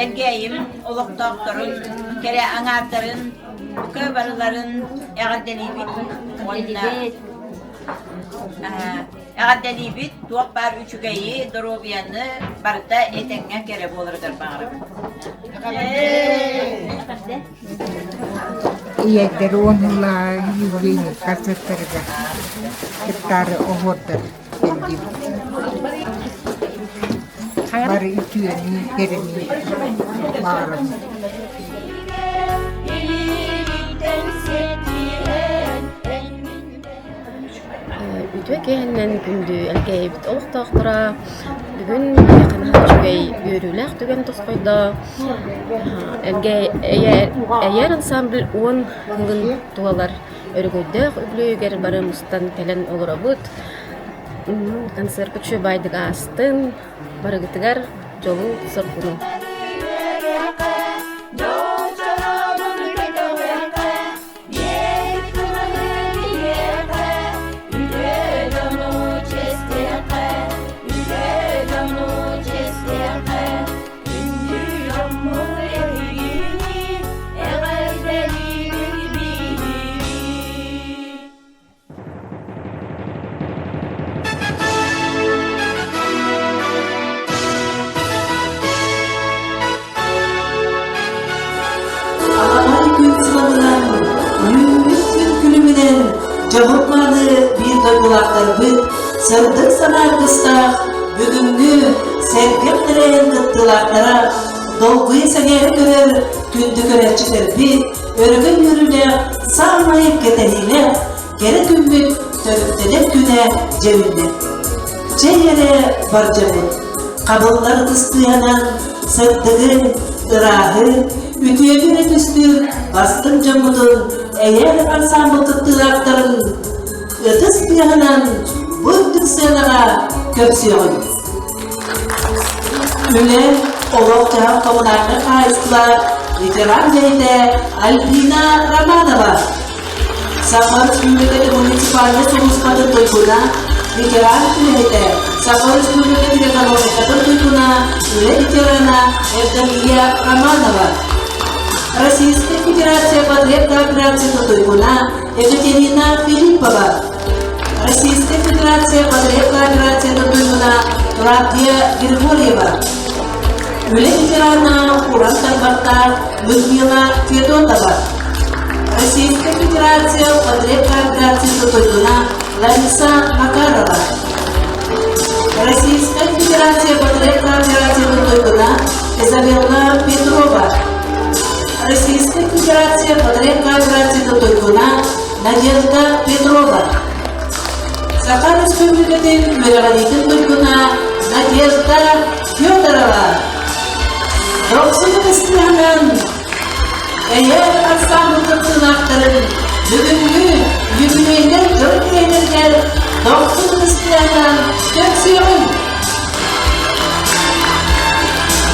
Элгээйим олохтоохторун, кэрэ аҥаардарын, бука барыларын эҕэрдэлиибит уонна эҕэрдэлиибит, туох баар үчүгэйи, доруобуйаны барыта этэҥҥэ кэрэ буоларыгар баҕарабын. Ийэрдэр уоннулаа юбилейный концерттарыгар кыттаары оһуордар кэллибит. Бары үтүөнү, кэрэни баҕарабын. Үтүө киэһэннэн күндү Элгээйибит олохтоохторо бүгүн биһиэхэ наһаа үчүгэй үөрүүлээх түгэн тосхойдо. Элгээйи Эйээр ансамбль 10 сылын туолар өрөгөйдөөх үбүлүөйүгэр бары мустан кэлэн олоробут. Концерт үчүгэй баайдык аастын, барыгытыгар дьолу-соргуну. Аламай күн сылабынан, үүммүт күн күлүмүнэн дьоһун-мааны биир дойдулаахтарбыт сырдык санаа аргыстаах бүгүҥҥү сэргэх тэрээһин кыттыылаахтара долгуйа сэҥээрэ көрөр күндү көрөөччүлэрбит өрөгөй үөрүүлээх саамай кэтэһиилээх кэрэ күммүт төрүттэнэр күнэ дьэ үүннэ. Чэй эрэ бар дьоммут, хабыллар ытыстыанан сырдыгы, ырааһы, үтүөнү эрэ түстүүр бастыҥ дьоммутун эйээр ансаамбыл кыттыылаахтарын ытыс тыаһынан бу үрдүк сыанаҕа көрсүөҕүҥ. Үлэ, олох-дьаһах коммунальнай хаһаайыстыба ветеран үлэһитэ Альбина Романова Саха Өрөспүүбүлүкэтин муниципальнай сулууспатын туйгуна, ветеран үлэһитэ, Саха Өрөспүүбүлүкэтин экономикатын туйгуна, үлэ ветерана Евдокия Романова, Российскай Федерация потребкооперациятын туйгуна Екатерина Филиппова, Российскай Федерация потребкооперациятын туйгуна Клавдия Григорьева, Үлэ ветерана уран тарбахтаах Людмила Федотова, Российская Федерация потребкооперациятын туйгуна Лариса Макарова, Российская Федерация потребкооперациятын туйгуна Изабелла Петрова, Российская Федерация потребкооперациятын туйгуна Надежда Петрова, Саха Республикатын үөрэҕириитин туйгуна Надежда Федорова. Дохсун ытыстыһынан эйээр ансаамбыл кыттыылаахтарын бүгүҥҥү юбилейнай дьон киэһэтигэр дохсун ытыстыһынан көрсүөҕүҥ!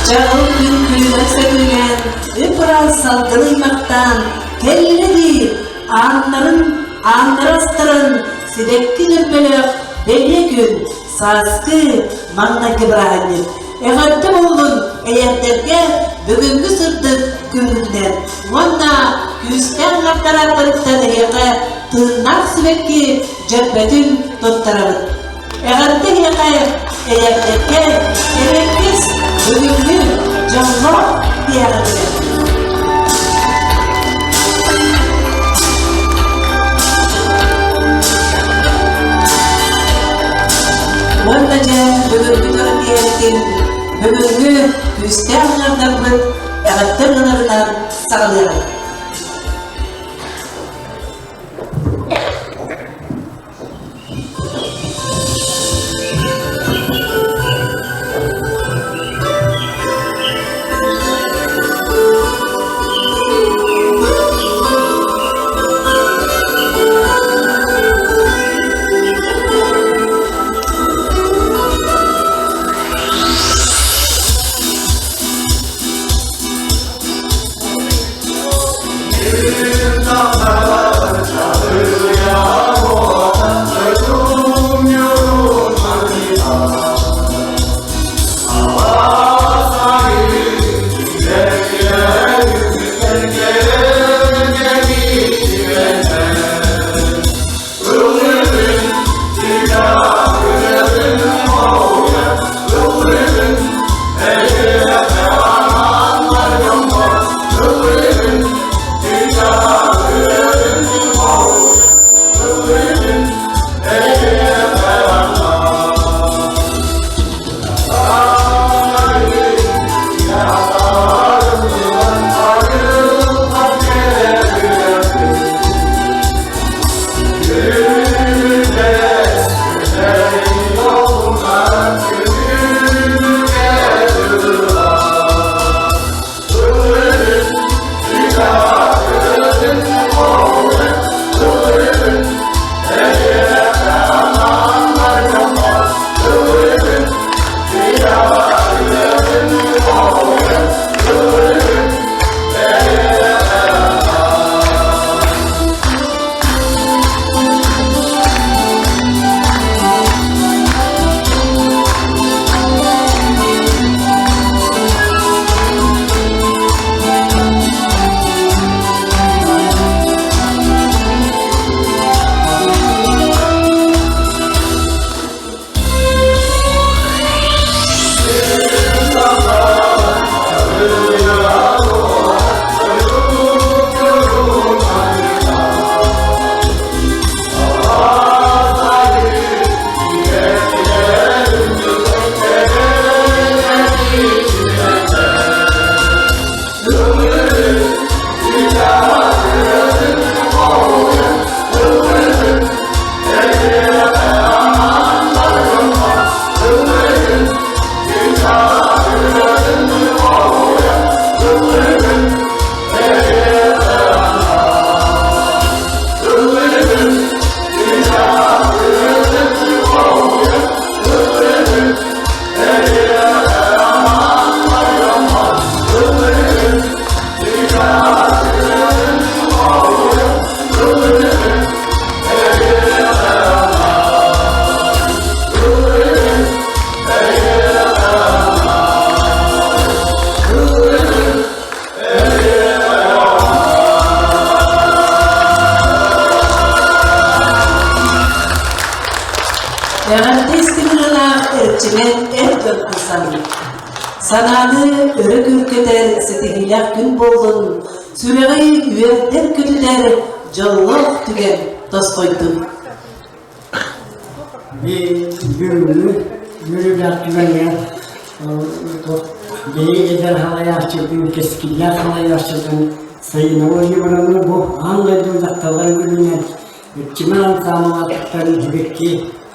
Чаҕыл күн күлүмэр сөтүөлээн, үп-ыраас салгын ыймахтаан, кэллэ дии ааннарын ааннара астаран сибэкки дьөрбөлөөх бэлиэ күн сааскы маҥнайгы бырааһынньык. Эҕэрдэ буоллун эйэрдэргэ бүгүҥҥү сырдык күҥҥүтүнэн уонна күүстээх арааттарыттан эһиэхэ тыыннаах сибэкки дьөрбөтүн туттарабыт. Эҕэрдэ эһиэхэ эйэрдэргэ эрэккис бүгүҥҥү дьоллоох тиһэҕитигэр. Уонна дьэ бүгүҥҥү дьоро киэһэтин бүгүҥҥү күүстээх ыҥырдарбыт эҕэрдэ ырыаларынан саҕалыаҕыҥ. Эҕэрдэ истиҥ-ырыалаах Эрчимэн эр дьон ансамбль. Санааны өрө күүркэтэр ситиһиилээх күн буоллун, сүрэҕи үөрдэр-көтүтэр дьоллоох түгэн тосхойдун. Бүгүҥҥү үөрүүлээх түгэҥҥэ биһиги эдэр салайааччытын, кэскиллээх салайааччытын Сайыына Владимировна бу аан дойду дьахталларын күнүнэн Иччимэн ансаамбылааттан сибэкки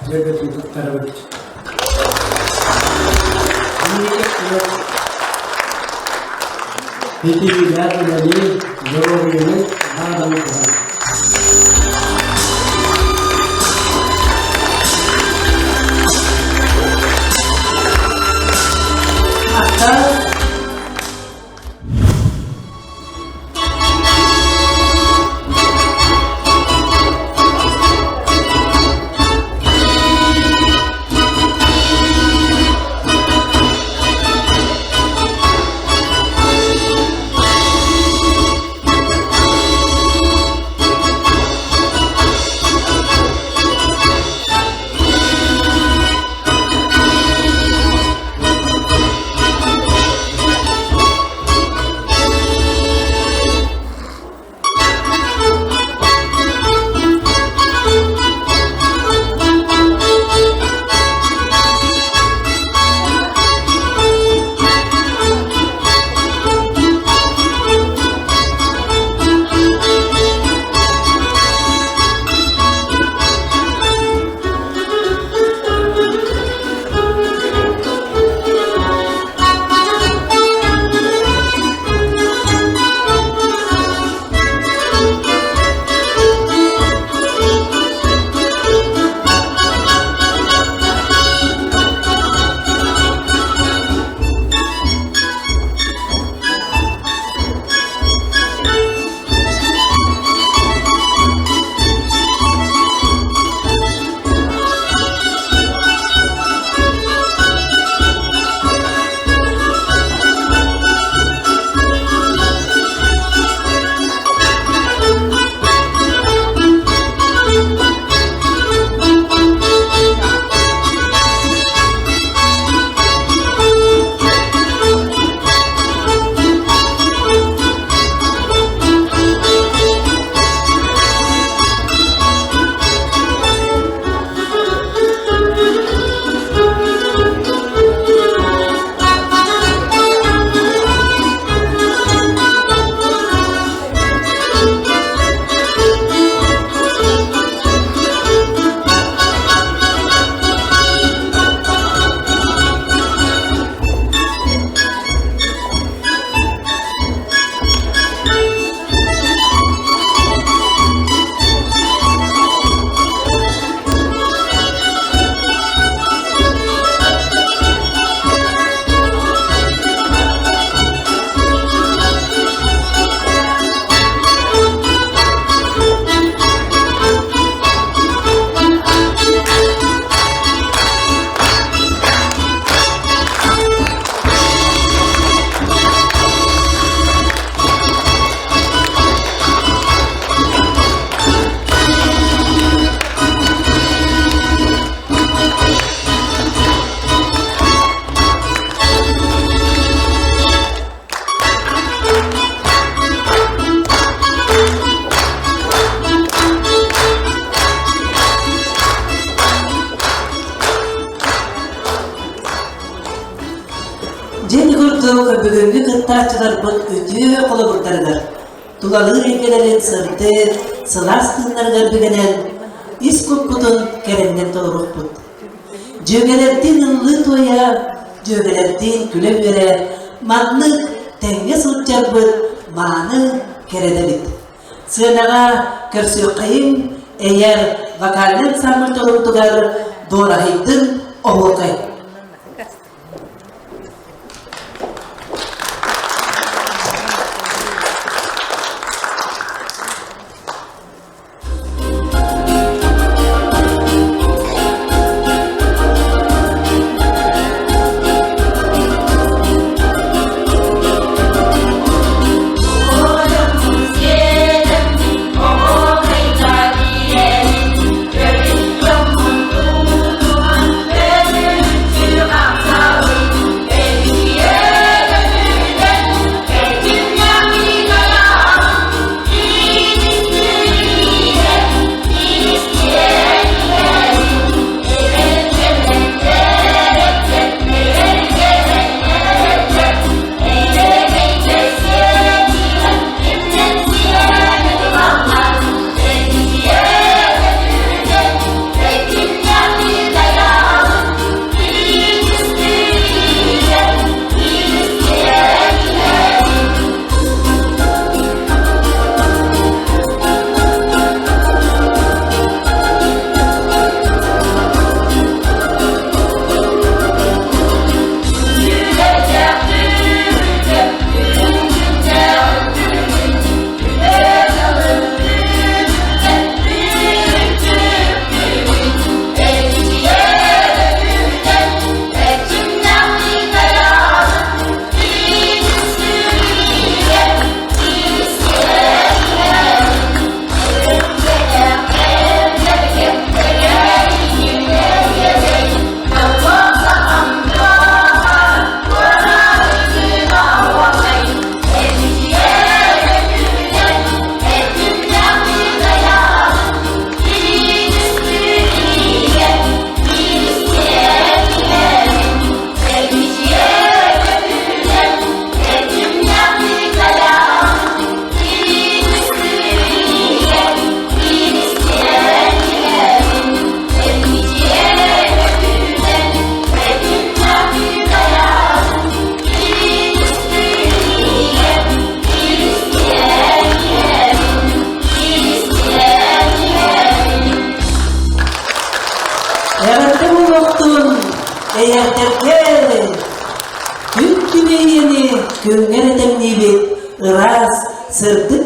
дьөрбөтүн туттарабыт. Ситиһиилээх үлэни, доруобуйаны баҕарабын туран. Махтал. Дьиэ курдук бүгүҥҥү кыттааччыларбыт үтүө холобурдарыгар, тулалыыр эйгэлэрин сырдык, сылаас тыыннарыгар бүгэнэн, ис куппутун кэрэннэн толоруохпут. Дьүөгэлэрдиин ыллыы-туойа, дьүөгэлэрдиин күлэ-үөрэ маннык тэҥҥэ сылдьарбыт мааны кэрэнэбит. Сыанаҕа көрсүөххэйиҥ, эйэр вокальнай ансамбль толорутугар дуораһыйдын оһуокай.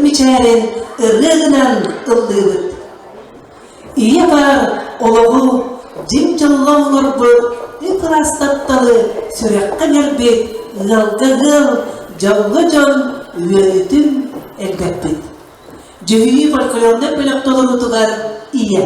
мичээрин ырыа гынан ыллыыбыт. Ийэ баар олоҕу дьиҥ дьолло оҥорбут, ып-ыраас тапталы сүрэххэ иҥэрбит ыалга ыал, дьоҥҥо дьон үөрүүтүн элбэппит. Дьүһүйүү фольклорнай бөлөх толоруутугар Ийэ.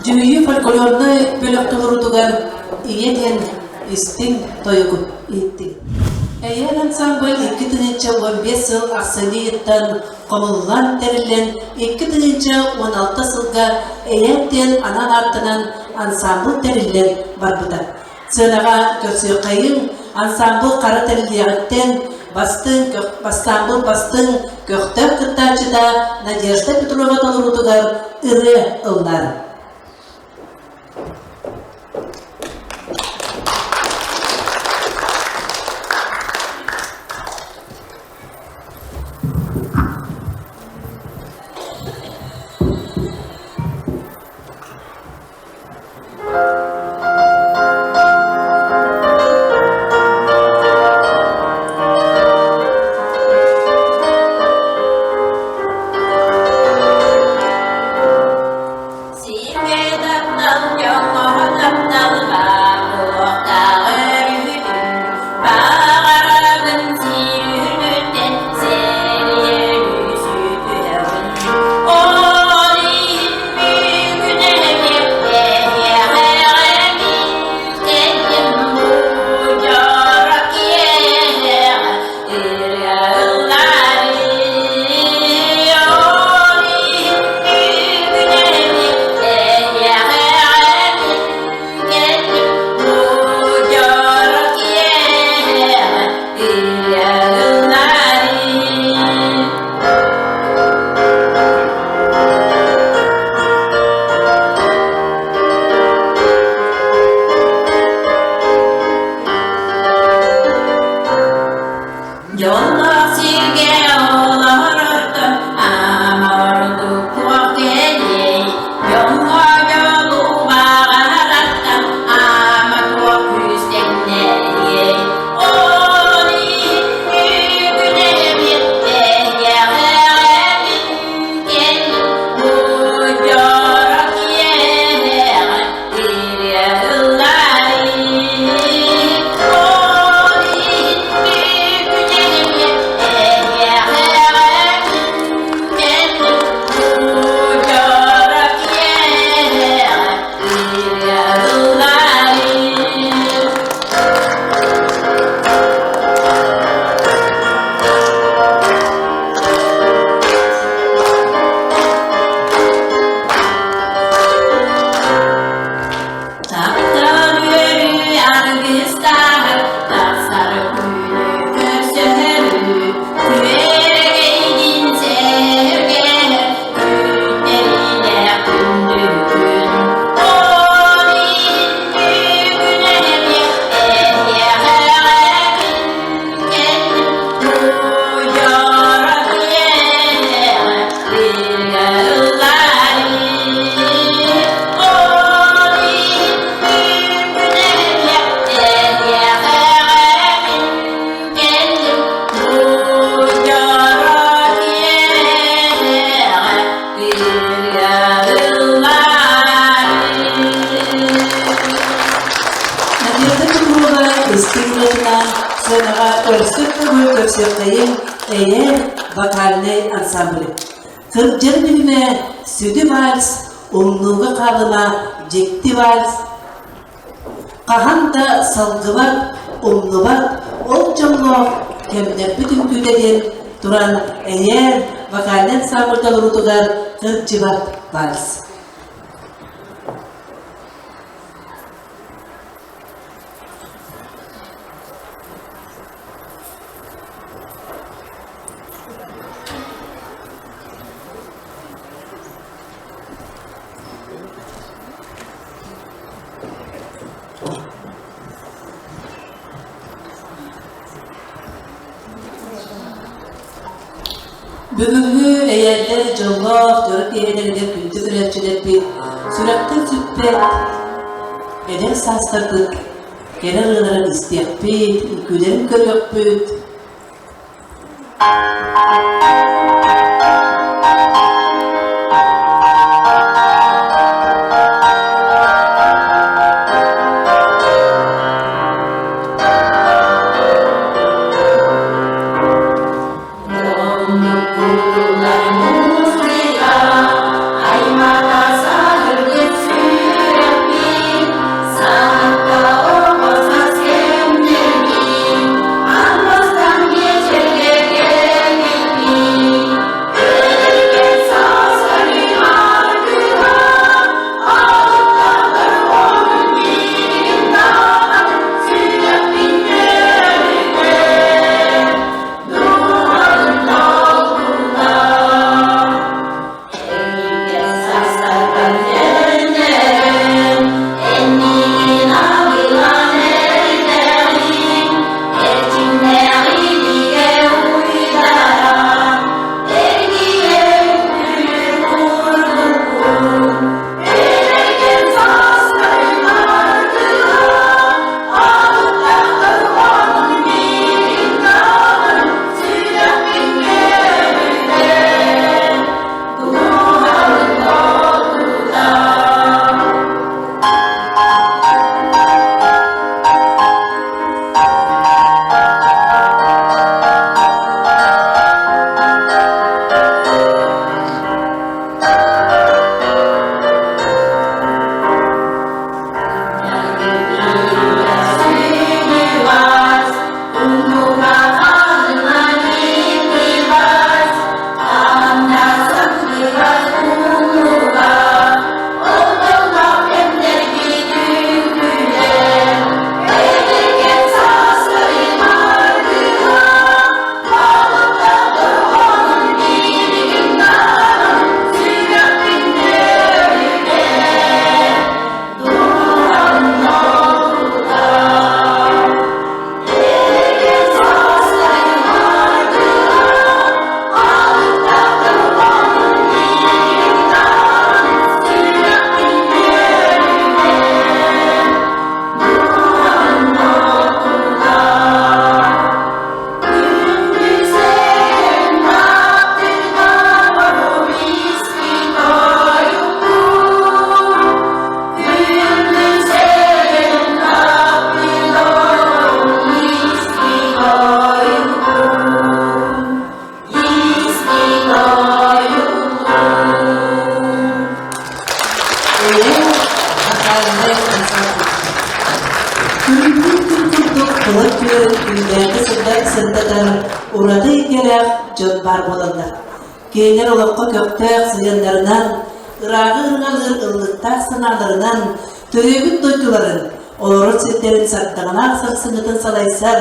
Дьүһүйүү фольклорнай бөлөх толоруутугар Ийэ диэн истиҥ тойугу иһиттим. Эйээн ансамбль 2015 сыл ахсынньы ыйыттан хомуллан тэриллэн 2016 сылга Эйээн диэн анал ааттанан ансамбль тэриллэн барбыта. Сыанаҕа көрсүөххэйиҥ ансамбль хара тэриллиэҕиттэн бастыҥ ансамбль бастыҥ көхтөөх кыттааччыта Надежда Петрова толоруутугар ырыа ыллаар. сиргэ олорортон ама ордук туох кэлиэй, дьоҥҥо дьолу баҕарартан ама туох күүстэннэриэй. Ол иһин бүгүн эһиэхэ кэллим, бу дьоро киэһэҕэ Thank you. Таптал үөрүү аргыстаах, тахсар күнү көрсөһөрүү, күөрэгэйдин сэргэ, күттэриилээх күндү күн. Ол иһин бүгүн эмиэ эһиэхэ мин кэллим, бу дьоро киэһэҕэ бииргэ ылларыы. Ол иһин бүгүн эмиэ эһиэхэ мин кэллим, бу дьоро киэһэҕэ бииргэ ылларыы. Надежда Петрова истиҥ ырыатынан сыанаҕа өрсүк төгүл көрсүөххэйиҥ Эйэ вокальнай ансамбль. Кырдьар билимэ сүдү вальс, умнууга хаалыма дьикти вальс, хаһан да салгыбат, умнубат ол дьоллоох кэмнэрбит үҥкүүтэ диэн туран Эйээр вокальнай ансамбль толоруутугар кырдьыбат вальс. Бүгүҥҥү эйэрдэр дьоллоох дьоро киэһэлэригэр күндү көрөөччүлэрбит сүрэхтэн сүппэт эдэр саастарбыт кэрэ ырыаларын истиэхпит, үҥкүүлэрин көрүөхпүт. дьон баар буолаллар. Кинилэр олоххо көхтөөх сыһыаннарынан, ырааҕы ырыҥалыыр ыллыктаах санааларынан төрөөбүт дойдуларын, олорор сирдэрин сардаҥалаах сарсыҥҥытын салайсар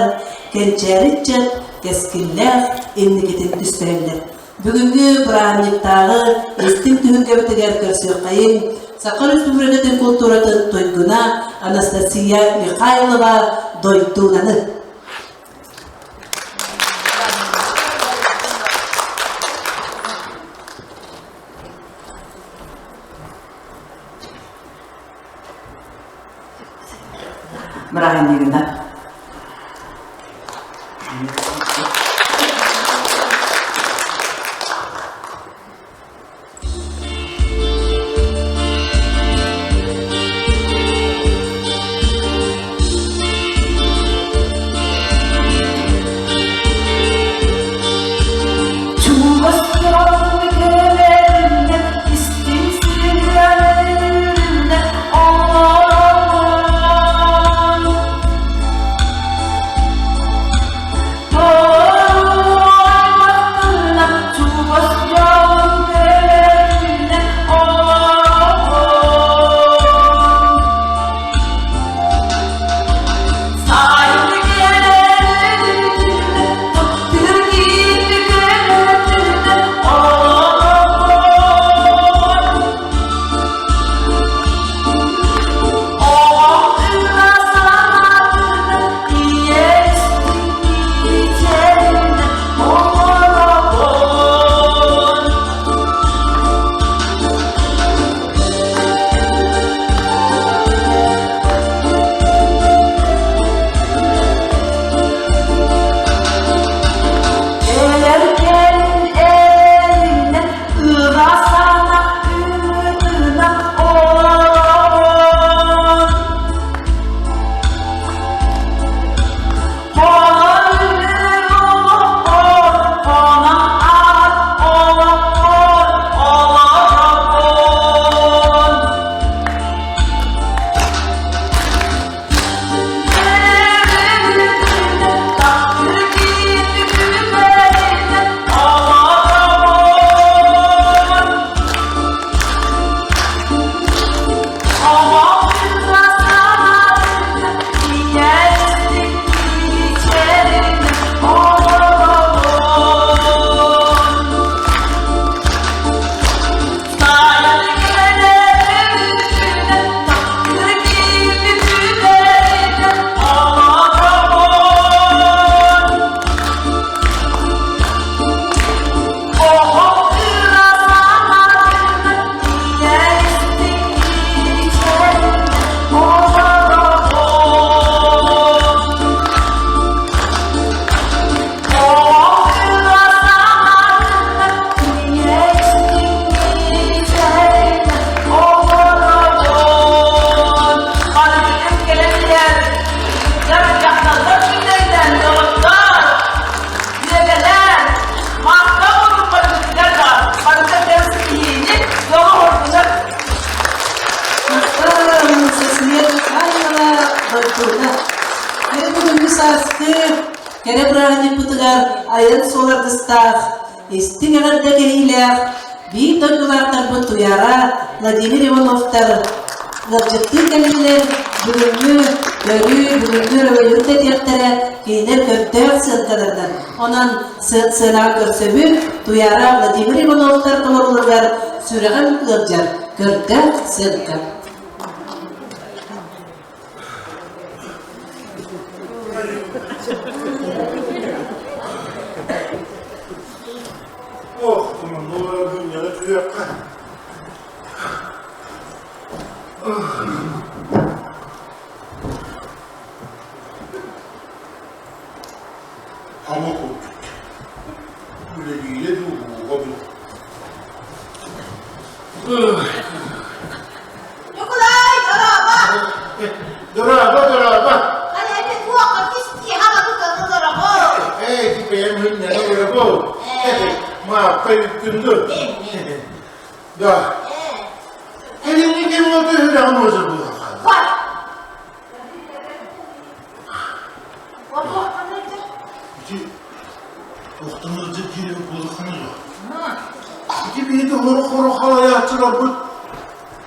кэнчээри ыччат кэскиллээх инникитин түстэһэллэр. Бүгүҥҥү бырааһынньыктааҕы истиҥ түһүлгэбитигэр көрсүөххэйиҥ Саха Республикатын култууратын туйгуна Анастасия Михайлова Дойдунаны. Бырааһынньыгынан. Чугас күөлэринэн истиҥ сыһыаннарынан олорон Чугас дьон күөлэринэн олорон Бүгүҥҥү сааскы кэрэ бырааһынньыкпытыгар айан суол аргыстаах, истиҥ эҕэрдэ кэһиилээх биир дойдулаахтарбыт Туйаара Владимир Ивановтар ыалдьыттыы кэллилэр, бүгүҥҥү көрүү, бүгүҥҥү өрөгөйүн тэтиэхтэрэ кинилэр көрдөөх сыанкаларынан. Онон сыанаҕа көрсөбүт Туйаара Владимир Ивановтар толорууларыгар сүрэҕим ыалдьар көрдөөх сыанка. Ох, туманнулара күннэри түһүөххэ. Ама курдук. Үлэлиирэ дуу, ууга дуу. Ньукулай, дорообо! Дорообо, дорообо! Хайа, туохха кистии хаҕабы кылылороҕо? Эй, бэйэм хүннэни олоробу. Мааппа үттүндү. Да. Кэлиҥҥи кэмҥэ төһөлөҕүн уозар буолар. Ити. Туохтан ыалдьыт киирэн буолаххына дуо? Ити биһиги хоро-хоро халайааччыларбыт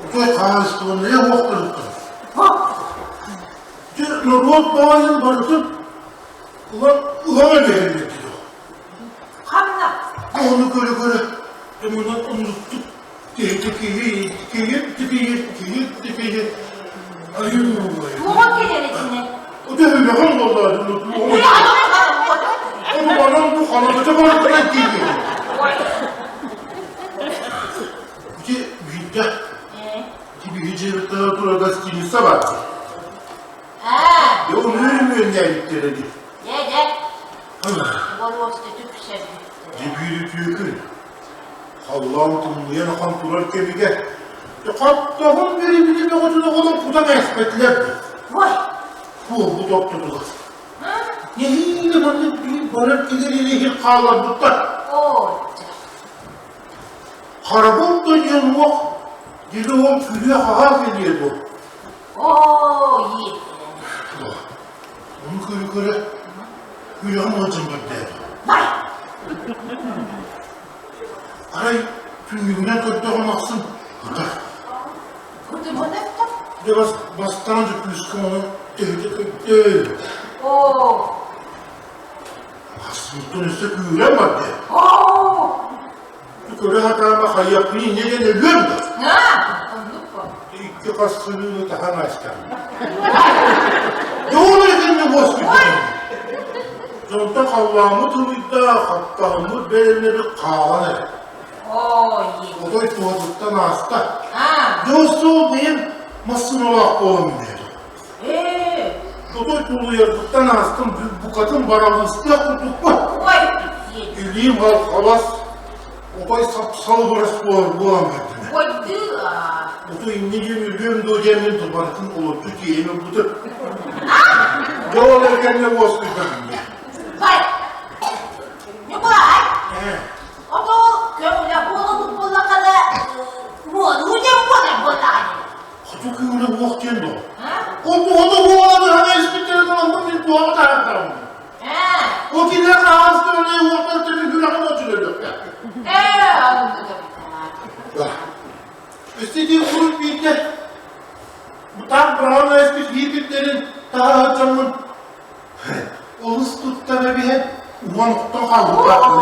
отой хаһаайыстыбаннайа уохтарыттан. Дьэ, норуот баайын барытын ылан ылан эбэһэллэр диир. Ханна? Ону көрө-көрө ымынан оннуктук киһи киһи киһи киһи киһи киһи айуу Туоҕа кэлэр итинэ? Ото үлэҕин буоллаа Ону баран бу ханаҕыта барытынан киирдим. Ити биирдэ ити биһи дьиэбиттэн турар гостиница бар. Аа. Дьэ ону өрөмүөннээбиттэрэ дии. Дьэ, дьэ. Боруоста түпсэрбиттэрэ. Дьэ биир үтүө күн. Халлаан тымныйан ахан турар кэмигэр хаттаҕын бэрибини бөҕөтүн оҕолор кутан ээспэтилэр дии. Ой! Буолбут ортотугар. Нэһиилэ маннык биир барар кэлэр иһин хаалларбыттар. Оо, Харабыл да диэн уох, дили ол күрүө-хаһаа кэлиэ дуо? Оо, иэдээн. Ону көрө-көрө күрэҕим ыалдьан барда. Бай! Арай түннүгүнэн көрдөҕүм ахсын ытар. Кутумун Дьэ бас, бастаан дьүккүүскэ ону төһөтө көрдө. Оо! Хасмыттан өссө күүрэн барда. Оо! Көрө сатаама хайыахпын инньэ диэн өлүөм да. Аа, оннук бо. Икки хас сырыыны таһан ааста. Дьоҕур этинни уоскуйдум. Дьонтон халлааммыт ылыйда, хаптаһыммыт бэлэмнэри хаалан эрэ. Ой. Отой туһатыттан ааста. Аа. Дьоссуол бэйэм массыыналаах буолан билэр. Ээ. Отой тулуйарбыттан аастым, букатын баралыстыах курдукпун. Ой. Илиим халас, отой сап-салыбырас буолан бардым. Ойдыы-аа. Отой инньэ диэн өлүөм дуо диэммин барытын олордуу тиэйэн ылбытым. Дьэ ол эрэ кэннэ уоскуйбатым. Бай! Ньукулай! Ээ. Ото көҥүлэ буолабыт буоллаххына, уонуу диэн буолар буоллаҕа дии. Хоту көҥүлэ буох диэн дуо? Ол туһата буолан ыһана испиттэрин ылыммын мин туһаҕа таһаартарым. Ээ. Ол кинилэр хаһаастарына уохтар күрэҕин очулөлүөхтэ. Ээ, оннук эбит. Өссө урут биирдэ бутаах быраҕан ааспыт биирбиттэрин таһа сылдьаммын олус туттан эбиһэн уон охтон хаалбыттаахпын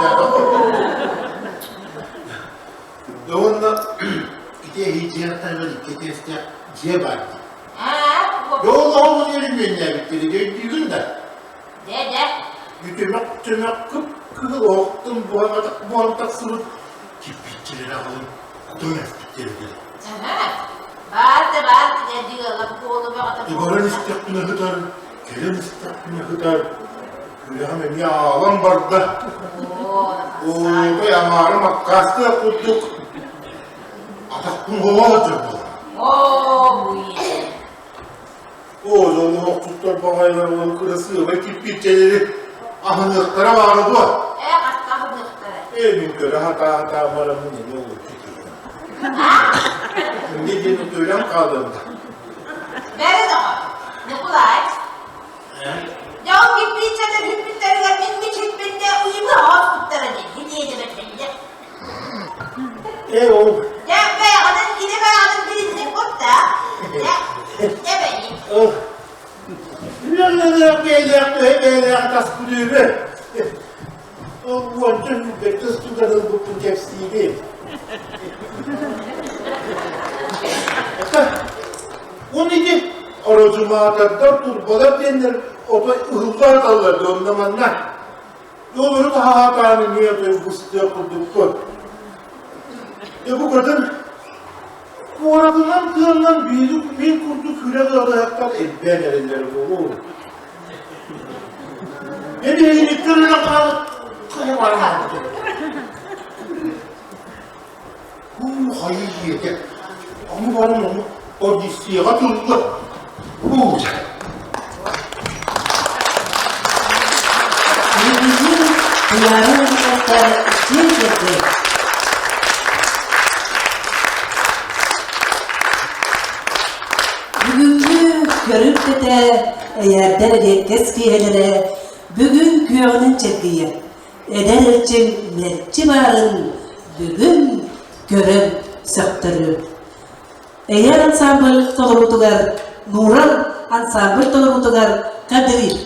Да уонна ити эһиидьиэхтээҕэр икки этээстээх дьиэ баар дии. Аа, Ол оҕону өрөмүөннээбиттэрэ өйдүүгүн да? Дэ, дэ. Үтүмэх түмэх кып-кыһыл оһохтон буһан тахсыбыт кирпииччэлэри аҕалан кутан эспиттэр этэ. Баар да баар дьиэлэр буолу бөҕөтө. Баран истэхпинэ сытар, кэлэн истэхпинэ сытар, күрэҕим эмиэ аалан барда. Ой, аҥаарым аккаастыах курдук атахпын хоҕо сылдьар буолла. Оо, буйе. Оо, дьоллоохтуктар баҕайылар ол кырасыабай кирпииччэлэри аһыныахтара баара дуо? Ээ, хатта аһыныахтара. Ээ, мин көрө сатаа-сатаа бараммын эмиэ олоччу киһи. Инньэ диэн утуйан хаалыам да. Бэри доҕор, Ньукулай. Дьэ ол кирпииччэлэр бүппүттэригэр мин мичилбиннэ уйбу оҕоспуттара дии, хитиэдэмэтэллэр. Ээ, ол Дьэ, бэйэҕинэн кини бэйэҕинэн билиннин кутта. Дьэ, дьэ бэйи. Ол Үлэлээх бэйэлээх төһө бэйэлээх тас күлүүбү. Ол уонча сүүрбэччэ устугар ылбыппын кэпсиибин. Он ити ородьумаатардар, турбалар диэннэр ото ыһылла сыталлар онно манна. Олору таһаатаан эмиэ отой быстыах курдукпут. Дьэ бу кытын куоратынан тыаннан биири мин курдук күрэх ыалыһахтар элбээн эрэллэр буолуо. Эбиһиниттэн эрэ хаалыт хайа баран Уу хайы ийэтэ, ону баран ону Одиссеяҕа турда. Уу Туйаара Ивановтар дьиэ кэргэн. Бүгүҥҥү көрүҥ тэтэ, эйээрдэр эриэккэс киэһэлэрэ бүгүн күөҕүнэн чэргийэр. Эдэр эрчим мэлдьи баарын бүгүн көрөн сөхтөрүү. Эйэ ансамбль толоруутугар Нурал ансамбль толоруутугар Кадырь.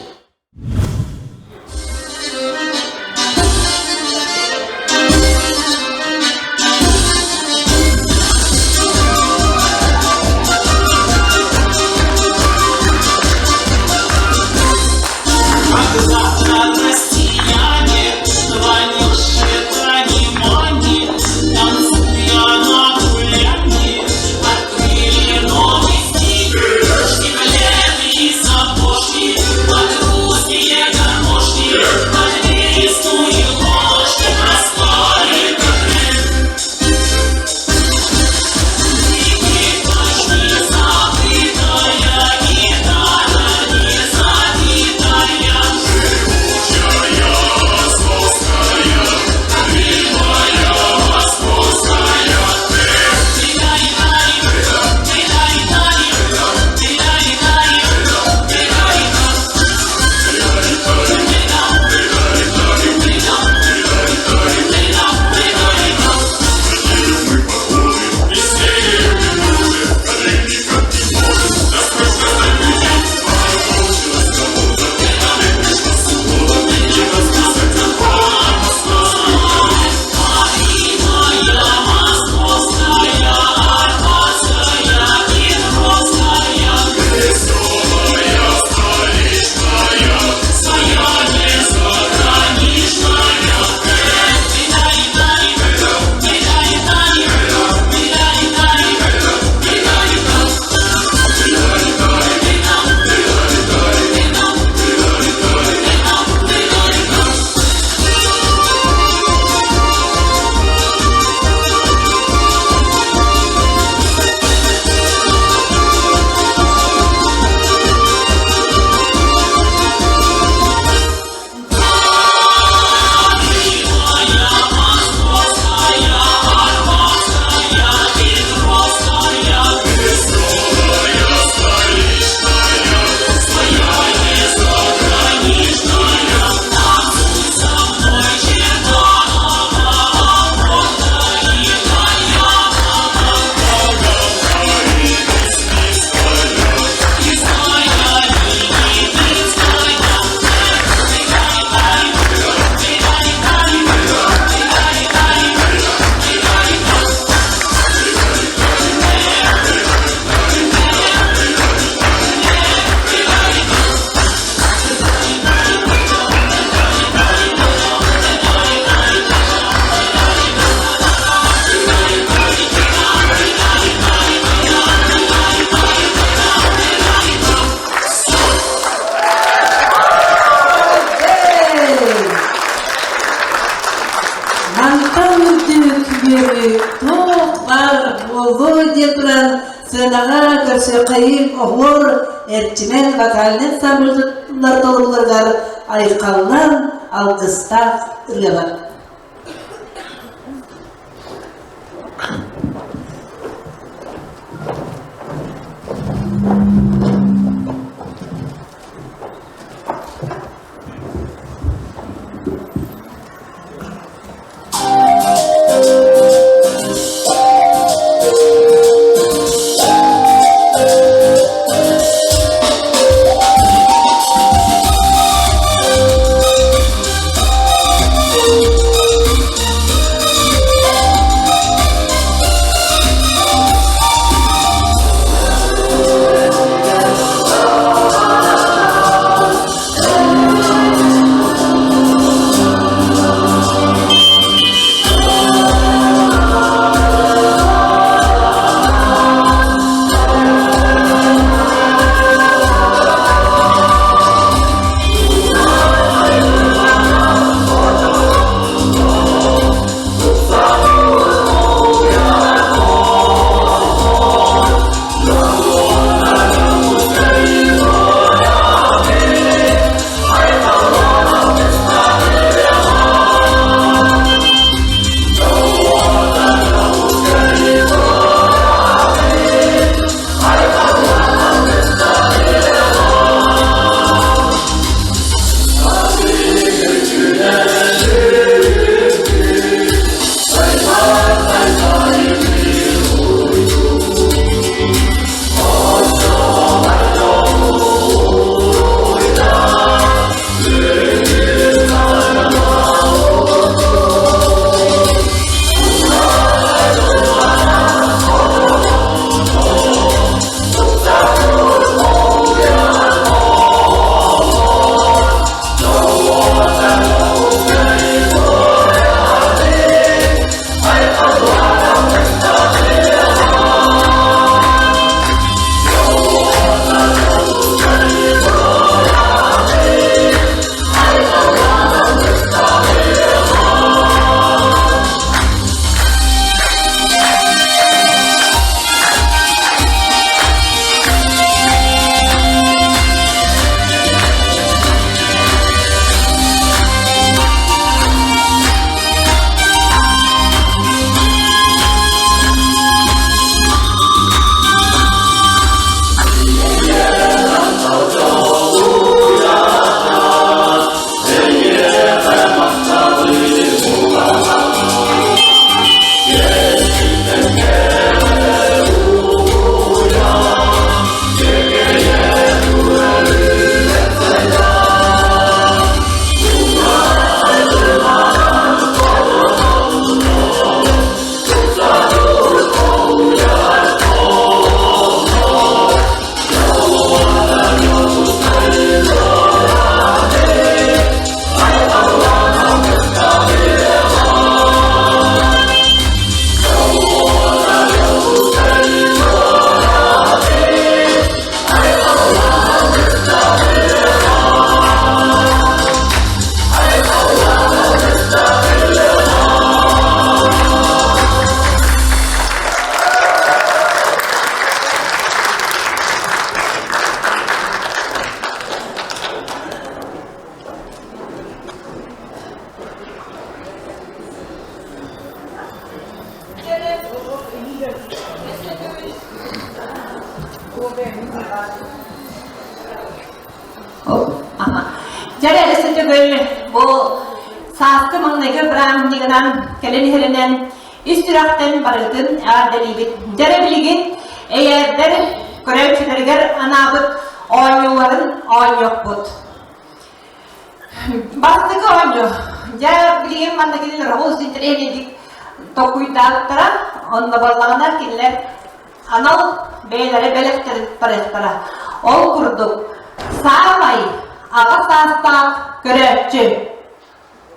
Мантан үрдүк үөрүү туох баар буолуо диэн туран сыанаҕа көрсүөххэйим оһуор эрчимэн вокальнай ансамбллар толорууларыгар айхаллан алгыстаах ырыалар. Дьэ өссө төгүл бу сааскы маҥнайгы бырааһынньыгынан кэлин иһэринэн ис сүрэхтэн барытын эҕэрдэлиибит. Дьэ билигин эйээрдэр көрөөччүлэригэр анаабыт оонньууларын оонньуохпут. Бастакы оонньуу. Дьэ билигин манна кинилэр олус интэриэһинэйдик толкуйдаабыттара. Онно буоллаҕына кинилэр анал бэйэлэрэ бэлэхтэрин барыахтара. Ол курдук, саамай аҕа саастаах көрөөччү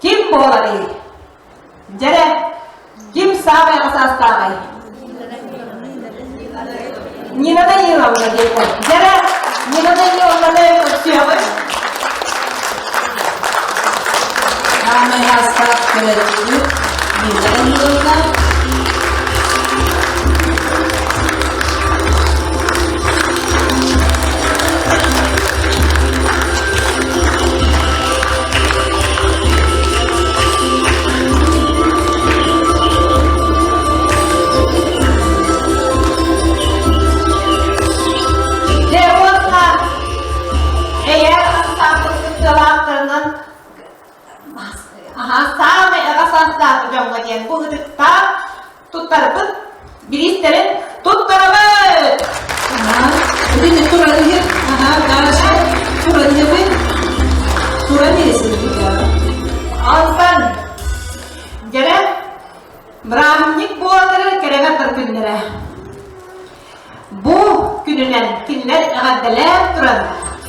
ким буоларый? Дьэрэ, ким саамай аҕа саастааҕый? Нина Даниловна диэтэ. Дьэрэ, Нина Даниловнаны көрсүөҕүн. Саамай саастаах көрөөччү Нина Даниловна. Дьэ уонна эйэ ансаамбыл кыттыылаахтарынан аһаа саамай аҕа саастаах дьоҥҥо диэн бу ытыктаах туттарбыт бириистэрин туттарабыт! Итини туран иһит, аха, Даша, туран иһэбин, туран иһэсин Алтан, дьэрэ, бырааһынньык буолар кэрэҕэ күннэрэ. Бу күнүнэн кинилэр эҕэрдэлээн туран,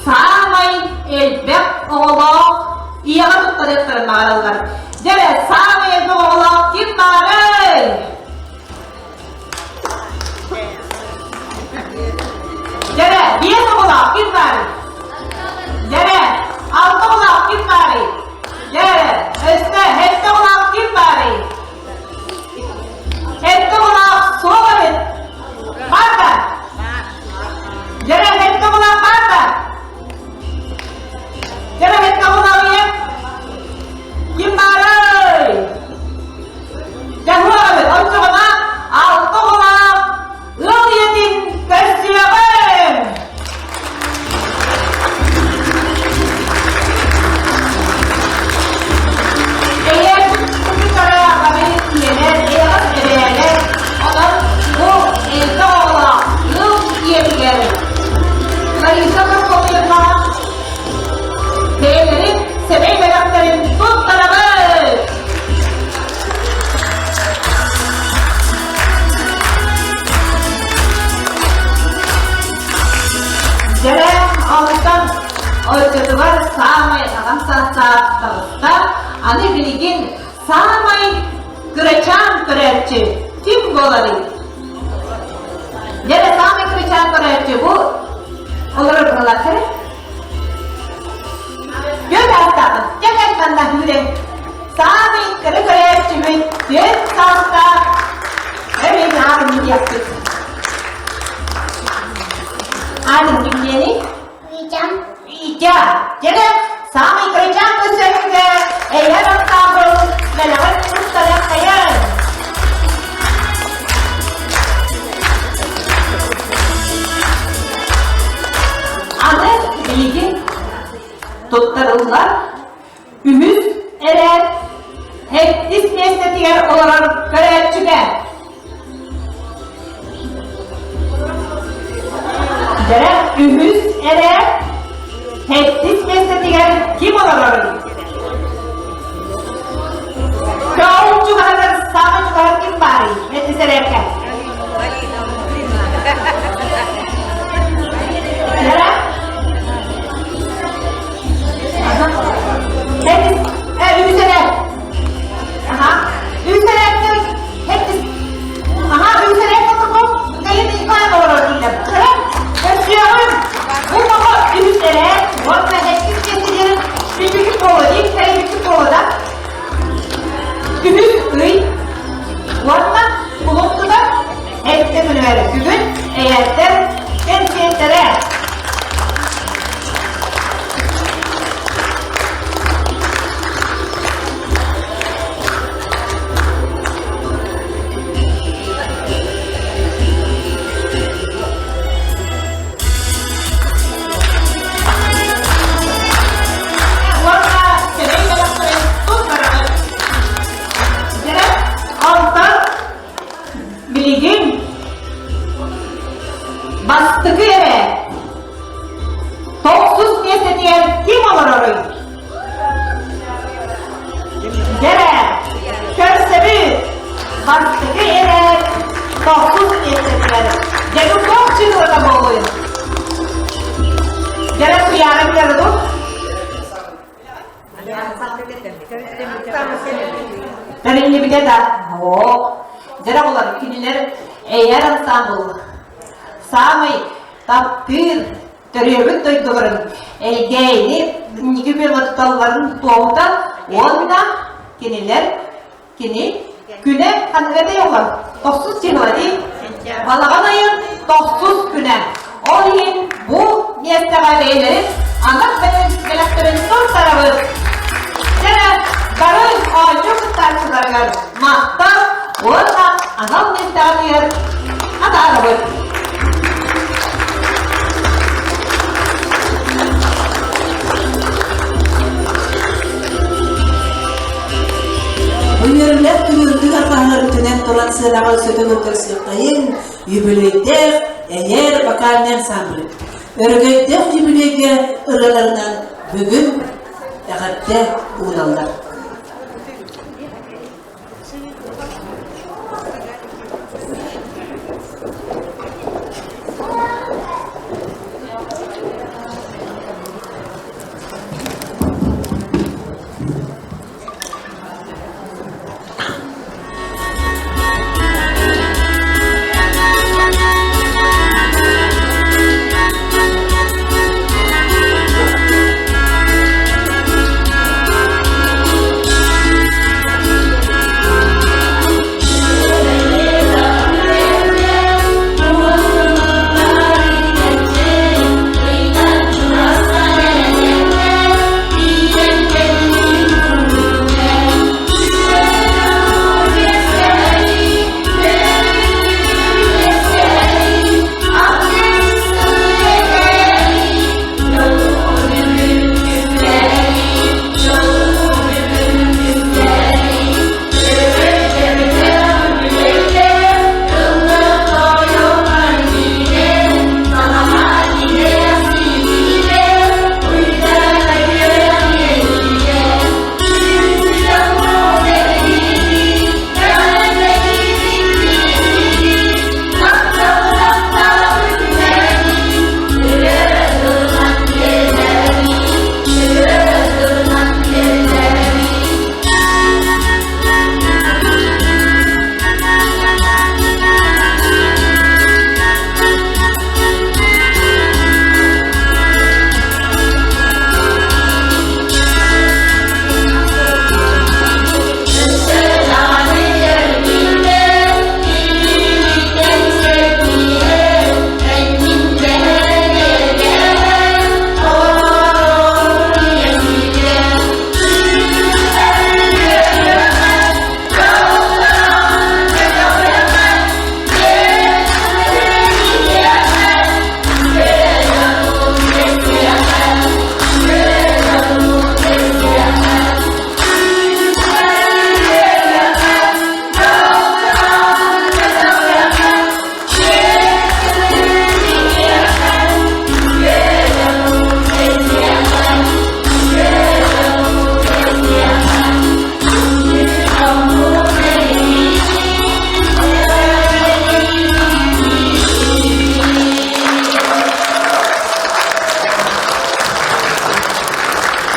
саамай элбэх оҕолоох ийэҕэ туттарыахтарын баҕараллар. Дьэ, саамай элбэх оҕолоох ким баарый? Дьэрэ, биэс оҕолоох ким баарый? Дьэрэ, алта оҕолоох ким баарый? Дьэрэ, өссө сэттэ оҕолоох ким баарый? Сэттэ оҕолоох суох эбит. Баар да? Дьэрэ, сэттэ оҕолоох баар да? Дьэрэ, сэттэ оҕолоох ийэ? Ким баарый? Дьаһуоҕабыт, оччоҕуна алта оҕолоох ыал ийэтин көрсүөҕүҥ! Эйэ кытара бары ийэлэр, эйэҕэс эбээлэр, онон бу элбэх оҕолоох ыал ийэтигэр Лариса Прокопьевна бэйэлэрин сэмэй бэлэхтэрин туттарабыт! Дьэрэ алтан оччотугар саамай аҕам саастаах таҕыста, аны билигин саамай кырачаан көрөөччү ким буоларый? Дьэрэ саамай кырачаан көрөөччү бу олорор быһалаахтары Түөрт ааттаахын, дьэ кэл манна үүрэн. Саамай кыра көрөөччүбүт түөрт саастаах Эбин аатын диэхпит. Аатын ким диэний? Витя. Витя. Дьэ, саамай кырачаан көрсөргө эйэр ансаамбыл мэлэҕин туттарыаххайын. Аны билигин туттарыллар үһүс эрээт сэттис миэстэтигэр олорор көрөөччүгэ Дьэрэ үһүс эрээт сэттис миэстэтигэр ким олорорун? Көҕүл чугаһыгар саамай чугаһар ким баарый? Сэттис эрээккэ. Дьэрэ Сэттис, үһүс эрээт. Аха. Үһүс эрээттэн сэттис. Аха, үһүс эрээт отурбут. Кэлин Николай олорор дииллэр. Көрсүөҕүм. Бу тоҕо үһүс эрээт уонна сэттис миэстэлэрин бүлүүтүк. фигурата буолуй? Дьэрэ Туйаара билэр дуу? Тэриллибитэ да, оо, дьэрэ булар кинилэр эйэр ансамбл саамай таптыыр төрүөбүт дойдуларын Элгээйини инники күөҥҥэ туталларын туоһута уонна кинилэр кини күнэ ханныга да оҕо тохсус число дии балаҕан ыйын тохсус күнэ ол иһин бу миэстэҕэ бэйэлэрин анал бэлэхтэрин туттарабыт дьэ бары оонньуу кыттааччыларыгар махтал уонна анал миэстэҕитигэр атаарабыт. Үөрүүлээх күн үрдүк арҕаһыгар үтүнэн туран сыанаҕа өссө көрсүөххэйин, юбилейдээх Эйэр вокальный ансамбль. Өрөгөйдөөх юбилейгэ ырыаларынан бүгүн эҕэрдэ ууналлар.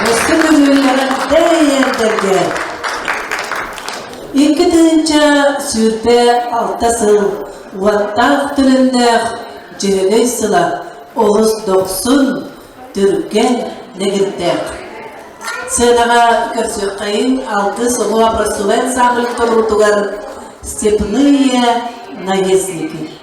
Өссө көҥүллэҕинтэ эрдэргэ 2026 сыл уоттаах төлөннөөх Дьөһөгөй сыла олус дохсун, түргэн, нэгирдээх. Сыанаҕа көрсүөххэйин алтыс оҕо образцовай ансамбль толоруутугар «Степные наездники».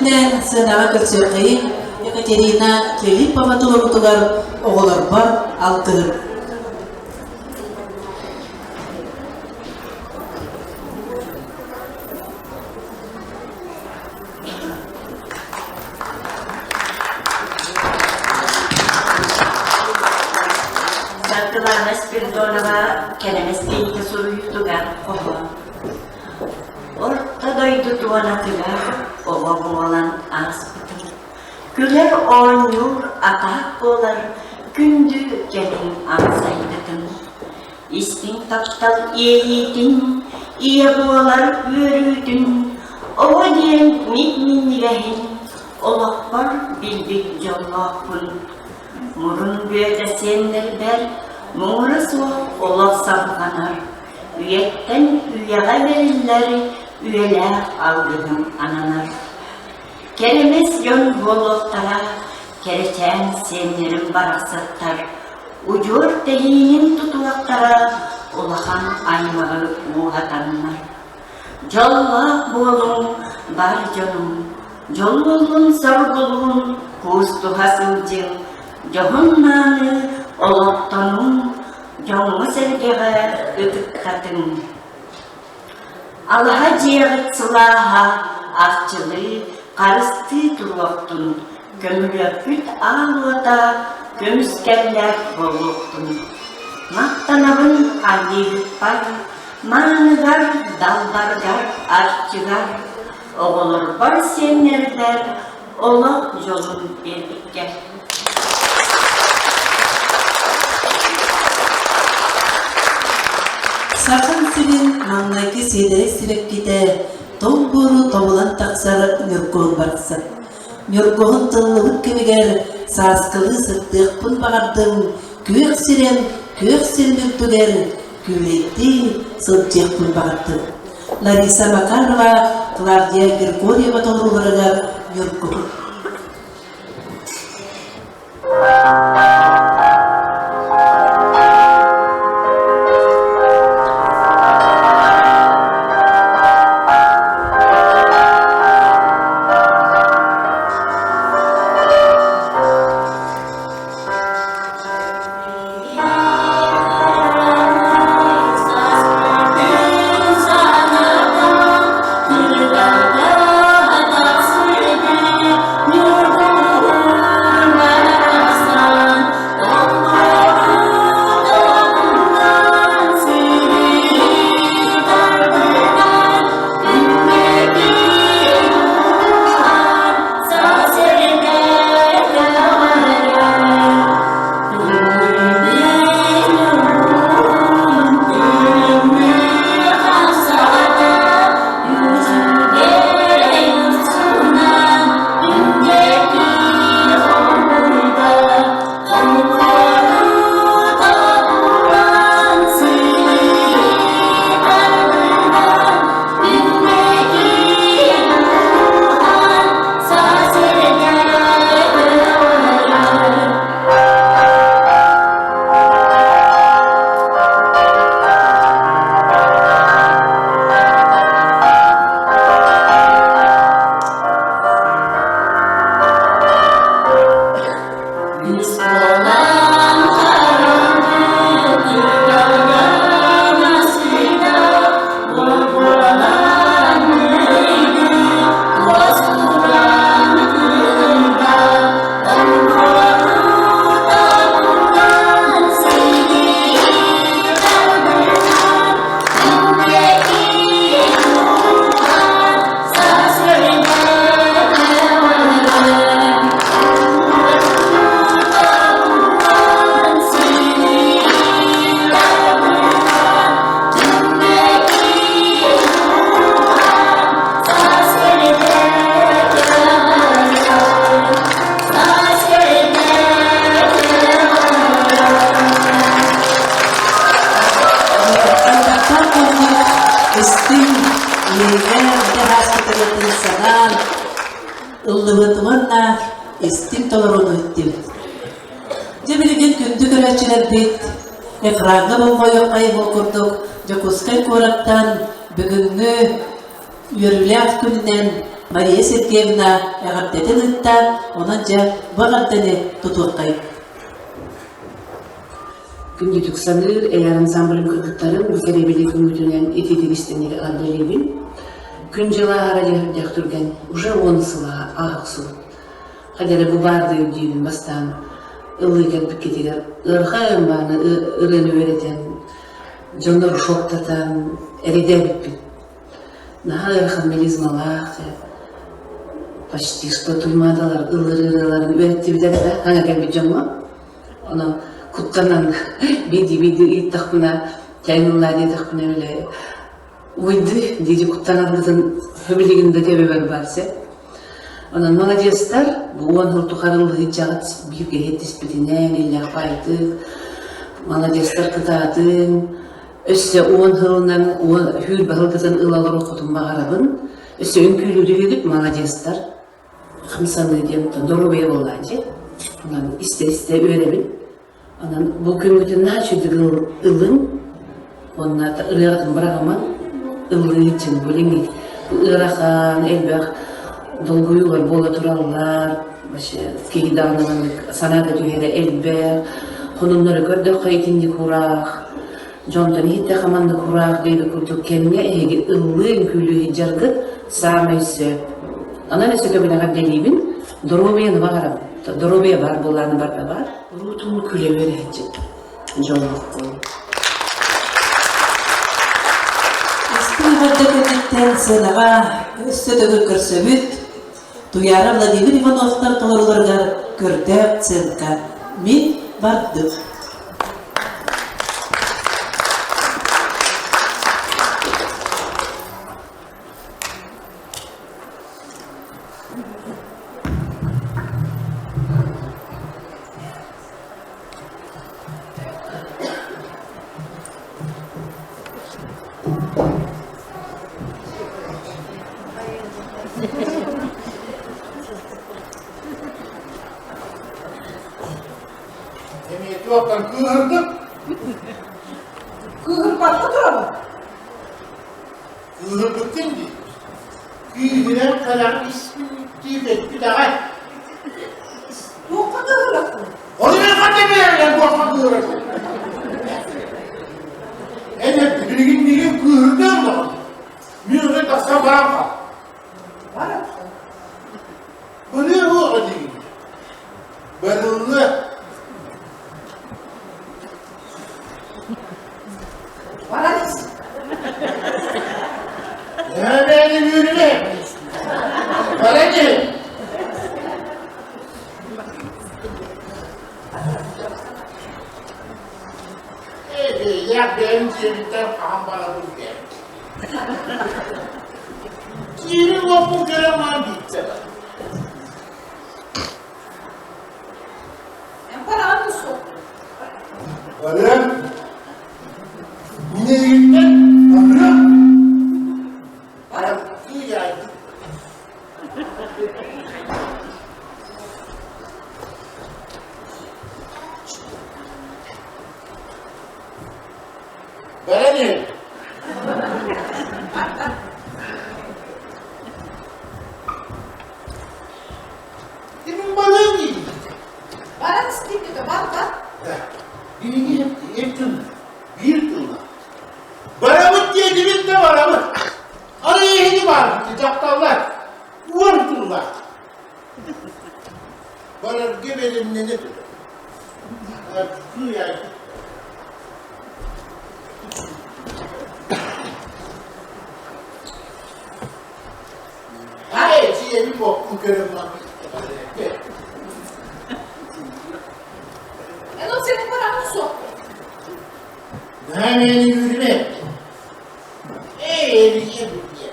күнүнэн сыанаҕа көрсүөххэйиҥ Екатерина Филиппова толоруутугар оҕолорбор алгыһым. Саргылана Спиридонова Кэрэмэс киһитэ суруйуутугар хоһоон. Орто дойду туонатыгар оҕо буолан ааспытым. Күлэр оонньуур атаах буолар күндү кэлин амсайбытым. Истиҥ таптал иэйиитин, ийэ буолар үөрүүтүн, оҕо диэн мип-минньигэһин олохпор билбит дьоллоохпун. Мурун бүөтэ сиэннэрбэр муҥура суох олох салҕанар, үйэттэн үйэҕэ бэриллэр үйэлээх алгыһым ананар. Кэрэмэс дьон буолуохтара, кэрэчээн сиэннэрим барахсаттар, удьуор тэһиинин тутуохтара, улахан аймаҕы ууһатаннар. Дьоллоох буолуҥ, бар дьонум, дьолуолун соргулуун куустуһа сылдьыҥ, дьоһун-мааны олохтонуҥ, дьоҥҥо-сэргэҕэ ытыктатыҥ. Алаһа дьиэҕит сылааһа арчылыы, харыстыы туруохтун, көмүлүөкпүт аал уота көмүскэллээх буолуохтун. Махтанабын Айыыһыппар, мааныгар, далбаргар, арчыгар, оҕолорбор, сиэннэрбэр олох дьолун биэрбиккэр. Сахам сирин маҥнайгы сиэдэрэй сибэккитэ тоҥ буору тобулан тахсар ньургуһун барахсан. Ньургуһун тыллыбыт кэмигэр сааскылыы сыттыахпын баҕардым, күөх сирэм күөх сирин үрдүгэр күүлэйдии сылдьыахпын баҕардым. Лариса Макарова, Клавдия Григорьева толорууларыгар Ньургуһун. Истиҥ иэйиилээх эдэр ааспытыгытын санаан ыллыбыт уонна истиҥ толорууну иттибит. Дьэ билигин күндү көрөөччүлэрбит экраҥҥа болҕойуоххайын ол курдук Дьокуускай куораттан бүгүҥҥү үөрүүлээх күнүнэн. Мария Сергеевна эҕэрдэтин ыытта, онон дьэ бу эҕэрдэни тутуоххай. Күндүтүк саныыр эйэр ансамблын кыргыттарын бу кэрэбили күҥҥүтүнэн итиитик истиҥник эҕэрдэлиибин. Күн дьыл ааһара дьиһэрдээх түргэн, уже уон сыла ааһа охсубут. Хадьары бу баардыы үрдүүбүн бастаан ыллыы кэлбиккитигэр ыарха ымбааны ырыаны үөрэтэн, дьоннору шоктатан эрэйдээбиппит. Наһаа ыарахан мелизмалаах почти что туймаадалар ыллыр ырыаларын үөрэттибитэ да хаҥа кэлбит дьоҥҥо. Онон куттанан биирдии-биирдии ыйыттахпына, чэйин ыллаа диэтэхпинэ бile уйды диэри куттанарбытын билигин да төбөбөр бар сөп. Онон маладьыастар, бу уон сыл тухары ыллыһыдьаҕыт бииргэ иһиттиспитинэн, иллээх баайдык, маладьыастар кытаатыҥ, өссө уон сылынан уон хүүр баһылгытын ыла олоруоххутун баҕарабын. Өссө үҥкүүлүүрүһүгүт маладьыастар. Хамсаныы диэн доруобуйа буоллааччы. Онон истэ-истэ үөрэбин. Онон бу күҥҥүтүн наһаа үчүгэй ылыҥ уонна ырыаҕытын быраҕымаҥ, ыллыы чын билиҥҥи ыарахан, элбэх долгуйуулар буола тураллар, вообще киһи даҕаны маннык санаата түһэрэ элбэх, хонуннары көрдөххө итинник хураах, дьонтон иһиттэххэ маннык хураах диэбит курдук кэмҥэ эһиги ыллыы үҥкүүлүү сылдьаргыт саамай сөп. Онон өссө төгүл эҕэрдэлиибин, доруобуйаны баҕарабын. Доруобуйа баар буоллаҕына барыта баар. Уруутун күлэ үөрэһиччит дьоллоохпун. Истиҥ эҕэрдэ кэнниттэн сыанаҕа өссө төгүл көрсөбүт. Туйаара Владимир Ивановтар толорууларыгар көрдөөх сценка «Мин бардым». Эмиэ туохтан кыыһырдым? Кыыһырбакка турабын. Кыыһырбыккын дии. Күүһүрэн хараҕын испиттии көппүт аҕай. Туохха кыыһыраппын? Ол иһин ханна биэрэн туохха кыыһыраппын? Эн билигин миигин кыыһырдыаҥ дуо? Мин уже тахсан баран хаал. Бараппын. Бырыа буоҕа диигин. Барыллыа. Баран ис. Эбээни үүрүмэ. Баран иһин. Эбэйээх бэйэм дьиэбиттэн хаһан барабын диэн. Киирин лоппун көрөн маан биитсэ бар. Эн бараҕын суох. Барыам. Мин эйигиттэн барыам. Барам. Кыайаайдым. Баран иһин. Кимин барыам диигин? Баран истиҥ бар бар. Биһиги эр тыл, биир тылла. Барабыт диэтибит да барабыт. Аны эһиги баарбыт дьахталлар. Уон тыллаах. Барарга бэлэмнэнэ турар. Артыы Ай, дьиэни боппун көрөн Эн ол сенин бараҕын суох. Наамени үүрүмэ. Эй, эбиге бүдье.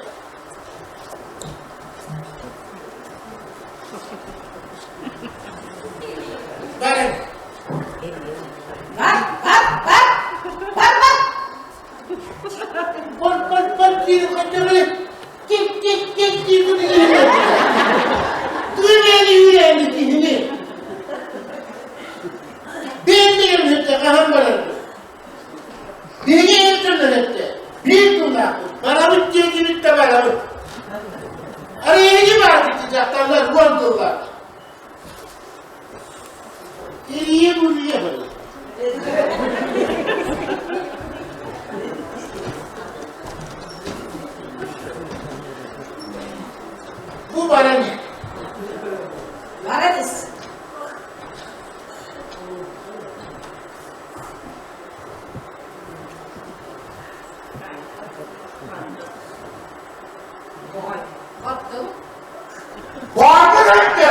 Баран. Бар, бар, бар. Бар, бар. Бар, бар, бар диир хатыры. Тик, тик, тик диир Тыымени үүрээни киһини. Биир билим хаһан барар. Биһиги интернетте биир тыллаахпыт. Барабыт диэтибит да барабыт. Арыйы Дьахталлар уон тыллаах. Илии бурие барыа. Бу баран иһэр. Баран ис. Баатыр эттэ!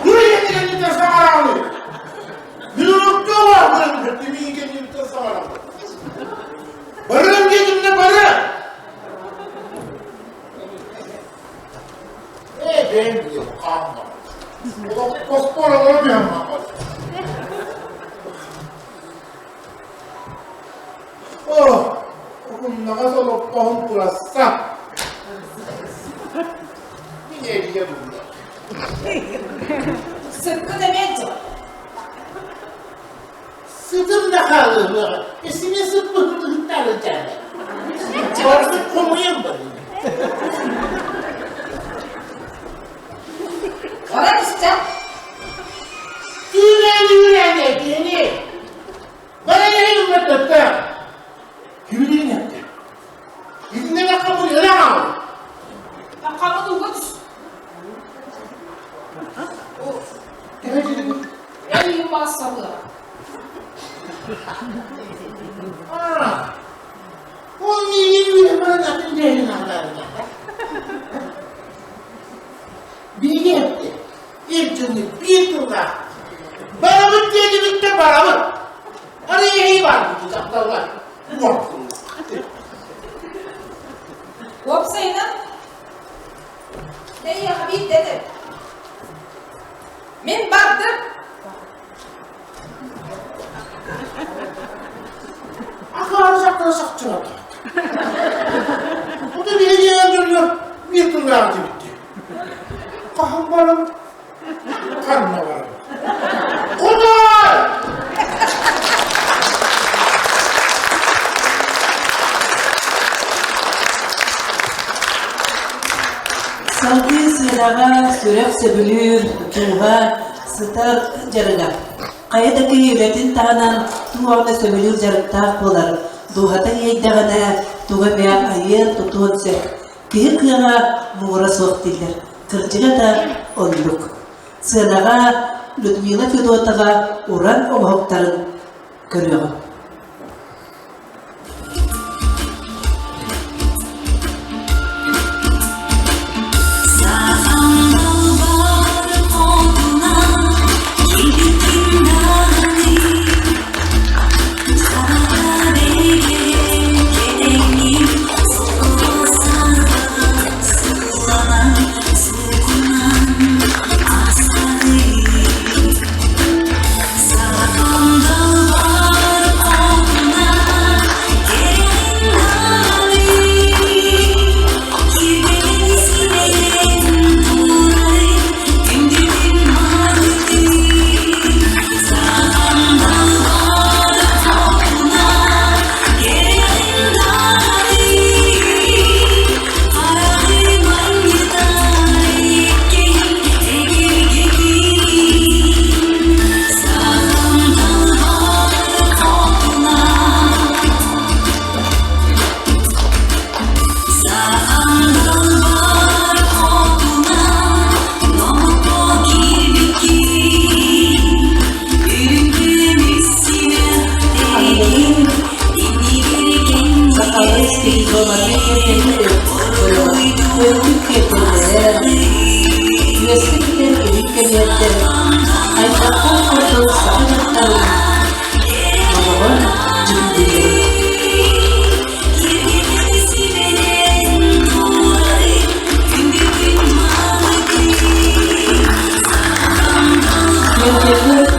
Күрүйэтигэннитэ саҥараҕыный? Мүрүккэ баатырын кэнниттэн саҥараҕын. Барыам диэтимнэ бары! Ээ, бэйэм билиэм, хаамма. Олохпоспор олорон түһэн хаалбат. Оо, уһуннаҕас олоппоһум турасса. Мин эрийэ булла. Сыккын эмиэ дьэ. Сытым да хаалыаҕа, эсине сыппытын ыһыктаары дьаада. Барыны хомуйан барыым. Баран истэ. Түүрээни этиэни. Баран мөттөттө. Кимилиин эттэ. Итиннэ хабыр ыраҕаҕын. Хабыр уга түс. Эй, массабы. Ол миигин үөһэ атын дьэһин аҕаларына. Биһиги эттэ. Эр дьону биир тыллаах. Барабыт диэтибиттэ барабыт. Аны эһии бар дьахталлар. Уопсайынан, Эйиэхэ биирдэ этэр. Мин бардым. Акаары сактара сахчылар. Бу да биһиги дьоннор биир тыллаах дибитти. Хаһан барабыт? Ханна барабыт? Кудай! Салгыы сыанаҕа сүрэх сөбүлүүр, дууһа сытар дьарыга. Хайа да киһи үлэтин таһынан туох эмэ сөбүлүүр дьарыктаах буолар, дууһата иэйдэҕинэ тугу эмэ айыан-тутуон сөп. Киһи кыаҕа муҥура суох дииллэр. Кырдьыга да оннук. Сыанаҕа Людмила Федотова уран оҥоһуктарын көрүөҕүҥ. Сахалыы стилизованнай киэргэтии өртүк киэргэллэрэ, үөскэ кэтэр илин кэмиэртэр, хайдахтаах курдук саха дьахтарын номоҕон дьүһүйдүлэр. Киэргэллэр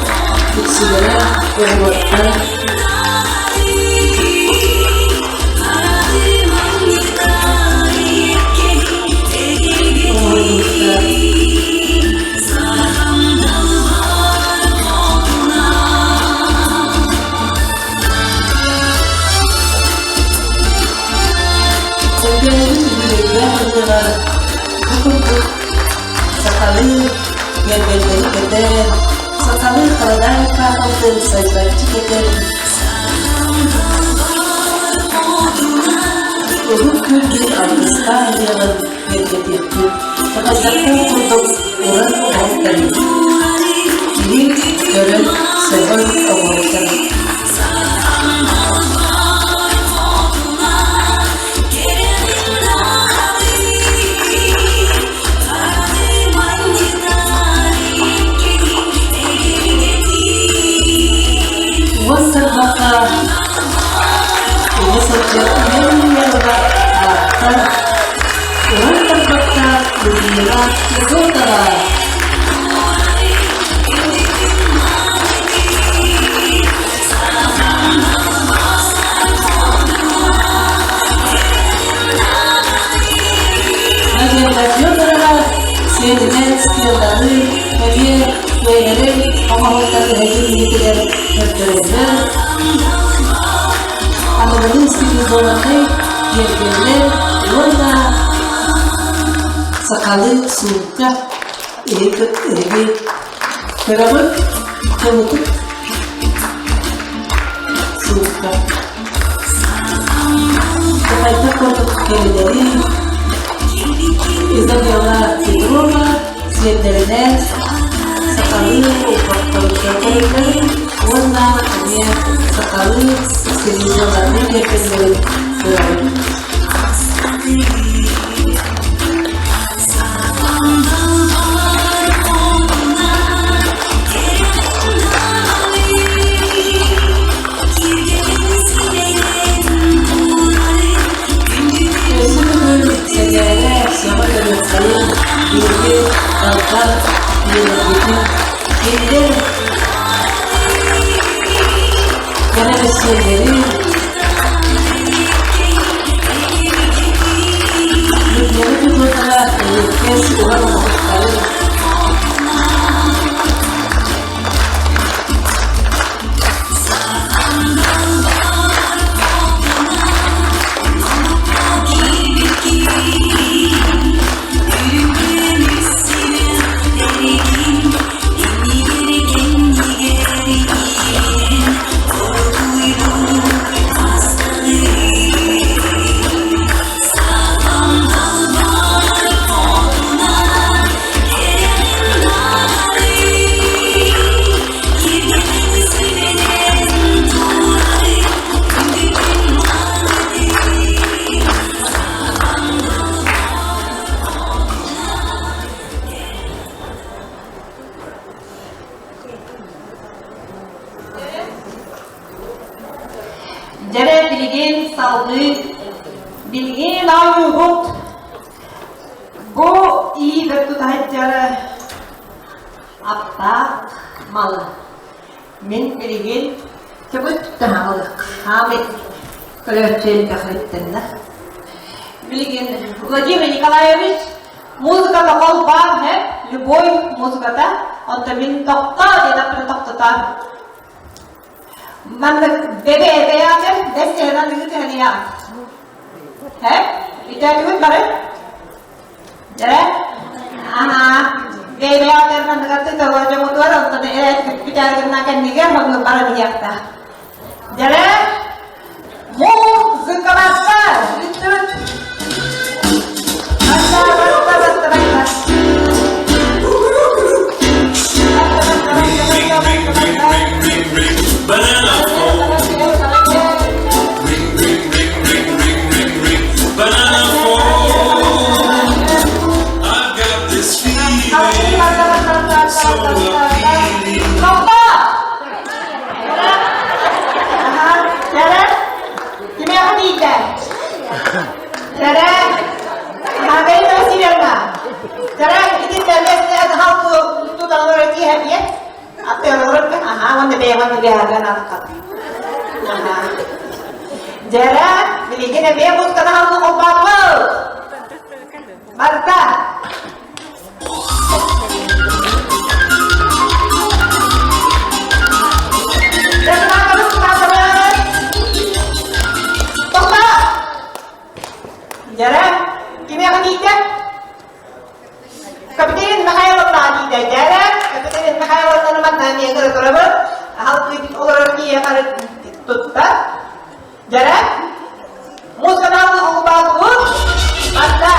үксүлэрэ оҕуруоттан оҥоһуллубуттар. Элгээйибит үбүлүөйдээх ырыалар бу курдук Сахалыы киэргэллэри кэтэн, сахалыы харадаай хаахылтын сайбаччы кэтэн, Уһук күөлгүн алгыстаах ыһыаҕын киэргэтиэхпит, такайдахтар курдук уран оҥоһуктарын киһи көрөн сөҕөн оҥоһуктарын. Уон сырбахха уһу сылдьар үйэ-үйэ ааптар уран тарбахта Людмила Федотова. Надежда Федорова сиэнинэн стелланы эмиэ бэйэлэрин оҥоһуктарын эһэги илиитигэр көрдөрөллөр. Аныгылыы стилизованнай киэргэллэр уонна сахалыы суукка эһиги көрөҕүт, кылытык суукка. Хайдах курдук кэлэлэри Изабелла Петрова сиэннэринэн сахалыы уппахтарыттан көрөллөрүн уонна эмиэ сахалыы стилизованнай киэргэллэрин көрөбүт. Өссө төгүл сэҥээрэ, сөҕө көрүөххэйиҥ, биһиги далбар ийэлэрбитин, кинилэр кэрэ мөссүөннэрин, Людмила Федотова эриэккэс уран оҥоһуктарын Дьэрэ билигин салгыы билигин оонньуубут Бу иибэр тутаһыдьара аптаах малы. Мин билигин чөбүт таһаҕалык хаамый көрөөччү элбэхиттэннэ. Билигин Владимир Николаевич музыката холбаан һэп, любой музыката, онто мин тохтоо диэн аппын тохтотоор. Маннык бэбэ эбэйэҕэр бэс сыһынан ыгы түһэниэҕ. Һэ? Үтөөтүгүт бары? Дьэ? Аһаа. Бэйбэйэҕэр манныгар тытылар дьоҥутугар онтон бүтээргинна кэннигэр оннук баран иһиэхтээх. Дьэ? Музыкаларга бүттүбүт. Баста, баста, баста, баста. Banana phone. Ring, ring, ring, ring, ring, ring, ring. Banana phone. I've got this feeling so appealing. Кимиэхэ тиийдэ? Чэрэ, Магаина Васильевна. Чэрэ, ити тэллэстээн халку туталлар тииһэбиэ. Аттыаларга, аха, уонна бэйэҕин билиһэргэн артар. Аха. Дьэрэ, билигин эмиэ музыканы халку холбоотубут. Барда. Дьэрэ, кимиэхэ тиийдэ? Капитан Михайловна. Дьэрэ, Екатерина Михайловна манна эмиэ турабыт. Аһал олорор киһиэхэ тутта. Дьэрэ, музыканал улбаатыбыт. Манна.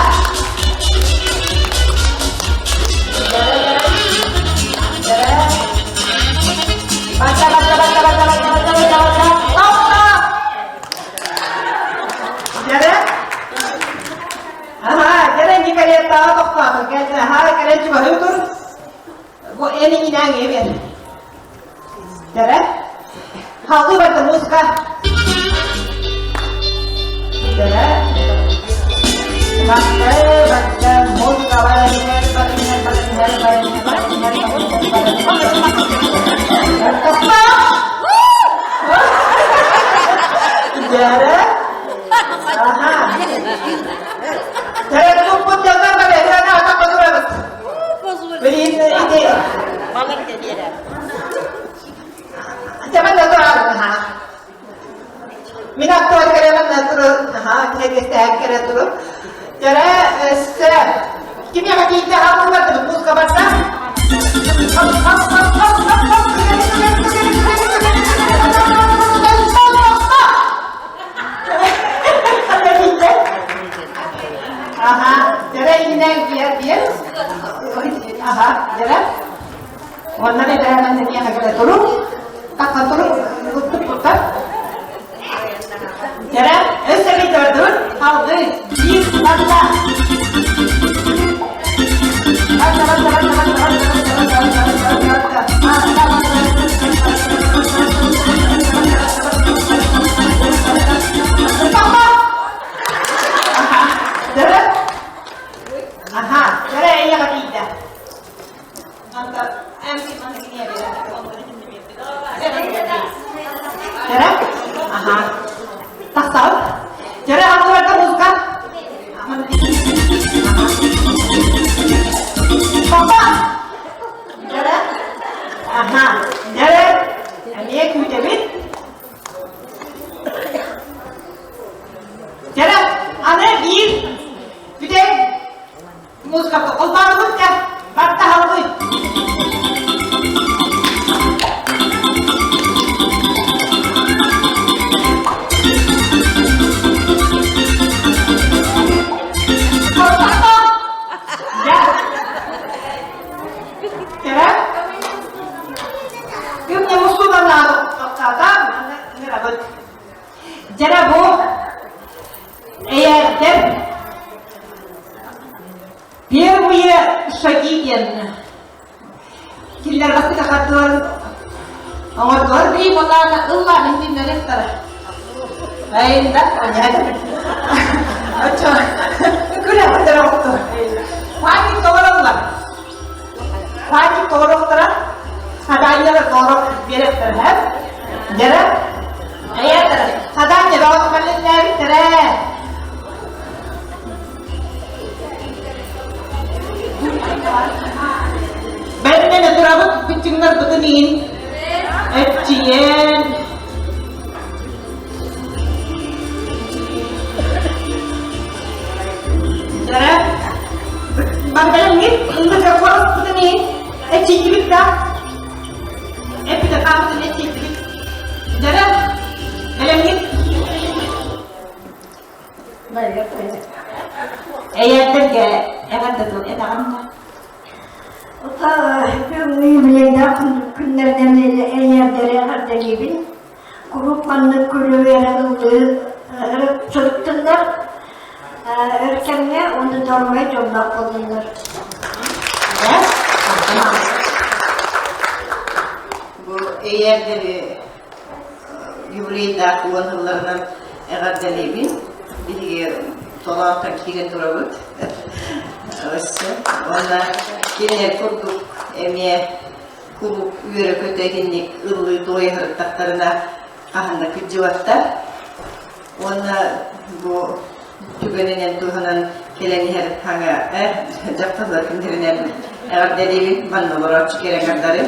Дьэрэ, Батта, батта, батта, батта, батта, батта, батта, батта. Оппа! Дьэрэ. Аһаа, кэлэн Николеттаҕа тохтоотун, кэлэн, аһаа, кэлэн чугаһыы тур. Бу эн иҥинээҥ эбиэн. Дэрэ. Халгы барда музыка. Дэрэ. Батта, батта, музыка бар, бар, бар, бар, бар, бар, бар, Дэрэ. Аха. Туппут дьоннор бэбэһээн атах турабыт. Билин ити Чаман да турабыт аха. Мин аттыбар кэлэмэн да туру аха кэтэстээн кэлэ туру. Дьэрэ өссө кимиэхэ тиийдэ хааллыбат музыка барда. Хоп хоп хоп хоп хоп хоп Аха, дьэрэ иинэн киэр биэр. Аха, дьэрэ. Онно бэтэрээн миэхэ кэлэ туру. Тахха туру, туттук туттар. Дьэрэ, өссө биир Халгы, биир, барда. Барда, барда, барда, барда, барда, барда, барда, барда, барда. Аха, дьэрэ, эмиэ күүтэбит. Дьэрэ, аны биир бүтэй музыката холбоонубут да баттаһалбыт. Дьэрэ, Күҥҥэ мустуулалаах тохтоото, ыҥырабыт. Дьэрэ бу эйээрдэр первые шаги диэн кинилэр бастакы хардыларын оҥордулар бии буоллаҕына ыллаан иһитиннэриэхтэрэ. Айында, Оччо күлэхтэр оҕотто. Паник толороллор. Паник толоруохтара, хадаанньалар толору биэрэхтэрэ, дьэрэ, эйээтэрэ, хадаанньа бөҕөтө бэлэмнээбиттэрэ. Бэлэмнэнэ турабыт быччыҥнарбытын иһин эччийэн Дьэрэ, Бардалыммыт ыллыга куораспытын иһин эчийдибит да эппитэ хаамытын эчийдибит. Дьэрэ, бэлэмҥит? Эйэрдэргэ эҕэрдэ тыл этэҕин да? Бүгүҥҥү күннэринэн эйэрдэри эҕэрдэлиибин. Куруук маннык күлү-үөрэ ыллыы сырыттыннар. Өр кэмҥэ уонна доруобай дьоллоох буоллуннар. Бу эйэрдэри юбилейдаах уон сылларынан эҕэрдэлиибин. Биһиги толоонтон киирэн турабыт. Өссө уонна кинилэр курдук эмиэ куруук үөрэ-көтө итинник ыллыы туойа сырыттахтарына хаһан да кырдьыбаттар. Уонна бу түгэнинэн туһанан кэлэн иһэр хаҥа дьахталлар күннэринэн эҕэрдэлиибин манна олорооччу кэрэҥэрдары,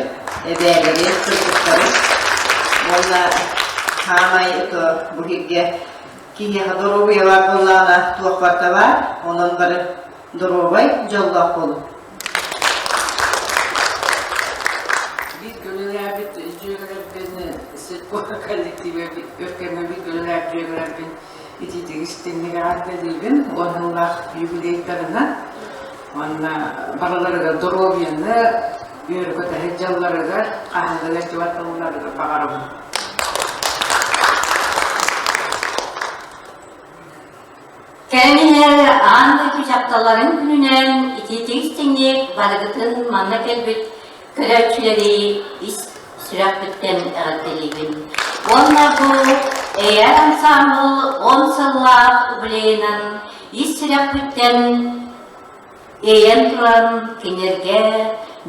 эбээлэри, кыргыттары уонна хаамай ото бу сиргэ киһиэхэ доруобуйалаах буоллаҕына туох барыта баар, онон бары доруобай, дьоллоох буолуҥ. коллективы өр кэмҥэ бииргэ үлэлээбит дьүөгэлэрбин итиитик истиҥник эҕэрдэлиибин уон сыллаах юбилейдарынан уонна барыларыгар доруобуйаны, үөрэ-көтө сылдьалларыгар, хаһан да ыалдьыбат баҕарабын. Кэлэн иһэр аан дойду дьахталларын күнүнэн итиитик истиҥник барыгытын манна кэлбит көрөөччүлэри ис сүрэхпиттэн эҕэрдэлиибин. Уонна бу Эйэр ансаамбыл он сыллаах юбилейынан ис сүрэхпиттэн иэйэн туран кинилэргэ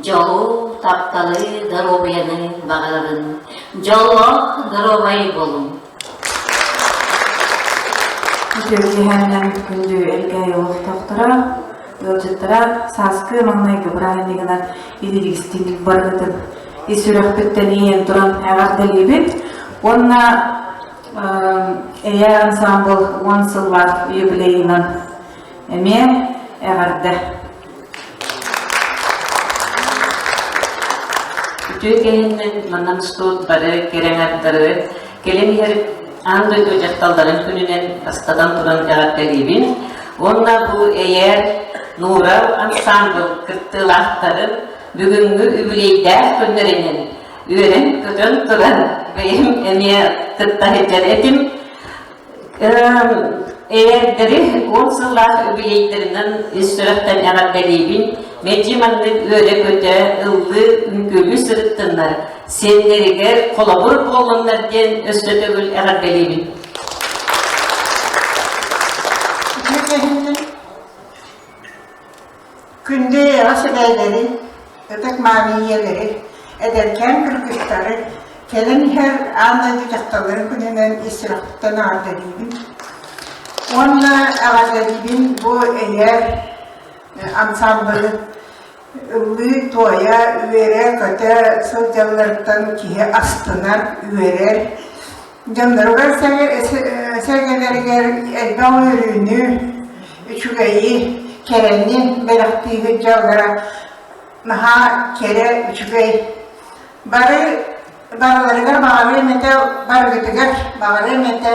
дьолу, тапталы, доруобуйаны баҕарабын. Дьоллоох, доруобай буолуҥ! Үтүө киэһээннэн күндү Элгээйи олохтоохторо, ыалдьыттара сааскы маҥнайгы бырааһынньыгынан илиилистиҥ барыгытын ис сүрэхпиттэн иэйэн туран эҕэрдэлиибит уонна Эйэ ансаамбыл уон сыллаах юбилейынан эмиэ эҕэрдэ! Үтүө кэһиннэн манан устуут бары кэрэҥардары кэлин иһэр аан дойду дьахталларын күнүнэн бастатан туран эҕэрдэлиибин уонна бу эйээр Нуурал ансаамбыл кыттыылаахтарын бүгүҥҥү үбүлүөйдээх күннэринэн үөрэн-көтөн туран бэйэм эмиэ кытта сылдьар этим. Эйэрдэри уон сыллаах үбүлүөйдэринэн ис сүрэхтэн эҕэрдэлиибин. Мэлдьи маннык үөрэ-көтө, ыллыы, үҥкүүлүү сырыттыннар, сиэннэригэр холобур буоллуннар диэн өссө төгүл эҕэрдэлиибин. Күндү эйэҕэс эбээлэри, ытык мааны ийэлэри, эдэркээн кыргыттары кэлэн иһэр аан дойду дьахталларын күнүнэн ис сүрэхпиттэн эҕэрдэлиибин. Уонна эҕэрдэлиибин бу эйээр ансаамбылы ыллыы-туойа, үөрэ-көтө сылдьалларыттан киһи астынар, үөрэр. Дьонноругар сэргэлэригэр элбэх үөрүүнү, үчүгэйи, кэрэни бэлэхтиигит дьаллара наһаа кэрэ, үчүгэй. Бары барыларыгар баҕарыам этэ, барыгытыгар баҕарыам этэ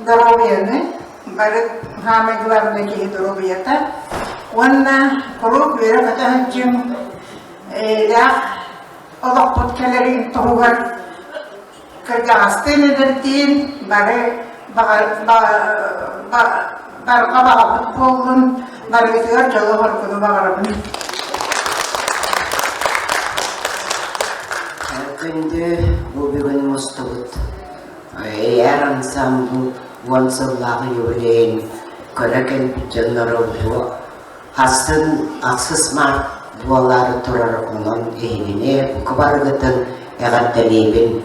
доруобуйаны, бары саамай главное киһи доруобуйата. Уонна куруук үөрэ-көтө сылдьыҥ, эйэлээх олохпут кэлэрин туһугар Кырдьаҕастыын эдэрдиин бары барҕа баҕабыт буоллун, барыгытыгар дьолу-соргуну баҕарабын. Күндү бу бүгүн мустубут Эйээр ансаамбыл уон сыллаах юбилейын көрө кэлбит дьоннору бу Хасын ахсыс март буолаары турар онон эһигини бука барыгытын эҕэрдэлиибин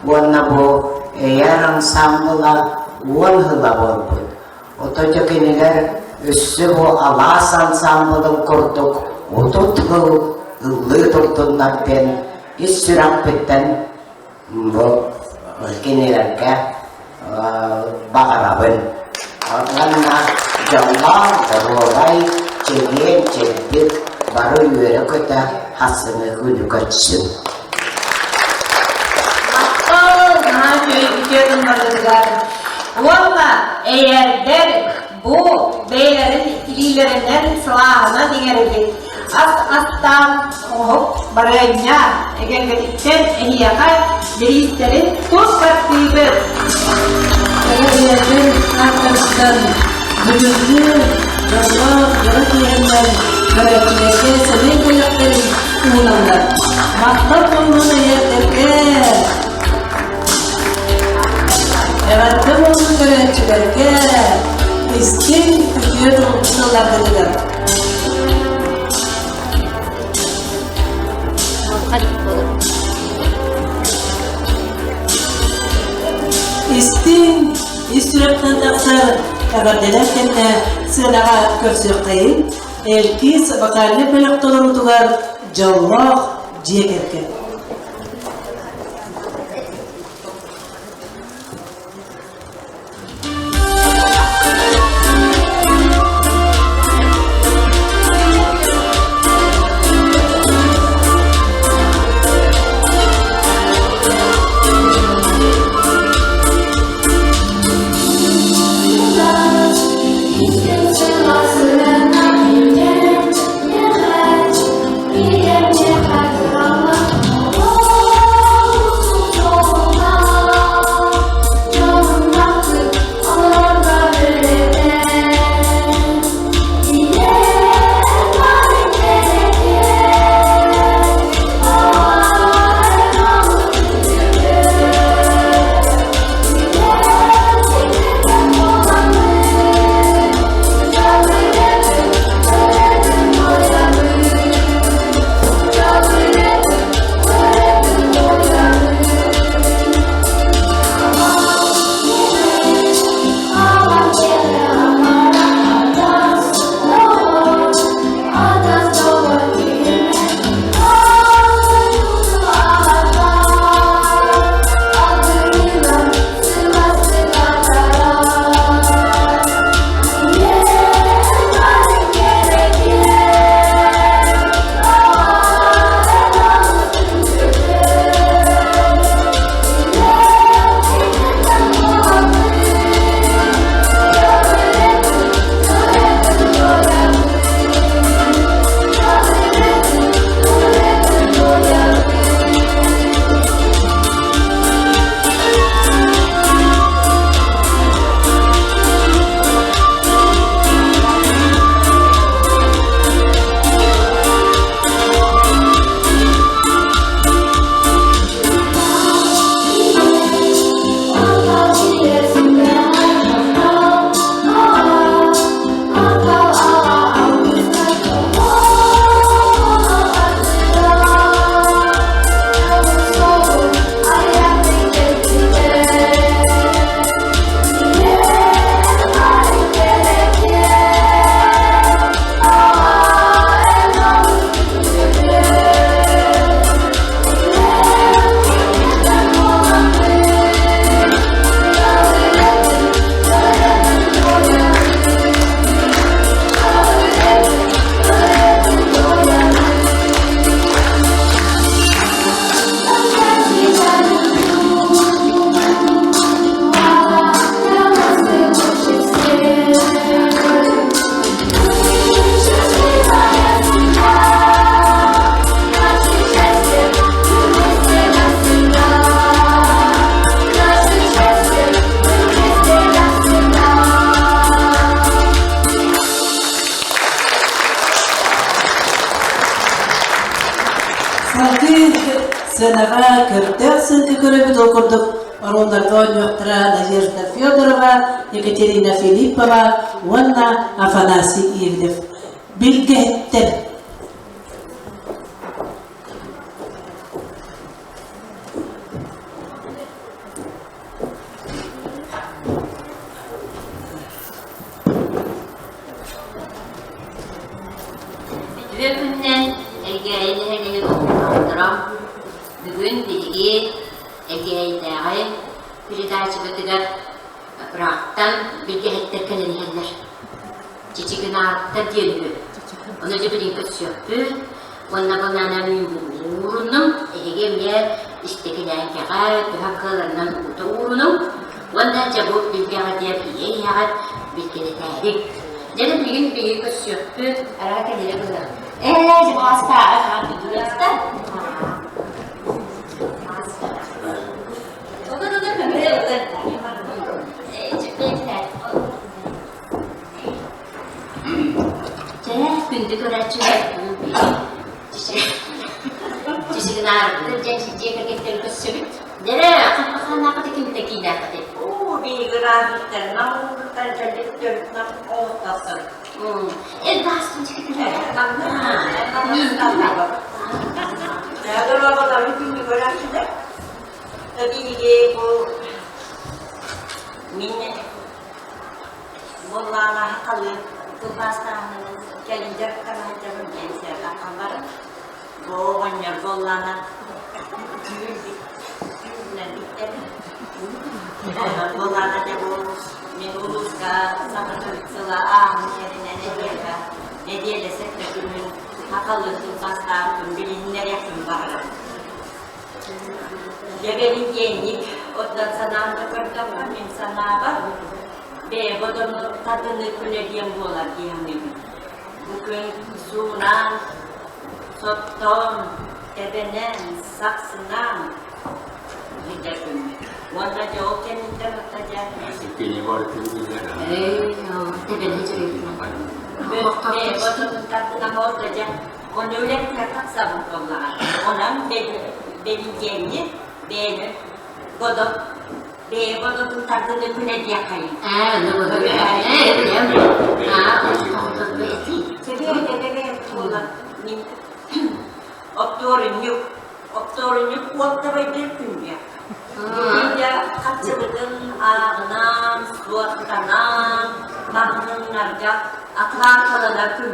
уонна бу Эйээр ансаамбыла уон сыла буолбут. Ото дьэ кинилэр өссө бу алаас ансаамбылын курдук 30 сыл ыллыы турдуннар диэн ис сүрэхпиттэн Бу кинилэргэ баҕарабын. Уонна дьоллоох, доруобай, чэгиэн-чэбдик, бары үөрэ-көтө хасыҥы күнү көрсүҥ. Махтал наһаа үчүгэй үтүө тылларгытыгар. Уонна эйээрдэр бу бэйэлэрин илиилэринэн сылааһынан иҥэрибит ас астаан оҥоһук барыанньа эгэлгэтиттэн эһиэхэ бириистэрин тус баттыыбыт. Эйээрдэр ааттарыттан бүгүҥҥү дьоллоох дьоро киэһэннэн көрөөччүлэргэ сэмэй бэлэхтэрин ууналлар. Махтал буоллун эйээрдэргэ! Эҕэрдэ буоллун көрөөччүлэргэ! Истиҥ үтүө тылларгытыгар! Истиҥ, ис сүрэхтэн тахсар эҕэрдэлэр кэннэ сыанаҕа көрсүөххэйиҥ Элкис вокальнай бөлөх толоруутугар дьоллоох дьиэ кэргэн. Салгыы сыанаҕа көрдөөх сыыҥка көрөбүт ол курдук оруолларга оонньуохтара Надежда Федорова, Екатерина Филиппова уонна Афанасий Ивлев. Билгэһиттэр. Үтүө күнүнэн Элгээйи нэһилиэгин олохтоохторо бүгүн биһиги Элгээйитээҕи передачабытыгар ыраахтан билгэһиттэр кэлэн иһэллэр. Чичигинааттар диэн үһү. Ону дьэ билигин көрсүөхпүт уонна бу наана ууруннум. Эһиги эмиэ истэкилээҥкэҕэ төһө кыаларынан уута уурунуҥ. Уонна дьэ бу билгэҕитигэр ийэ ийэҕит билгэлэтээриҥ. Дьэ билигин биһиги көрсүөхпүт, араа кэлэрэ быһа. Ээ, дьэ баҕастааҕы хаан күндүлэстэ. Олор олор мөмүрэ олор. Чэ, күндү көрөөччүлэр, Чичигинаарыттан дьэ дьиэ кэргэттэрин көрсөбүт. Дэрэ, ханнаахыты кимтэ киинээххитий? Оо, биһиги ыраахыттарынан уулуттан кэлбит төрүтүнэн оҕуттахсар. Эр баастын чикитилэр. Дорооболору күндү көрөөччүлэр. Биһиги бу мин Буоллаҕына сахалыы тылбаастааһынын кэлин дьарыктана сылдьабын диэн сыарҕаххан баран, бу оҕонньор буоллаҕына түүл түүнүнэн бүттэбин. Онон буоллаҕына дьэ бу мин улууска саҥа төрүт сыла ааһын иһэринэн эһиэхэ нэдиэлэ сэттэ күнүн сахалыы тылбаастаабытын билиһиннэриэхпин баҕарабын. Дьэбэлитиэнньик оттон санаан да көрдөххө, мин санаабар, бэйэ бодону тардыныы күнэ диэн буолар дии саныыбын. Бу күн суунан, соттон, тэбэнэн, сахсынан билэр күммүт. Уонна дьэ ол кэнниттэн отто дьэ бэйэ бодотун тардынан ол да дьэ Ону үлэтигэр тахсабын буоллаҕа. Онон бэлидиэнньи бэйэни бодо бэйэ бодотун тардыны күнэ диэххэйин. Мин оптуорунньук оптуорунньук уоттабайдыыр күнгэ. Күндэ хаччыбытын ааҕынан, суоттанан, маҕаһыыннарга атаакаланар күн.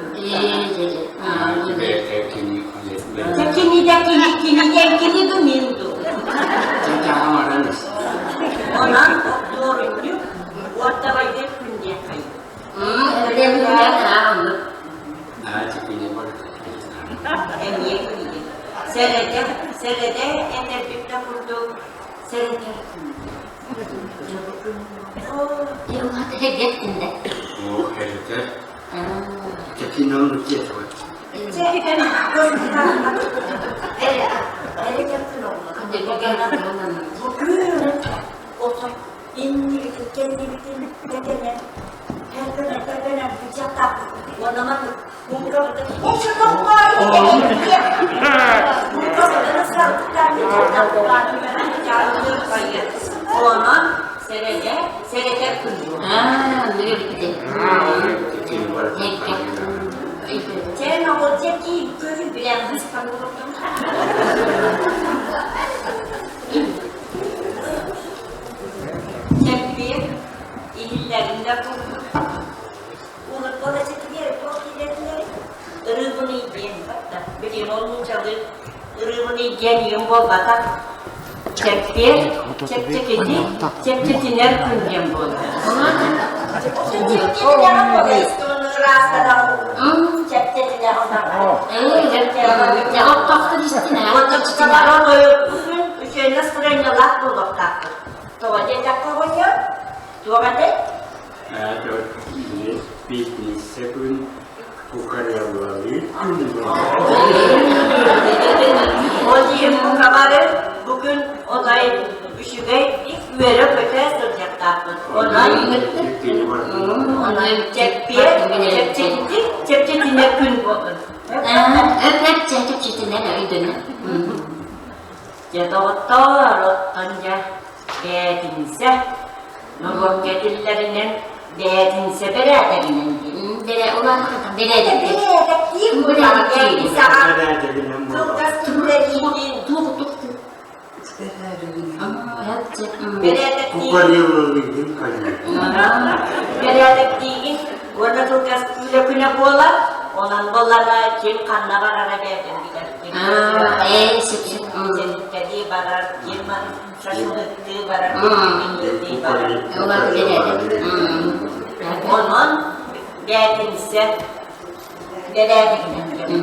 Кини да кини кини кини ду мин ду. Онон оптуорунньук уоттабайдыыр күн диэххэйин. Эмиэ киһи. Сэрэтэ, сэрэтэ этэрбиттэ курдук сэрэтэр күн. Бу күн отон иннибитин кэннибитин тэтэнэн тэтэнэн бычаттааппыт уонна маннык Онон сэрэтэ сэрэтэр күн. Чэн оҕолча киин көрү билэн быстан олордум. Чэппиэр иһиллэринэ курдук Урут эчэтигэр туох дииллэриннэрий? Ырыыбыный диэн батта. Билигин ол нууччалыы ырыыбыный диэн ийэм буолбатах. Чэппиэр, чэпчэкити, чэпчэтинэр күн диэн буолар. Үчүгэй настроениелаах буолуохтаахпыт. Тоҕо диэтэххэ оҕонньор, туох этэй? Пятница күн кукареллалыы күн Ол иһин бука бары бу күн отой үчүгэй үөрэ-көтө сылдьыахтаахпыт. Онон онон чэппиэр чэпчэтитик чэпчэтинэр күн буоллун. Өп чэ чэпчэтинэн өйдөнө. Дьэ доҕоттоор, оттон дьэ бээтинсэ норуокка этиллэринэн бээтинсэ бэрээдэгинэн диэн. Бэрэ улахан бэрээдэктиир. Бэрээдэктиир Кылгас үлэлиигин. Бэрээдэктиигин уонна кылгас күүлэ күнэ буолар, онон буоллаҕа ким ханна барара бэйэтин билэр. Ким барар, ким шашлыктыы барар, ким барар. Онон бээтинсэ бэрээдэгинэн диэн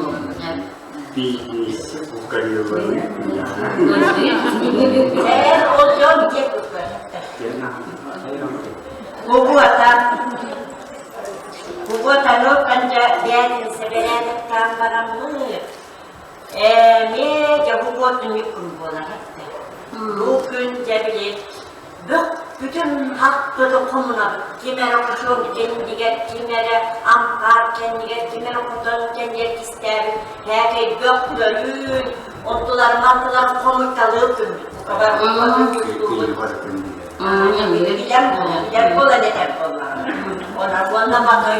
Биисэ кукарилары Эр ол дьон диэк Кубуата Кубуатаны канжа бээтинсэ бэрээдэктээн бараммыт Эмиэ дьэ бу түннүк күн буолар Бу күн дьэ били Бөх бүтүн хаппытын хомунабыт. Ким эрэ хочуон кэннигэр, ким эрэ ампаар кэннигэр, ким эрэ хотон кэннигэр кистээбит һээкэй бөх көрүүн, онтуларын мантыларын хомуйталыы күммүт. Билэн билэр буолан этэр буоллаҕына. Онон уонна матай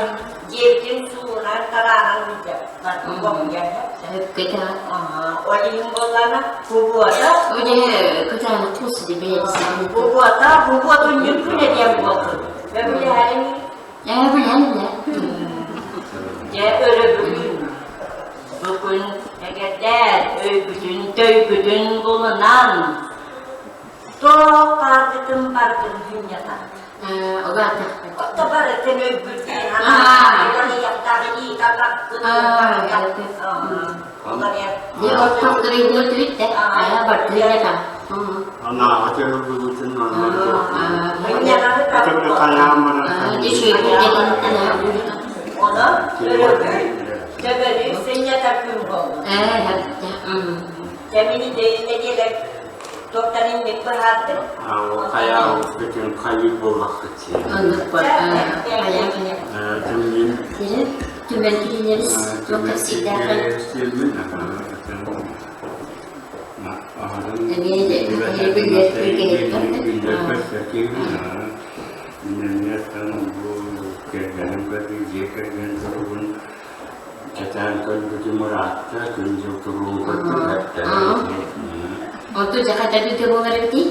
дьиэбитин суунан тараанан илдьэ хомуйар. Ол иһин буоллаҕына кубуота Кубуота кубуотунньук күнэ диэн буолбут. Бөбүлэһэриҥ Дьэ өрөбүлүн бу күн эгэрдээр өйгүтүн төйгүтүн булунан туох хааргытын барытын сынньатан Отто барытын өйгүтүн Онон өрөбүл төбөнү сынньатар күн буолла. Кэмини нэдиэлэ туохтан инник быһаардым. Хайа бүтүн хайыы буоллахпыт Түмэн киһилэрис туох кэпсиирдээххин? Кэтээн көрбүтүм ыраатта, күн-дьыл туругун көрдүм Онту дьэ хайда бүгэ буолар эбитий?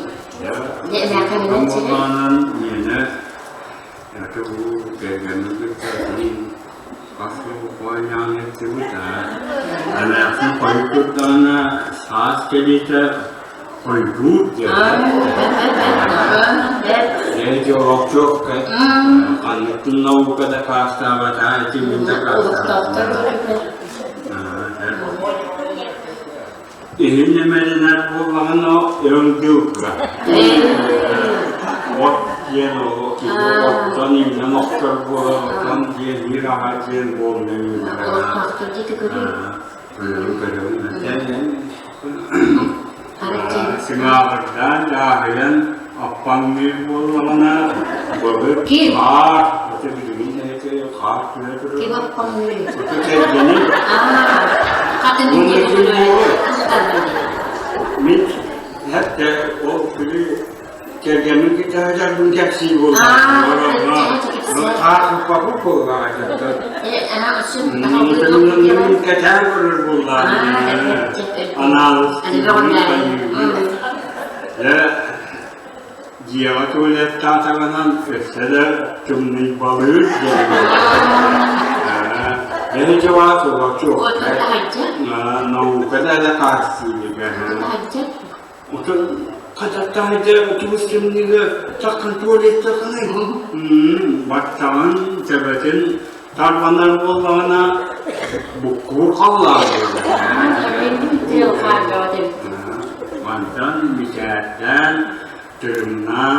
Дьэ эмээххинэн сирэ? Миэнэ это бу кэргэммин кытта хас оонньоон эттибит эмээхсин хойут турдаҕына саас кэлиитэ хойдуур диэн Эти олохчуокка ханныктын наука дакаастаабатаа ити мин дакаастаабатаа Иһин эмэринэр буоллаҕына өҥ дьылга. От диэн ол киһи оттон иҥнэн охтор буолар, оттон диэн биир аҕа диэн буолна Көрөбүн көрөбүн Сыҥааҕырдаан дьааһыйан аппаҥныыр буоллаҕына былыр хаар ити билигин эти хаар түһэ турар. Ким аппаҥныыр? Ити кэргэним. Мин хәтта ол күлү кэргэммин кытта сылдьарбын кэпсиир буоллаҕым. Хаар сыппаппыт буоллаҕа Кэтээн көрөр буоллаҕым. Анаалыс Дьиэҕэ туалеттаатаҕынан өссө да тымныйбалыыр диэн Эһи дьылаа туһаччу наука да да хаастыыга Отон хататтаһыдьа тубус тымныыга таххан туалеттаханай баттаҕын төбөтүн тарбанар буоллаҕына буккуур халлаан Мантан мичээрдээн тырымнаан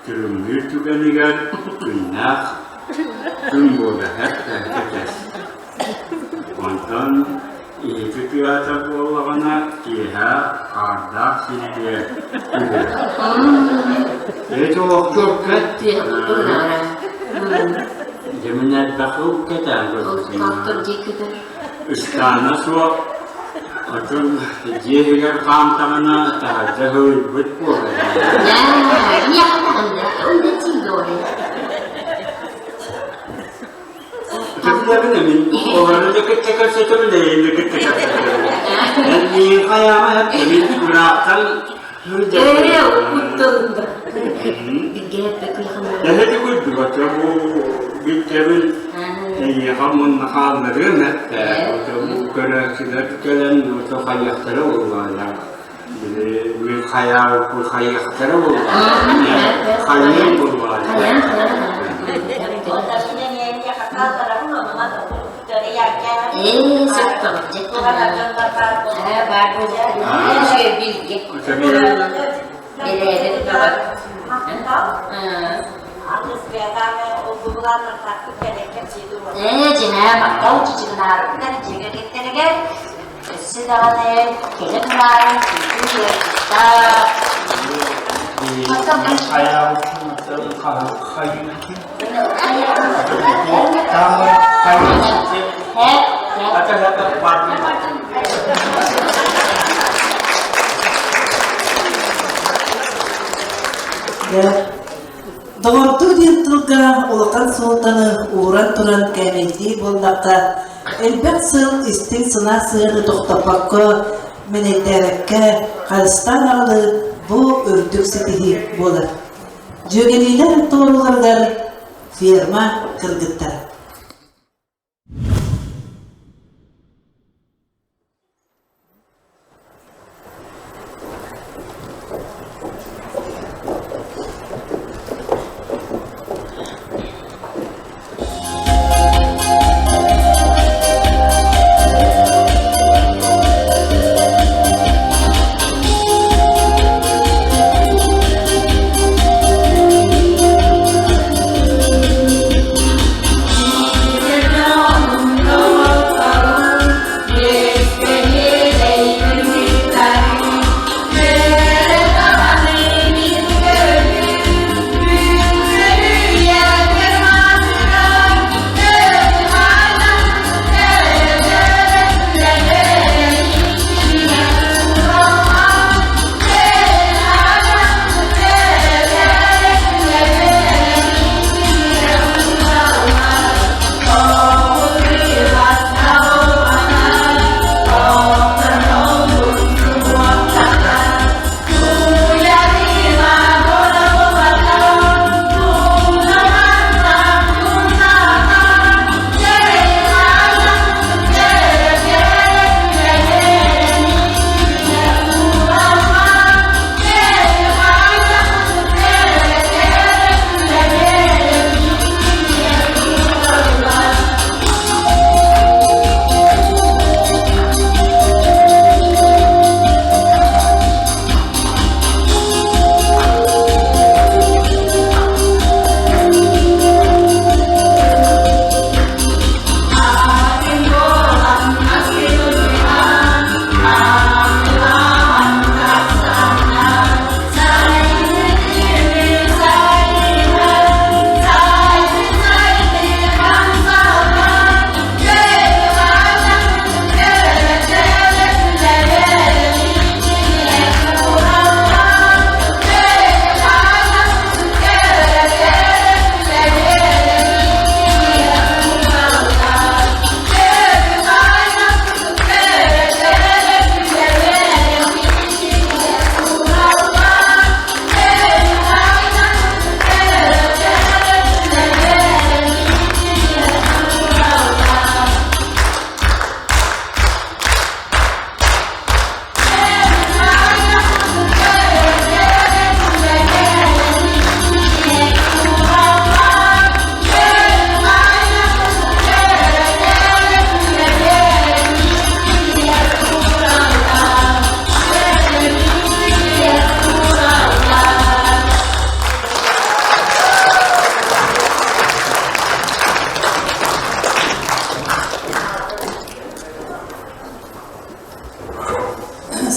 тырымныыр түгэнигэр күннээх күн буола кэтэс. Онтон иһити тыата буоллаҕына киэһэ хаардаах сиргэ түһэр. Эти олохтуохха Дьэ мин элбэх кэтээн көрбүтүм. Ыстаана суох, отон дьиэ иһигэр хаамтаҕына таһырдьа ыһылыйбыт буолар. Сөбүлэбин мин олору да кытта көрсөтөбүн, эйигин да кытта көрсөтөбүн. Эн миигин хайаама мин ыраахтан Ээ, уттун. Эһэти курдук, бу бүттэбин эйиэхэ мунна хаалларыам эттэ. Бу көрөөччүлэр кэлэн ото хайыахтара буоллаҕына. Били мин хайаабыппын хайыахтара буоллаҕына. Хайыам буоллаҕына. Ээ, сөптөөх. Баар билгэ. Элээбит бөҕө. Ээ, дьиҥэ, махтал чычыгынаарыттар дьиэ кэргэттэригэр өссө даҕаны кэлэ тураарын күндү ыалдьыттар. Доҕордуу диэн тылга улахан суолтаны ууран туран кээмэйдиир буоллахха, элбэх сыл истиҥ сылаас сыһыаны тохтоппокко, мэнэйдээбэккэ харыстаан аҕалыы бу үрдүк ситиһии буолар. Дьүөгэлиилэр туорууларыгар ферма кыргыттара.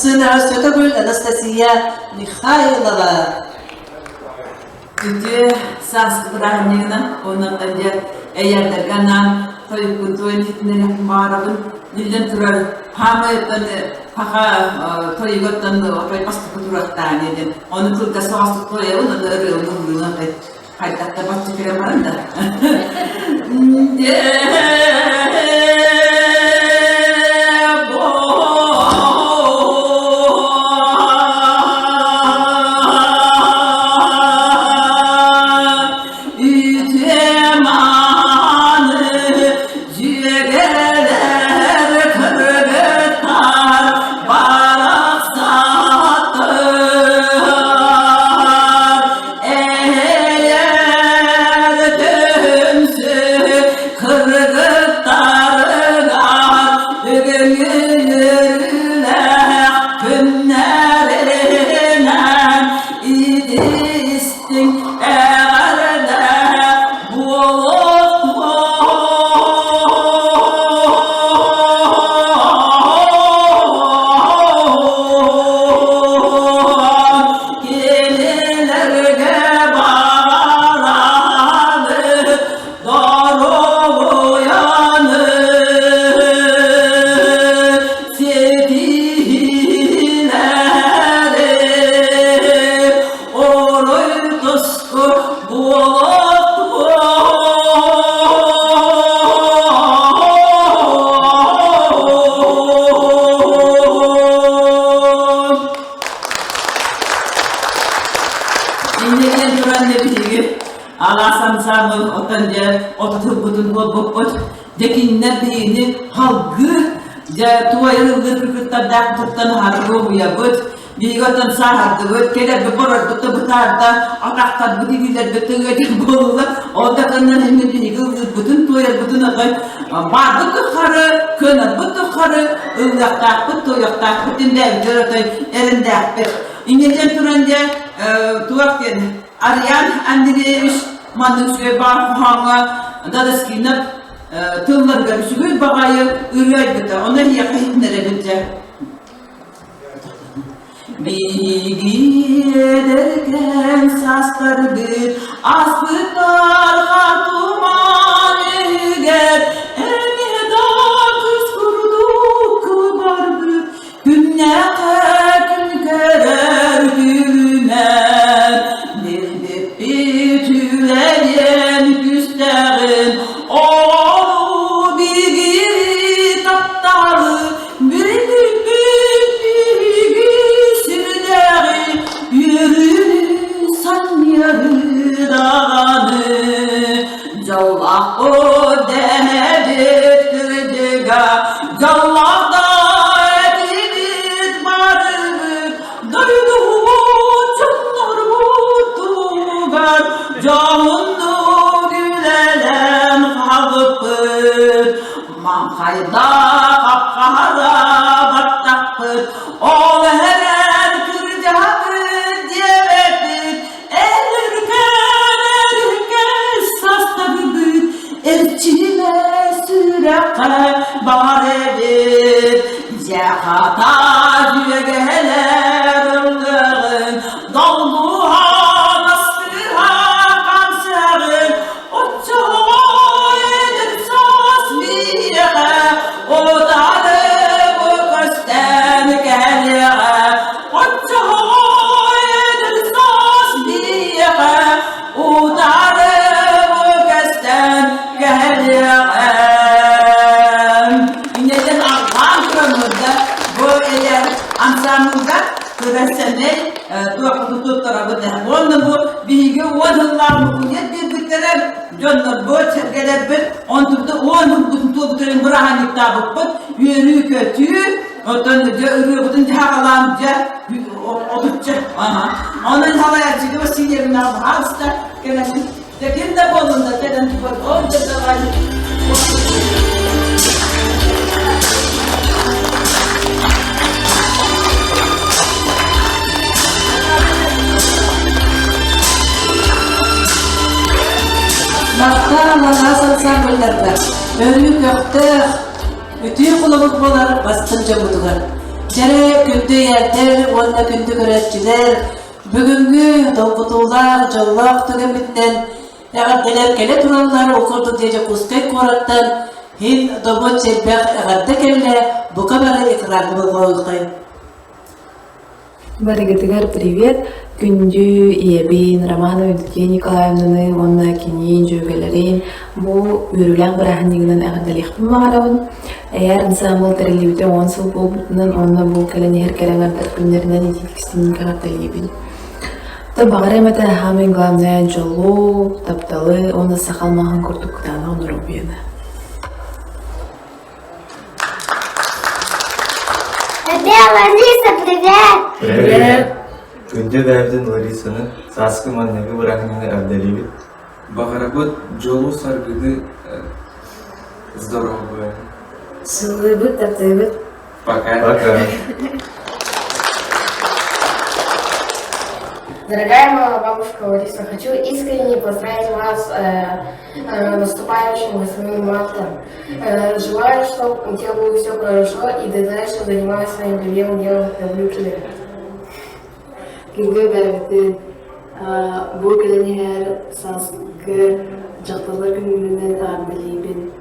Сынаҕа Сөтөгүл Анастасия Михайлова. Үтүө саас бырааһынньыгынан уонна дьэ эйэрдэргэ анаан. тойуккун туойан иһитиннэриэхпин баҕарабын. Биллэн турар, хаамыйаттан саха тойугаттан отой бастакы туруохтаан диэн. Ону кылгас соҕустук туойабын, ону ырыабын ыллыыбын хайдах да бачча кэлэн баран да. Иннинэн туран биһиги алаас ансаамбыл оттон дьэ отутурбутун буолбуппут. Дьэ кинилэр биһигини халгыы дьэ туойар ыллыыр кыргыттардаах туттан аһары Биһиги оттон сааһырдыбыт, кэлэрбит борорбут да бытаарда, атахтарбыт, илиилэрбит тыҥа буолла. Ол да гынан иннин биһиги ыллыырбытын, туойарбытын отой баарбыт тухары, кыанарбыт тухары ыллыахтаахпыт, туойуохтаахпыт диэн бэйэбитигэр отой эрэннээхпит. Иннинэн туран дьэ туох диэн Ариан Андреевич маннык үчүгэй баар хоһооҥҥо Дадаскинов тылларыгар үчүгэй баҕайы ырыа айбыта. Ону эһиэхэ иһитиннэрэбин дьэ. Биһиги эдэркээн саастарбыт ааспыттарга туман иһигэр эмиэ да кыс курдук кылбарбыт күннээххэ күн көрөр күнэр билбиппит үлэлиэн күстээҕин оҕолуу биһиги тапталы Дьоһуннук үлэлээн хаалбыппыт Маҥхайда хапхаһара баттахпыт, ол эрэн кырдьаһабыт диэбэппит, эркэн эркэ састабыбыт, эрчимэ сүрэххэ бар эбит. Дьэ хата дьүөгэлэр ыллыаҕын, долгуһан астыһа хамсыаҕын, Ансамблга кырасэмэй туохпутун туттарабыт. Уонна бу биһиги уон сыллаах мукуният биэрбиттэрэ Дьоннорбут, сэргэлэрбит онтубутун уон ылбытын туолбутун бырааһынньыктаабыппыт, үөрүү-көтүү, оттон дьэ ырыабытын дьаһаҕалаан дьэ отучча. Онон салайааччыга Васильевна баһаалыста кэлэммит. Дьэ ким да буоллун да кэлэн ол дьэ давай. Махтал алаас ансамбльдарга өрүү көхтөөх, үтүө холобур буолар бастыҥ дьоммутугар. Дьэрэ күндү эйээрдэр уонна күндү көрөөччүлэр бүгүҥҥү долгутуулаах, дьоллоох түгэммитинэн эҕэрдэлэр кэлэ тураллар. Ол курдук дьэ Дьокуускай куораттан. Һин добут сэрбэх эҕэрдэ кэллэ, бука бары экраҥҥа болҕойуоххайын. Барыгытыгар привет! Күндү ийэбин Романова Евдокия Николаевнаны уонна кини дьүөгэлэрин бу үөрүүлээх бырааһынньыгынан эҕэрдэлиэхпин баҕарабын. Эйээр ансаамбыл тэриллибитэ 10 сыл буолбутунан уонна бу кэлэн иһэр кэрэ аҥардар күннэринэн итиитик эҕэрдэлиибин. То баҕарыам этэ самое главное дьолу, тапталы уонна саха алмааһын курдук кытаанах доруобуйаны. Эбээ, Лариса, привет! Привет! Күндү эбээбитин Ларисаны сааскы манныгы бырааһынньыгы эҕэрдэлиибит. Баҕарабыт дьолу-саргыны, здоровья. Сыллыыбыт, таптыыбыт. Пока. Пока. Дорогая моя бабушка Лариса, хочу искренне поздравить вас э, э, наступающим 8 марта. Э, желаю, чтобы у тебя было все хорошо и ты дальше занималась своим любимым делом. Люблю тебя. Күндү эбээбитин бу кэлэн иһэр сааскы дьахталлар күннэринэн эҕэрдэлиибин.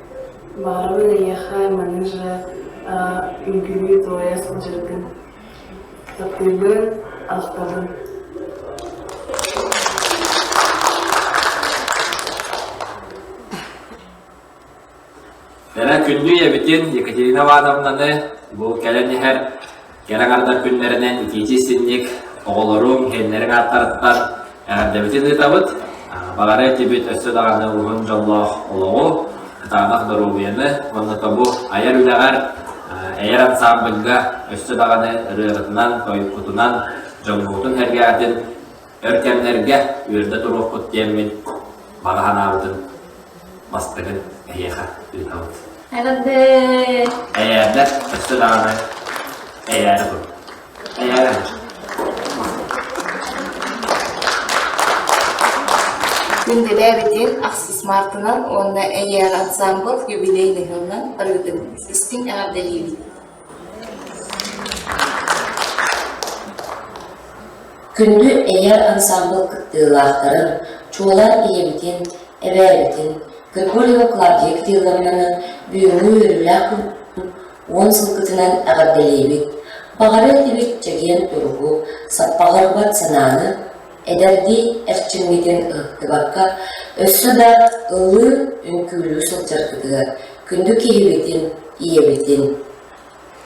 Баҕарабын эйиэхэ маннык же үҥкүүлүү туойа сылдьаргын. Таптыыбын, ахтабын. Эрэ күндү ийэбитин Екатерина Ивановнаны бу кэлэн иһэр кэрэ аҥардар күннэринэн итиити-истинник оҕолоруҥ, һиэннэриҥ ааттарыттан эҕэрдэбитин ыытабыт. Баҕара этибит өссө даҕаны уһун дьоллоох олоҕу, кытаанах доруобуйаны уонна тобу айар үлэҕэр, эйэр ансаамбылга өссө даҕаны ырыаҕытынан, тойуккутунан дьоҥҥутун-сэргэҕитин өр кэмнэргэ үөрдэ туруоххут диэммин баҕа санаабытын бастыҥын эһиэхэ ыытабыт. Эҕэрдэ! Эйээрдэр өссө даҕаны эйээрэ тур. Эйээрэ. Күндэлээбитин ахсыс мартынан уонна Эйээр ансаамбыл юбилейный сылынан барыгытын истиҥ эҕэрдэлиибит. Күндү Эйээр ансаамбыл кыттыылаахтарын, чуолаан ийэбитин, эбээбитин Григорьева Клавдия Кирилловнаны бүгүҥҥү үөрүүлээх күн уон сылгытынан эҕэрдэлиибит, баҕарыа этибит чэгиэн туругу, саппаҕырбат санааны, эдэрдии эрчимҥитин ыһыктыбакка, өссө да ыллыы, үҥкүүлүү сылдьаргытыгар күндү киһибитин, ийэбитин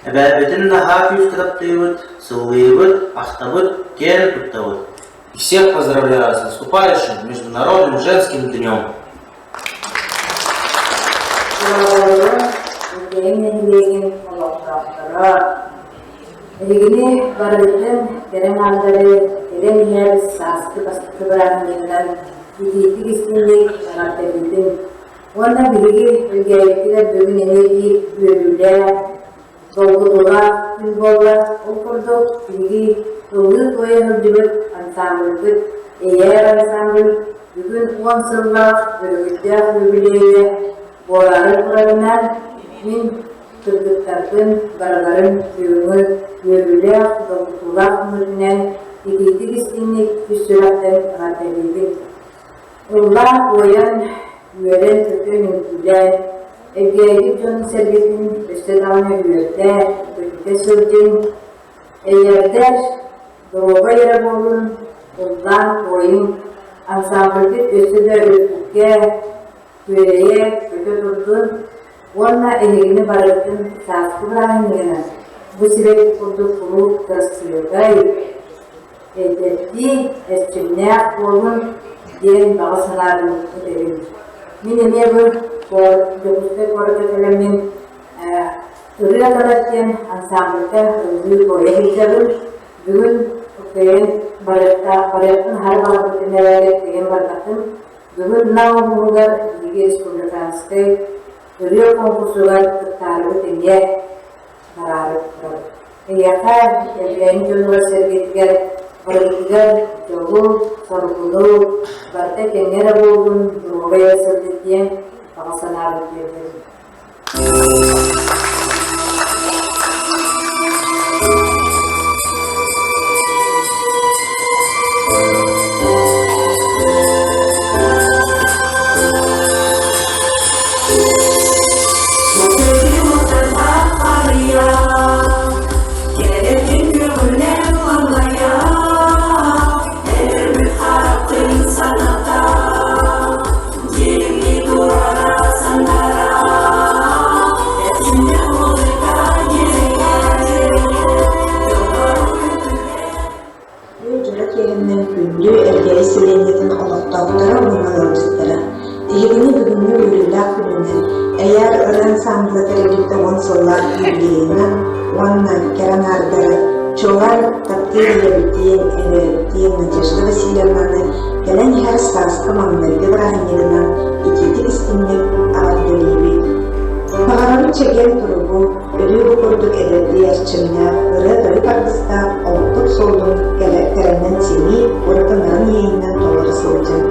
Эбээбитин наһаа күүскэ таптыыбыт, сыллыыбыт, ахтабыт, киэн туттабыт. Всех поздравляю с наступающим Международным женским днем! Дорооболорун, Үргэйим нэһилиэгин олохтоохторо! Эһигини барыгытын кэрэ аҥаардары кэлэн иһэр сааскы бастакы бырааһынньыгынан итиитик истиҥник эҕэрдэлиибин! Уонна биһиги Элгээйибитигэр бүгүн эмиэ биир үөрүүлээх, долгутуулаах күн буолла. Ол курдук, биһиги ыллыы-туойа сылдьыбыт ансаамбылбыт Эйээр ансаамбыл бүгүн 10 сыллаах өрөгөйдөөх үбүлүөйэ буолаары турарынан, мин кыргыттарбын барыларын бүгүҥҥү үөрүүлээх, долгутуулаах күммүтүнэн итиитик-истиҥник үс сүрэхтэн эҕэрдэлиибин. Ыллаан-туойан, үөрэн-көтөн үҥкүүлээн, Элгээйибит дьонун-сэргэтин өссө даҕаны үөрдэ, көтүтэ сылдьыҥ, эйээрдэр, доруобай эрэ буолун, ыллаан-туойуҥ, ансаамбылгыт өссө да үрдүккэ, күөрэйэ көтө турдун уонна эһигини барыгытын сааскы бырааһынньыгынан бу сибэкки курдук куруук кырасыабай, Эдэрдии, эрчимнээх буолун диэн баҕа санаабын этэбин. Мин эмиэ бу Дьокуускай куоракка кэлэммин ырыа талар диэн ансаамбылга ыллыы-туойа сылдьабын. Бүгүн кыайан барыахпын хара баҕарбытын эрээри кыайан барбатым. Бүгүн Нам улууһугар биһиги республиканскай ырыа конкурсугар кыттаарыбыт эмиэ бараары турабыт. Эйиэхэ, Элгээйи дьонугар-сэргэтигэр барыгытыгар дьолу, соргуну, барыта этэҥҥэ эрэ буоллун, доруобай эрэ сылдьын диэн баҕа санаабын тиэрдэбин. күнүнэн Эйээр ырыа ансаамбыла тэриллибитэ уон сыллаах юбилейынан уонна кэрэ аҥаардары чуолаан таптыыр ийэбитин, эбээбитин Надежда Васильевнаны кэлэн иһэр сааскы маҥнайгы бырааһынньыгынан итиитик-истиҥник эҕэрдэлиибит. Баҕарабыт чэгиэн туругу, өрүү бу курдук эдэрдии эрчимнээх, ырыа-тойук аргыстаах олохпут суолун кэрэнэн симии, ураты нарын иэйиинэн толоро сылдьыҥ.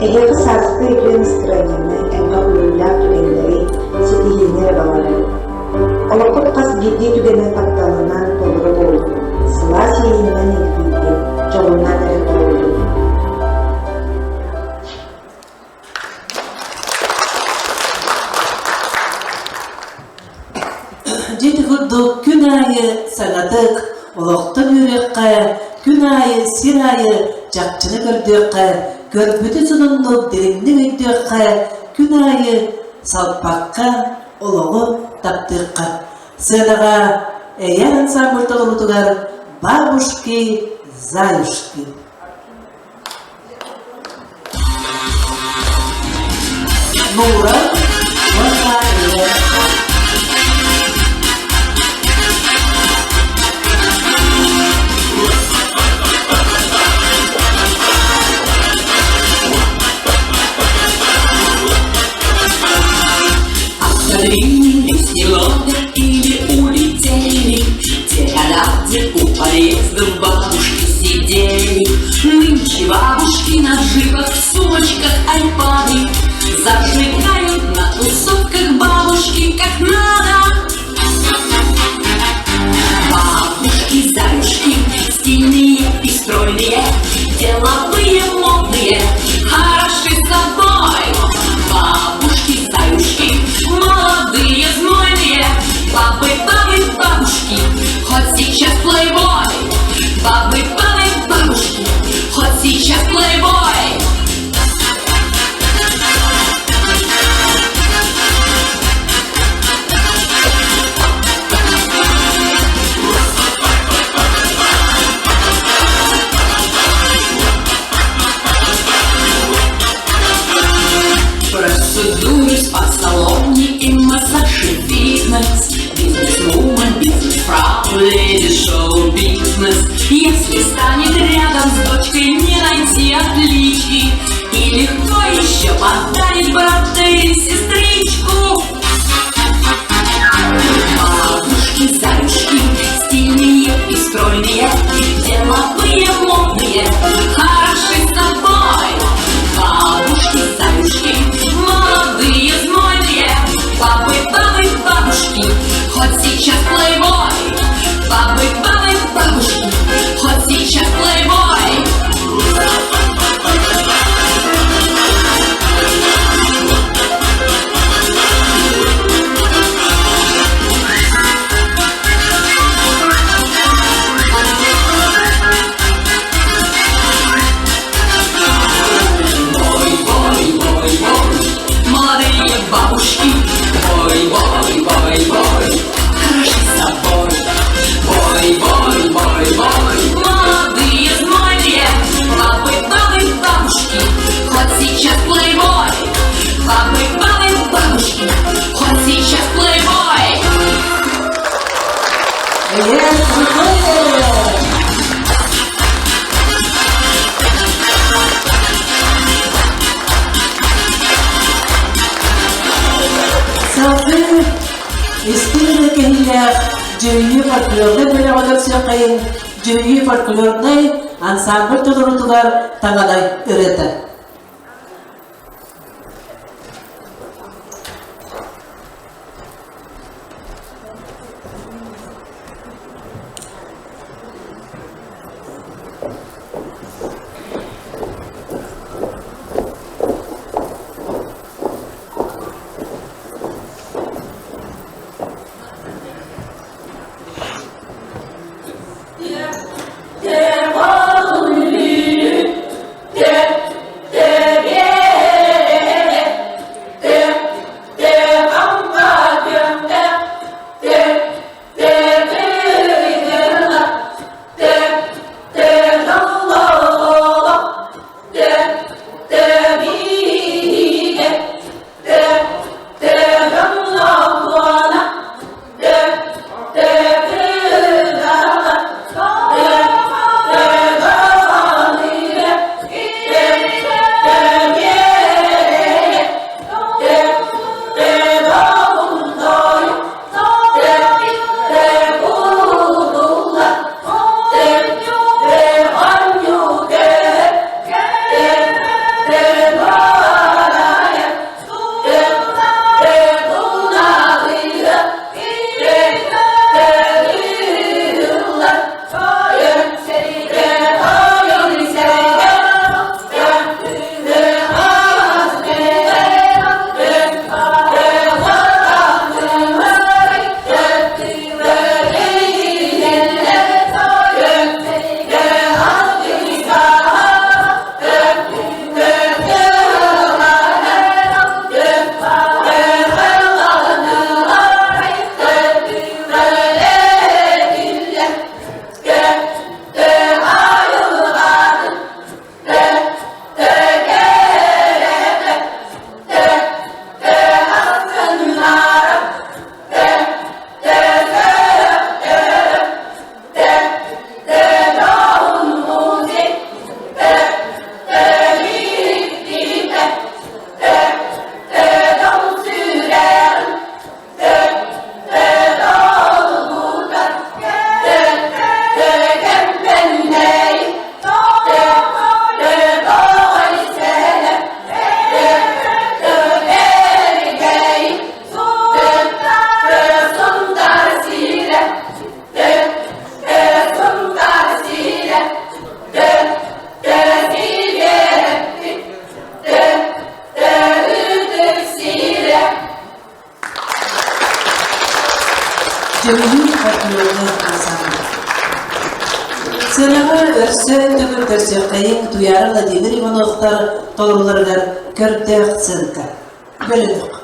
Эһиэхэ сааскы үтүө настырыанньаны, элбэх үөрүүлээх түгэннэри, ситиһиини эрэ баҕарабыт. Олоххут хас биирдии түгэнэ тапталынан толору буоллун, сылаас иэйиинэн илгийдин, дьолунан эрэ туоллун. Дьэ курдук күн аайы саҥатык олохтон үөрүөххэ, күн аайы сир аайы чахчыны көрдүөххэ, көрбүтү сонуннук дириҥник өйдүөххэ, күн аайы салпакка олоҕу таптыахха. Сыанаҕа Эйэ ансамбль толоруутугар «Бабушки, заюшки». Нура уонна Эйэ. Остановились немного или улетели, Те года, где у подъездов бабушки сидели. Нынче бабушки на джипах, в сумочках айпады Зажигают на тусовках бабушки как надо. Бабушки, заюшки, стильные и стройные, Деловые, модные, хороши собой. Бабушки, заюшки, молодые, знойные, Бабы, бабы, бабушки, хоть сейчас плейбой. Бабы, бабы, бабушки, хоть сейчас плейбой. Процедуры спа-салоне и массаж и фитнес. Бизнес-вумен, бизнес-фрау, леди шоу-бизнес. Если станет рядом с дочкой, не найти отличий. И легко еще подарит брата или сестричку. Бабушки, заюшки, стильные и стройные, деловые, модные, хороши собой. Бабушки, заюшки, молодые, знойные, бабы, бабы, бабушки, хоть сейчас плейбой. Бабы, бабы, бабушки, хоть сейчас плейбой. Бой, бой, бой, бой, молодые бабушки, бой, бой, бой, бой, хороши собой. Бой, бой, бой, бой, молодые, знойные, бабы, бабы, бабушки, хоть сейчас плейбой. Бабы, бабы, бабушки, хоть сейчас плейбой. Эйэ, крутой! Салгыы истиҥ киһилээх Дьүһүйүү фольклорнай бөлөҕө көрсүөххэйин Дьүһүйүү фольклорнай ансамбль толоруутугар таҥалай ырыата. Дьөһүнүү фольклорнай ансамбль. Сыанаҕа өрсө төгүл көрсүөххэйиҥ Туйаара Владимир Ивановтар толоруларыгар көрдөөх сценка. Бөлөнөх.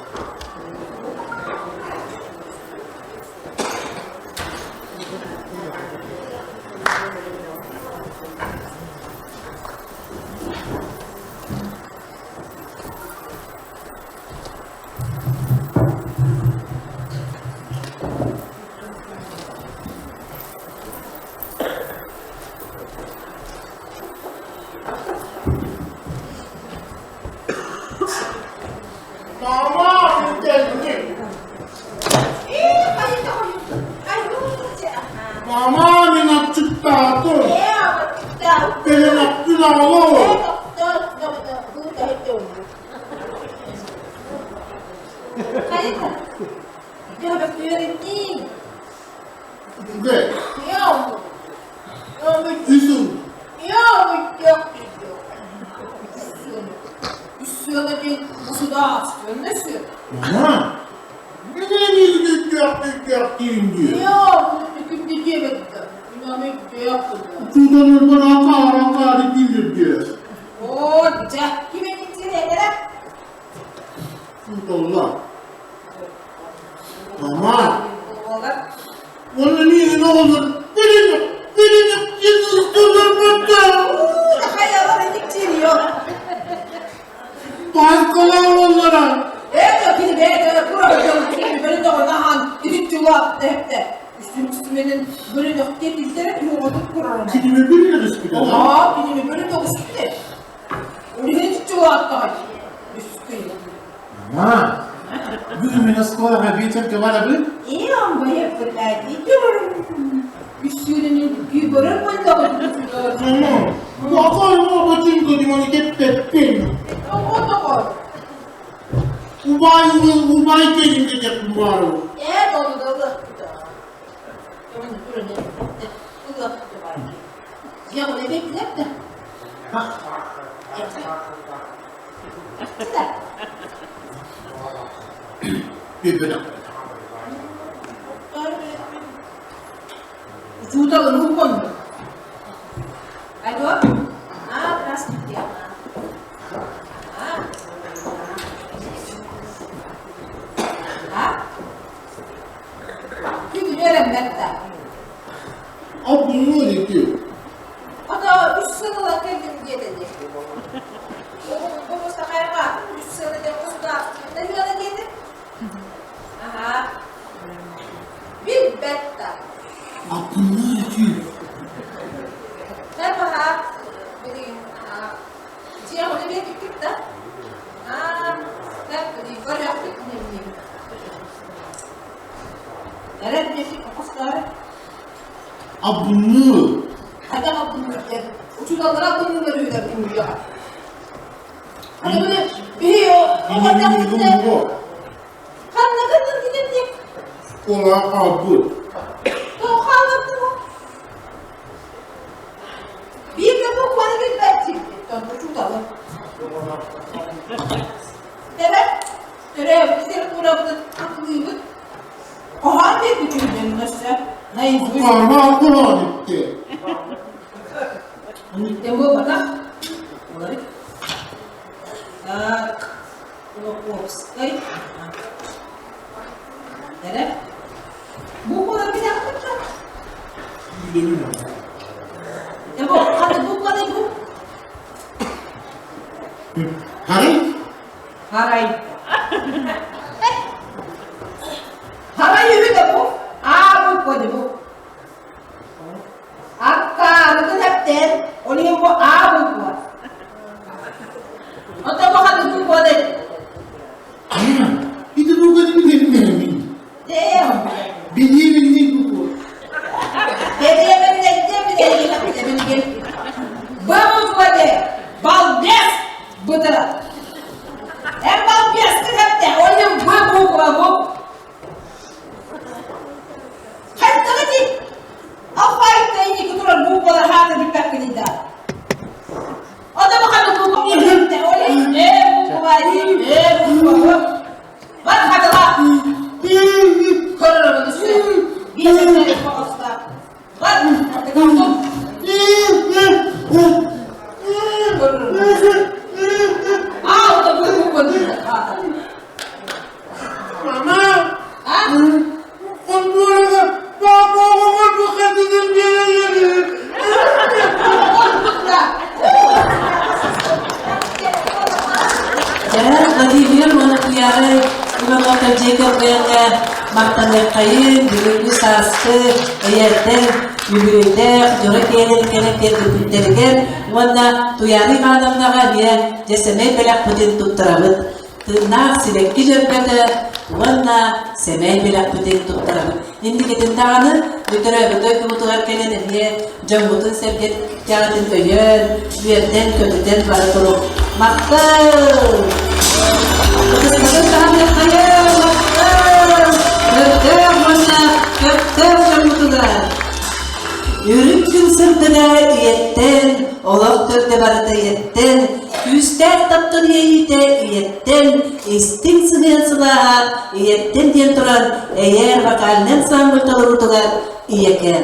Мама, мин аччыктаатым. Кэлин аттын аҕалоо. Үчүгэй. Үсүн. Мама, мин эмиэ өйдөөх-өйдөөх диин диэ. Учууталларбар акаары-акаары дииллэр диэ. Учууталлар. Мама, уонна миигин оҕолор билинэ, билинэ диэн ысталларбыта. Пааскалааллара. Кинини билинэ түспүтэ. Мама, бүгүн мин оскуолаҕа вечергэ барабын. Мама, бу бачыҥка диманы кэппэппин. Убай убай кэлин кэтэппин баарым. Учууталым уһугунну. Алло? А, здравствуйте. А? А? Күн үөрэммэт да. Абыҥҥа ити. Ата үс сыл ыла кэллим диэтэ дии. Бу сахайга үс сылы диэн государственнай үөрэ диэтэ. Аха. Билбэт да. Абыҥҥа ити. Аха. Билигин аха. Дьиэ ону биэрбиккит да? Аа, так билигин көрүөхпүт немним. Эрэр диэки хостоор. Абыҥҥа. Хайдах абыҥҥа диэн учууталлара абыҥҥа үһүлэр куруйаҕа. Аны били биһи оҕордохпутуна ханна гыннын гинем диэн. Школа хаалбыт. Тоҕо хаалбыт Биир да букваны билбэттим. Учууталым. Эбэт, төрөөбүт литературабытын хатылыыбыт. Хоһоон диэки күндүн өссө наизусть. Хоһоон хоһоон итти. Ниттен буолбатах. Олорит. Так, Кулаковскай. Эрэ. Буквалар билэхпит да? Эбо, ханы букваны бу? Харай? Харай. Харай үһү да бу. Аа букваны бу. Аккаарытын эптэн, ол иһин бу аа буква. Оттон бу ханы букваны. Ити букваны билэрим Билии билии буква. Б букваны балбес бытыра. Эн балбескын эптэ, ол иһин Б буква бу. Хайдах ити? Алфавитта инники турар буквалар хаата билбэккиний да. Ота бу ханнык буква эптэ, ол иһин Э буква, Э буква бу. Бар хатыла. Көрөрөбүн. Мама! Хонтуорага папа оҕоҕор бухатыгын биэрэллэр. Дьэ, Владимир уонна Туйаара Ивановтар дьиэ кэргэҥҥэ махтаныаххайын, бүгүҥҥү сааскы эйэрдэр үбүлүөйдээх дьоро киэлэн кэлэн кэлбиттэригэр уонна Туйаара Ивановнаҕа эмиэ дьэ сэмэй бэлэхпитин туттарабыт. Тыыннаах сибэкки дьөрбөтө уонна сэмэй бэлэхпитин туттарабыт. Инникитин даҕаны бүтэрэ дойдубутугар кэлэн эмиэ дьоммутун сэргэтэҕитин өйөөн, үөрдэн-көтүтэн бара туруҥ. Махтал! Ытыспытын таһыныаххайыҥ! Махтал! Көрдөөх уонна көхтөөх дьоммутугар! Үрүҥ күн сырдыга ийэттэн, олох төрдө барыта ийэттэн, күүстээх таптал иэйиитэ ийэттэн, истиҥ сыһыан сылааһа ийэттэн диэн туран эйээр вокальнай ансамбль толоруутугар ийэкэ.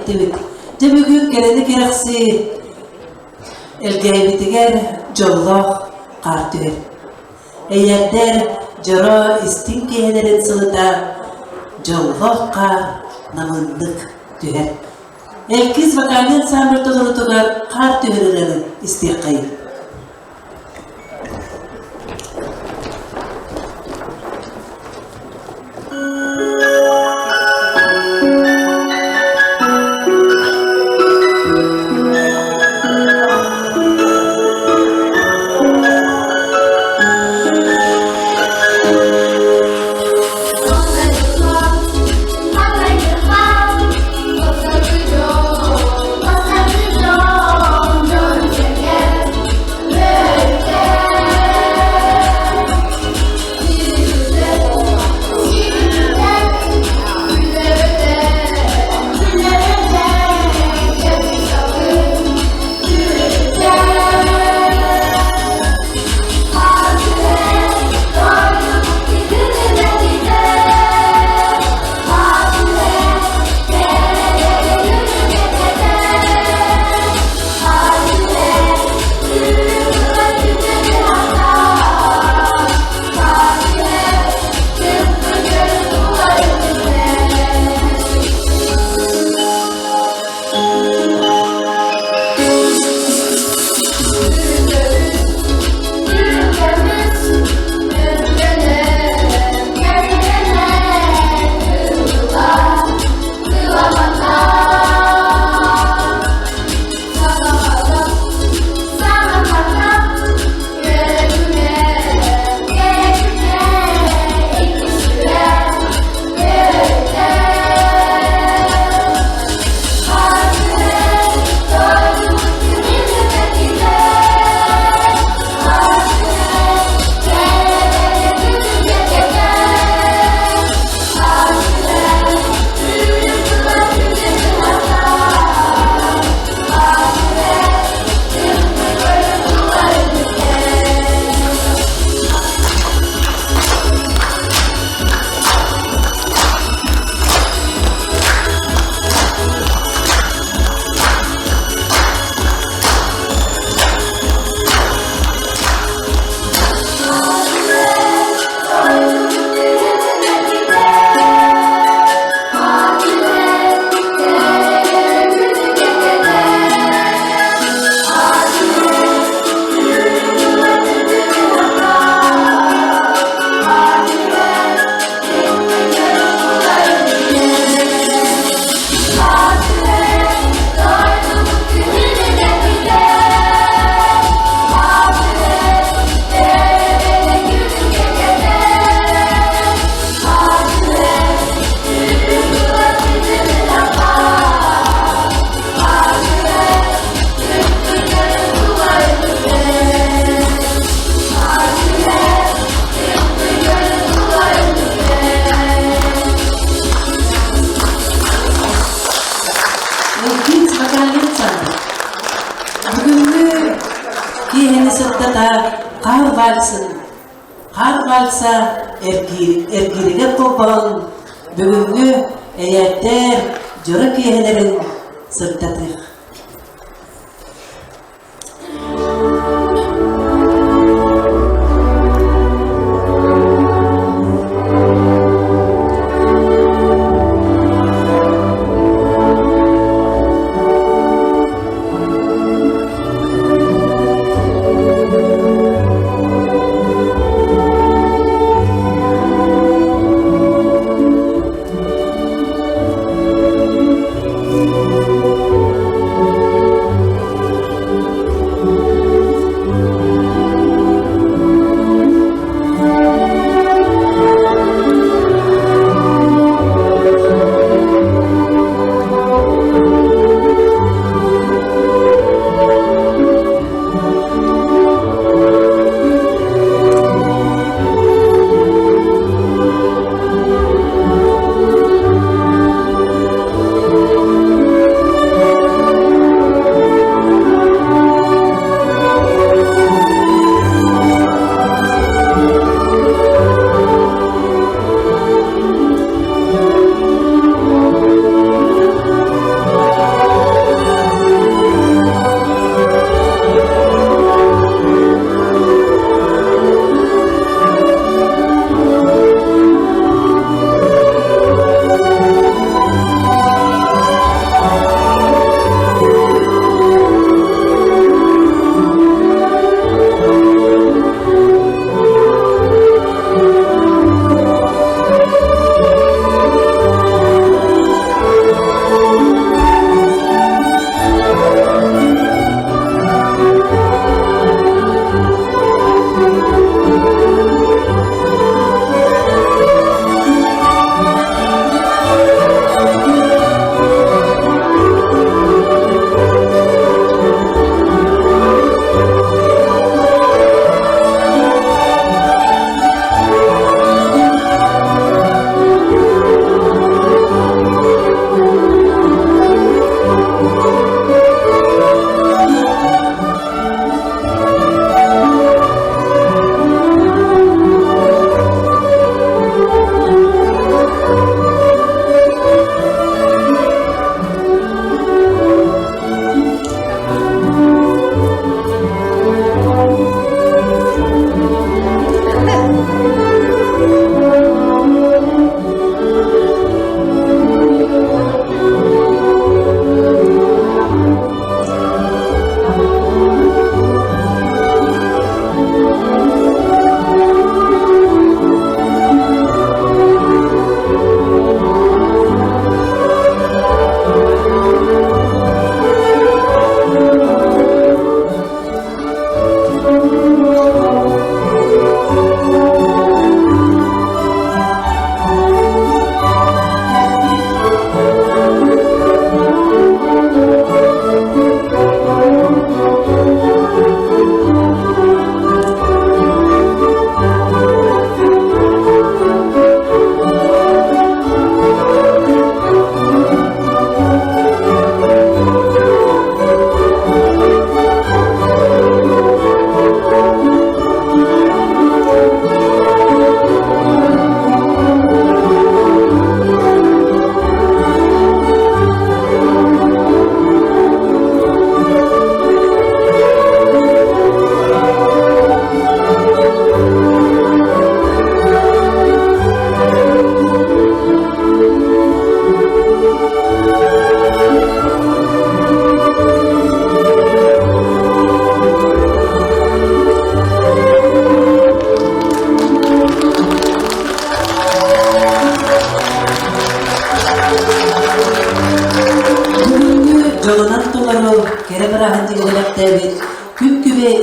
иһиттибит. Дьэ бүгүн кэрэни кэрэхсии Элгээйбитигэр дьоллоох хаар түһэр. Эйэрдэр дьоро истиҥ киэһэлэрин сылыта дьоллоох хаар намыыннык түһэр. Эркис вокальнай ансамбль толорутугар хаар түһэр ырыаны истиэххэйиҥ. Бүгүҥҥү киэһэни сырдата хаар вальсын, хаар вальса эргииригэр холбоон бүгүҥҥү эйээрдэр дьоро киэһэлэрин сырдатыах.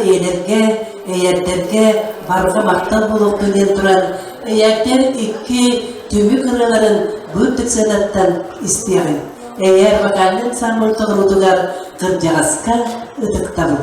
ийэлэргэ, эйэрдэргэ барҕа махтал буолуохтун диэн туран, эйэрдэр икки түмүк ырыаларын бу үрдүк сыанаттан истиэҕиҥ. Эйэр вокальнай ансамбль толоруутугар кырдьаҕаска ытыктабыл.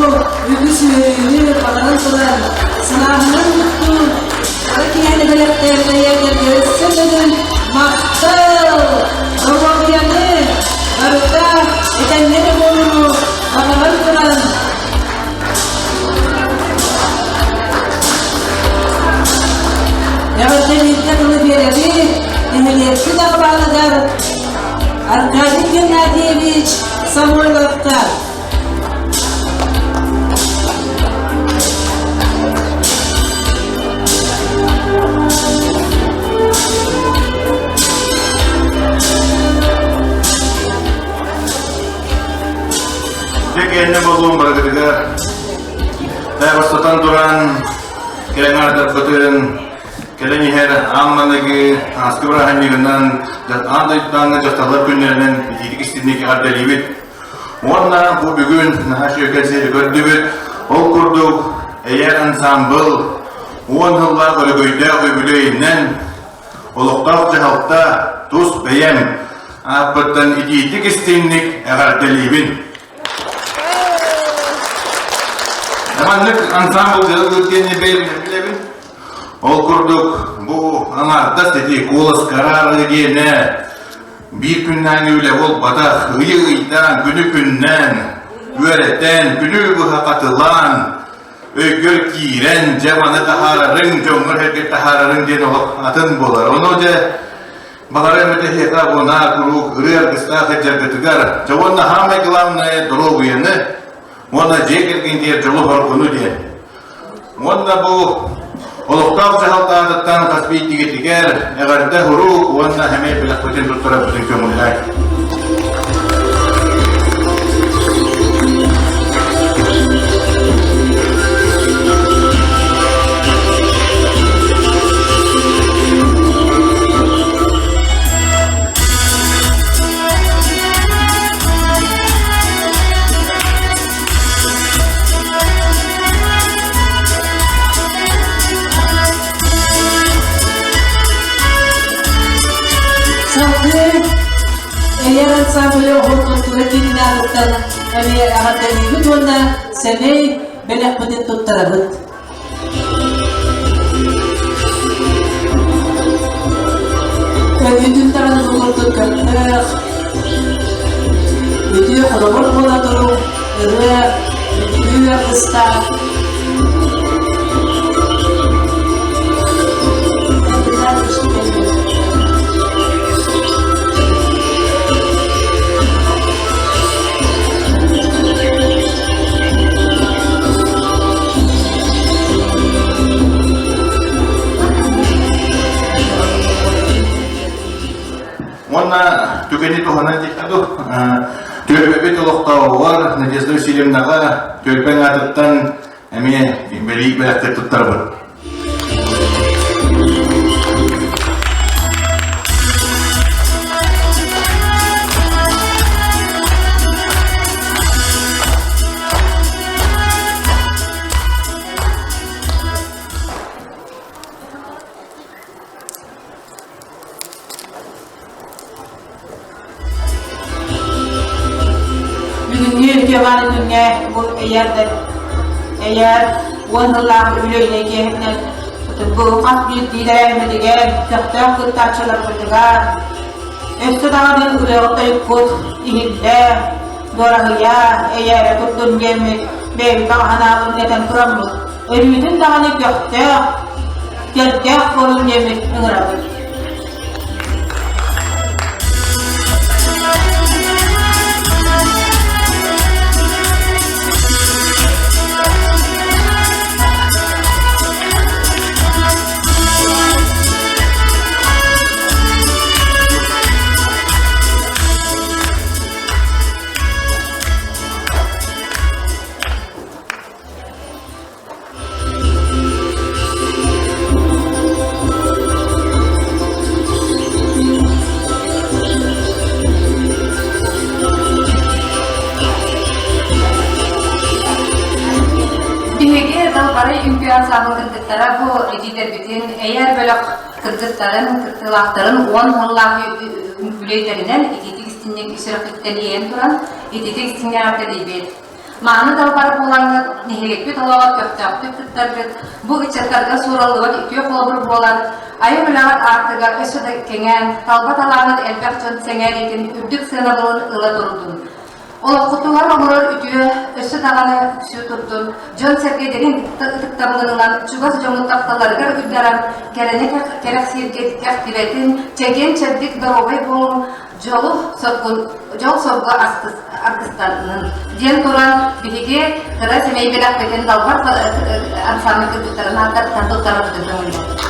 үгүс үөрүүнү баҕаран туран, сылааһынан муттуу, кыра киһини бэлэхтээбит эйэрдэргэ өссө төгүл махтал! Доруобуйаны, барыта этэҥҥэ да буолууну баҕаран туран, Эҕэрдэлииргэ тылы биэрэбит, нэһилиэкпит аҕабаалыгар Аркадий Геннадьевич Самойловка. Дьэ кэннэ болуом барыгытыгар бастатан туран кэлэн аатарбытын кэлэн иһэр аан маныгы ааскы бырааһынньыгынан аан дойдутааҥҥы дьахталлар күннэринэн итиитик истинник эҕэрдэлиибит. Уонна бу бүгүн наһаа үчүгэй сири көрдүбүт. Ол курдук Эйэр ансаамбыл уон сыллаах өрөгөйдөөх үбүлүөйүнэн олохтоох дьаһалта тус бэйэм ааппыттан итиитик истиҥник эҕэрдэлиибин. Маннык ансаамбыл дьарык диэни бэйэм билэбин. Ол курдук бу аҥаардас ити куолас караары диэнэ биир күннээҥи үлэ буолбатах, ыйы ыйдаан, күнү күннээн, үөрэтэн, күнү быһа хатылаан, өйгөр киирэн, дьэ маны таһаарарыҥ, дьоҥҥор-сэргэр таһаарарыҥ диэн олох атын буолар. Ону дьэ баҕарар эмэтэ эһиэхэ абонаа куруук ырыа аргыстаах сылдьаргытыгар, дьэ уонна саамай главное доруобуйаны уонна дьиэ кэргэнигэр дьолу-соргуну диэн. Уонна бу олохтоох дьаһалта аатыттан хас биирдиигитигэр эҕэрдэ урук уонна эмиэ бэлэхпитин туттарарбытын көҥүллээн. Салгыы Эйэр ансамблы оһол культура киинин аатыттан эмиэ эҕэрдэлиибит уонна сэмэй бэлэхпитин туттарабыт. Көрүүтүн даҕаны бу курдук көхтөөх, үтүө холобур буола туруҥ, ырыа, үҥкүү аргыстаах. Уонна түгэни туһанан диэххэ дуу, түөлбэбит олохтооҕугар Надежда Васильевнаҕа түөлбэҥ аатыттан эмиэ бэлиик бэлэхтэр туттарабыт. Бүгүҥҥү үтүө-мааны күҥҥэ бу эйэр эйэр уон сыллаах үлэ үлэ киэһэтинэн бу хас биирдиилэрэ эмэтигэр көхтөөх кыттааччыларбытыгар өссө даҕаны ырыаҕыт-тойуккут иһиллэ, дуораһыйа, эйээрэ турдун диэммит бэйэбит баҕа санаабытын этэн тураммыт, өрүүтүн даҕаны көхтөөх, кэрдээх буолун диэммит ыҥырабыт. Биһиги Далбарай үҥкүү ансаамбыл кыргыттара бу этиилэрбитин эйэр бөлөх кыргыттарын, кыттыылаахтарын уон сыллаах үҥкүүлэйдэринэн итиитик истинник сүрэхпиттэн иэйэн туран итиитик истиҥҥэ эҕэрдэлиибит. Мааны далбар буолаҥҥыт, нэһилиэкпит олоҕор көхтөөхтүк кыттаргыт, бу ыччаттарга суураллыбат үтүө холобур буолан, айар үлэҕит аартыга өссө да кэҥээн, талба талааҥҥыт элбэх дьон сэҥээриитин үрдүк сыанабылын ыла турдун. Олоххутугар оҥорор үтүө өссө даҕаны үксүү турдун, дьон-сэргэ дириҥ ытыктабылын ылан, чугас дьоҥҥут тапталларыгар уйдаран, кэрэни кэрэхсииргит кэхтибэтин, чэгиэн-чэбдик доруобай буолуҥ, дьолу соргун дьол-соргу аргыстаннын диэн туран биһиги кыра сэмэй бэлэхпитин далбар ансамбль кыргыттарын ааттарыттан туттарарбытын көҥүллээтибит.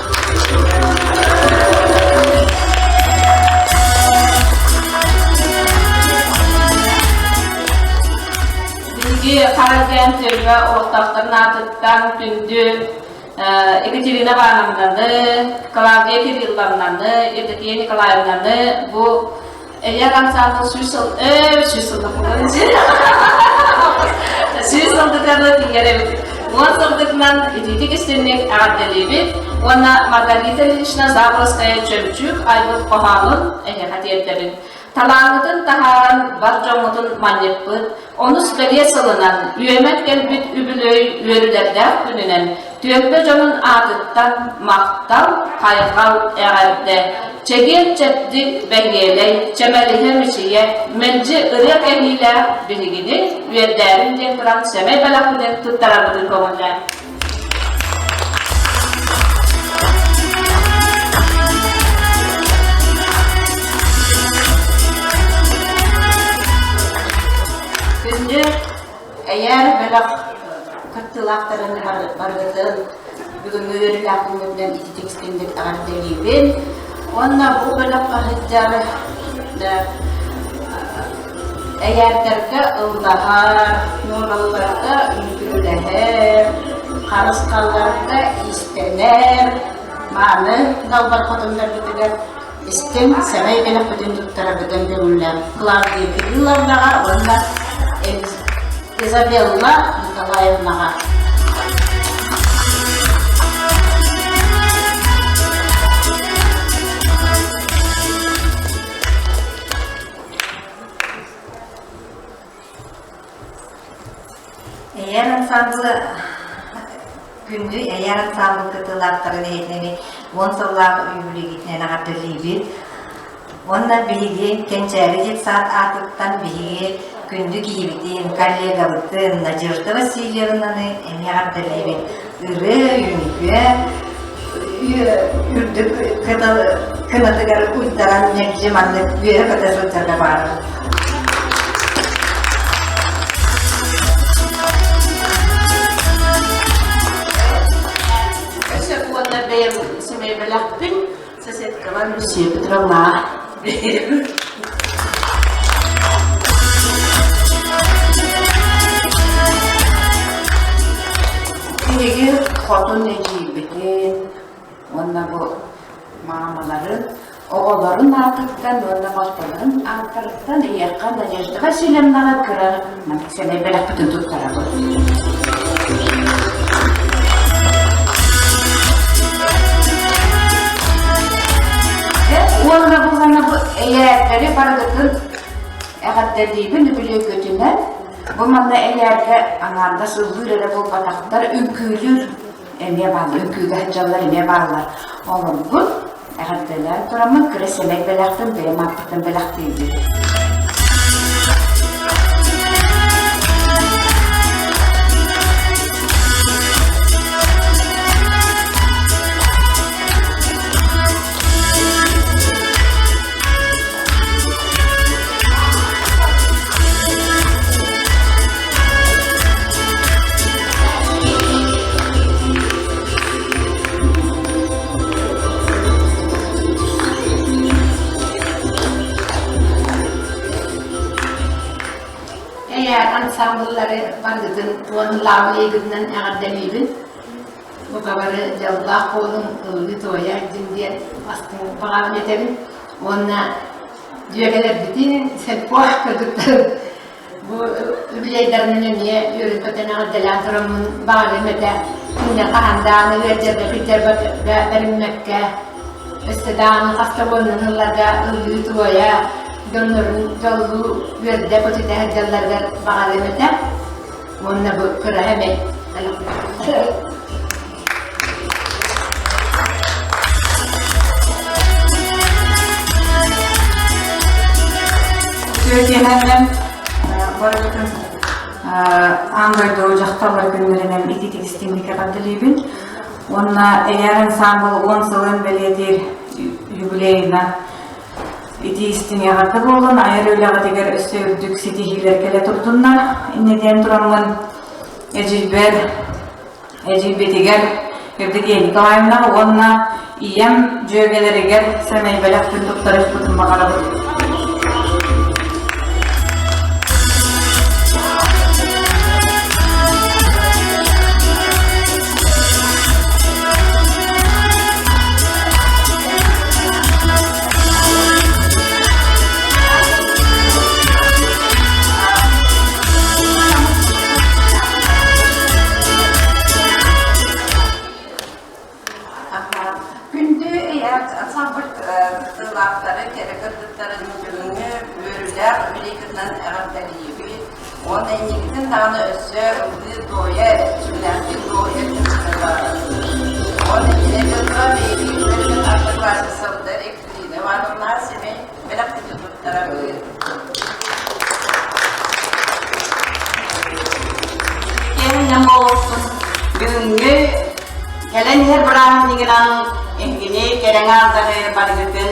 Биһиги Харайдаан түөлбэ олохтоохторун аатыттан күндү Екатерина Ивановнаны, Клавдия Кирилловнаны, Евдокия Николаевнаны бу Эйэр ансамбл сүүс сыл сүүс сылдахынан сүүс сылдытыгар тиийэр эбит. Уон сылдытынан итиитик истинник эҕэрдэлиибит уонна Маргарита Ильинична Забродская Чөмчүүк айбыт хоһоонун эһиэхэ тиэрдэбин. Талааҥҥытын таһааран бар дьоҥҥутун манньыппыт, онус бэлиэ сылынан үөмэн кэлбит үбүлүөй үөрүүлэрдээх күнүнэн түөлбэ дьонун аатыттан махтал, хайҕал, эҕэрдэ, чэгиэн-чэбдик, бэһиэлэй, чэмэлиһэ мичийэ, мэлдьи ырыа кэһиилээх биһигини үөрдээрин диэн туран сэмэй бэлэхпитин туттарарбытын көҥүллээн. Күндү эйээр бөлөх кыттыылаахтарын барыгытын бүгүҥҥү үөрүүлээх күҥҥүтүнэн ититик истиҥник эҕэрдэлиибин. Уонна бу бөлөххө сылдьар Эйээрдэргэ ыллаһар, нуоралларга үҥкүүлэһэр, харысхалларга иистэнэр, мааны далбар хотуннарбытыгар истиҥ, сэмэй бэлэхпитин туттарарбытын көҥүллээн Клавдия Кирилловнаҕа уонна Изабелла Николаевнаҕа. Эйээр ансамблы күндү Эйээр ансамбл кытыылаахтарын эһэтинэни уон сыллаах үбүлүгүтүнэн эҕэрдэлиибит. Уонна биһиги Кэнчээри детсад аатыттан биһиги күндү киһибитин, коллегабытын Надежда Васильевнаны эмиэ эҕэрдэлиибит. Ырыа, үҥкүү үрдүк кынатыгар уйдаран мэлдьи маннык үөрэ-көтө сылдьарга баҕарабын. Өссө уонна бэйэм сэмэй бэлэхпин соседкабар Люция Петровна биэрэбин. Биһиги хотун эдьиийбитин уонна бу маамаларын, оҕолорун аатыттан уонна балтыларын ааттарыттан ийэххэ Надежда Васильевнаҕа кыра сэмэй бэлэхпитин туттарабыт. Уонна бу манна бу эйээрдэри барыгытын эҕэрдэлиибин үбүлүөйгүтүнэн. Бу манна эйээргэ аҥаардас ыллыыр эрэ буолбатахтар, үҥкүүлүүр эмиэ бааллар, үҥкүүгэ сылдьаллар эмиэ бааллар. Олорбут эҕэрдэлээн тураммын кыра сэмэй бэлэхпин бэйэм ааппыттан бэлэхтиибин. Эйээр ансамбллары барыгытын уонна лаабылыйгытынан эҕэрдэлиибин. Бука бары дьоллоох буолуҥ, ыллыы-туойа илдьиҥ диэн бастыҥ баҕабын этэбин. Уонна дьүөгэлэрбитин, сельпо кыргыттарын Бу үбүлүөйдэринэн эмиэ үөрэн-көтөн эҕэрдэлээн тураммын баҕарыам этэ. Кинилэр хаһан даҕаны ыалдьарга кырдьарга бэриммэккэ, өссө даҕаны хас да уонунан ылларга ыллыы-туойа, дьоннорун дьоллуу үөрдэ-көтүтэ сылдьалларыгар баҕарыам этэ. Уонна бу кыраһа эмэ Үтүө барыбытын аан дойду дьахталлар күннэринэн ититик истиҥник эҕэрдэлиибин. Уонна Эйээр ансаамбыл уон сылын бэлиэтиир юбилейына ити истиҥ эҕэрдэ буолун, айар үлэҕитигэр өссө үрдүк ситиһиилэр кэлэ турдуннар. Инньэ диэн тураммын эдьиийбэр, эдьиийбитигэр Евдокия Николаевна уонна ийэм дьүөгэлэригэр сэмэй бэлэхпин туттарыахпытын баҕарабыт. Күндү ансамбль кыттыылаахтары, кэрэ кыргыттарын бүгүҥҥү үөрүүлээх үлэкытынан эҕэрдэлиибит уонна инникитин даҕаны өссө ыллыы-туойа, эрчимнээхтик туойа Уонна кинилэргэ биһиги одноклассницабытыгар Екатерина Ивановна сэмэй бэлэхпитин туттарабыт. Киэһэннэн буолуохтун. Бүгүҥҥү кэлэн иһэр бырааһынньыгынан эһигини кэрэҥ аардары барыгытын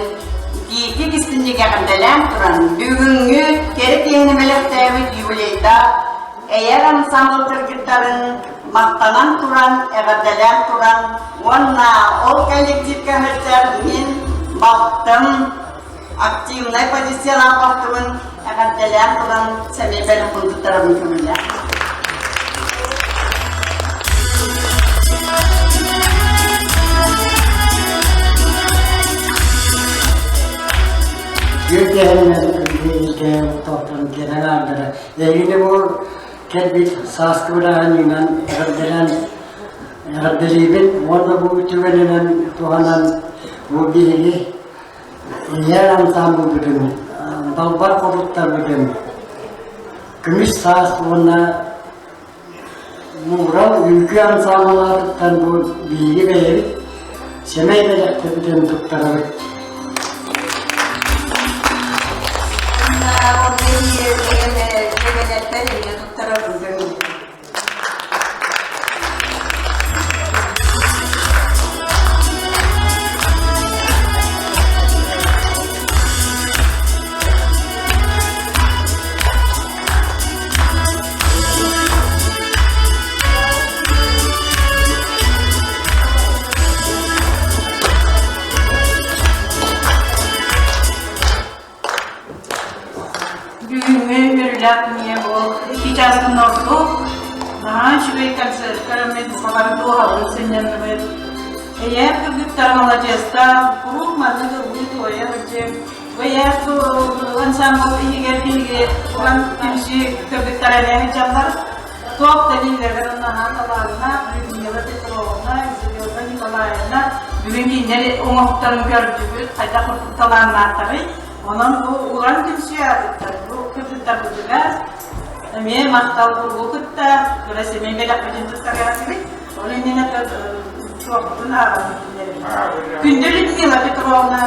итиитик истинник эҕэрдэлээн туран, бүгүҥҥү кэрэ киэһэни бэлэхтээбит юбилейдаах Эйэр ансамбл кыргыттарын махтанан туран, эҕэрдэлээн туран уонна ол коллективка сылдьар мин балтым активнай позициялаах балтыбын эҕэрдэлээн туран сэмэй бэлэхпин туттарабын көҥүллээх. Үөтэһинэн күндү тоқтон кэлэн аардара. Эһигини бу кэлбит сааскы бырааһынньыгынан эҕэрдэлээн эҕэрдэлиибин уонна бу түгэнинэн туһанан бу биһиги Ийэр ансаамбылбытын, далбар хотуттарбытын көмүс саас уонна Муурал үҥкүү ансаамбылаатыттан бу биһиги бэйэбит сэмэй бэлэхтэбитин туттарабыт. Бүгүҥҥү үөрүүлээх күҥҥэ бу икки чаастан ордук наһаа үчүгэй концертка мин бары дууһалыы сынньанныбыт. Эйээх кыргыттар маладьыастар, куруук маннык ыллыы-туойа сылдьыҥ. Бу эйээх ансамбл иһигэр биһиги уран түмсүү кыргыттара эмиэ сылдьаллар. Туох да дииллэригэр наһаа талааннаах Людмила Петровна, Изабелла Николаевна бүгүн кинилэр оҥоһуктарын көрдүбүт, хайдах курдук талааннаахтарый. Онон бу уран түмсүү аатыттан бу кыргыттарбытыгар эмиэ махтал буолуу кытта кыра сэмэй бэлэхпитин туттарыахтыбыт. Ол иннинэ туохпутун ааҕабыт Күндү Людмила Петровна,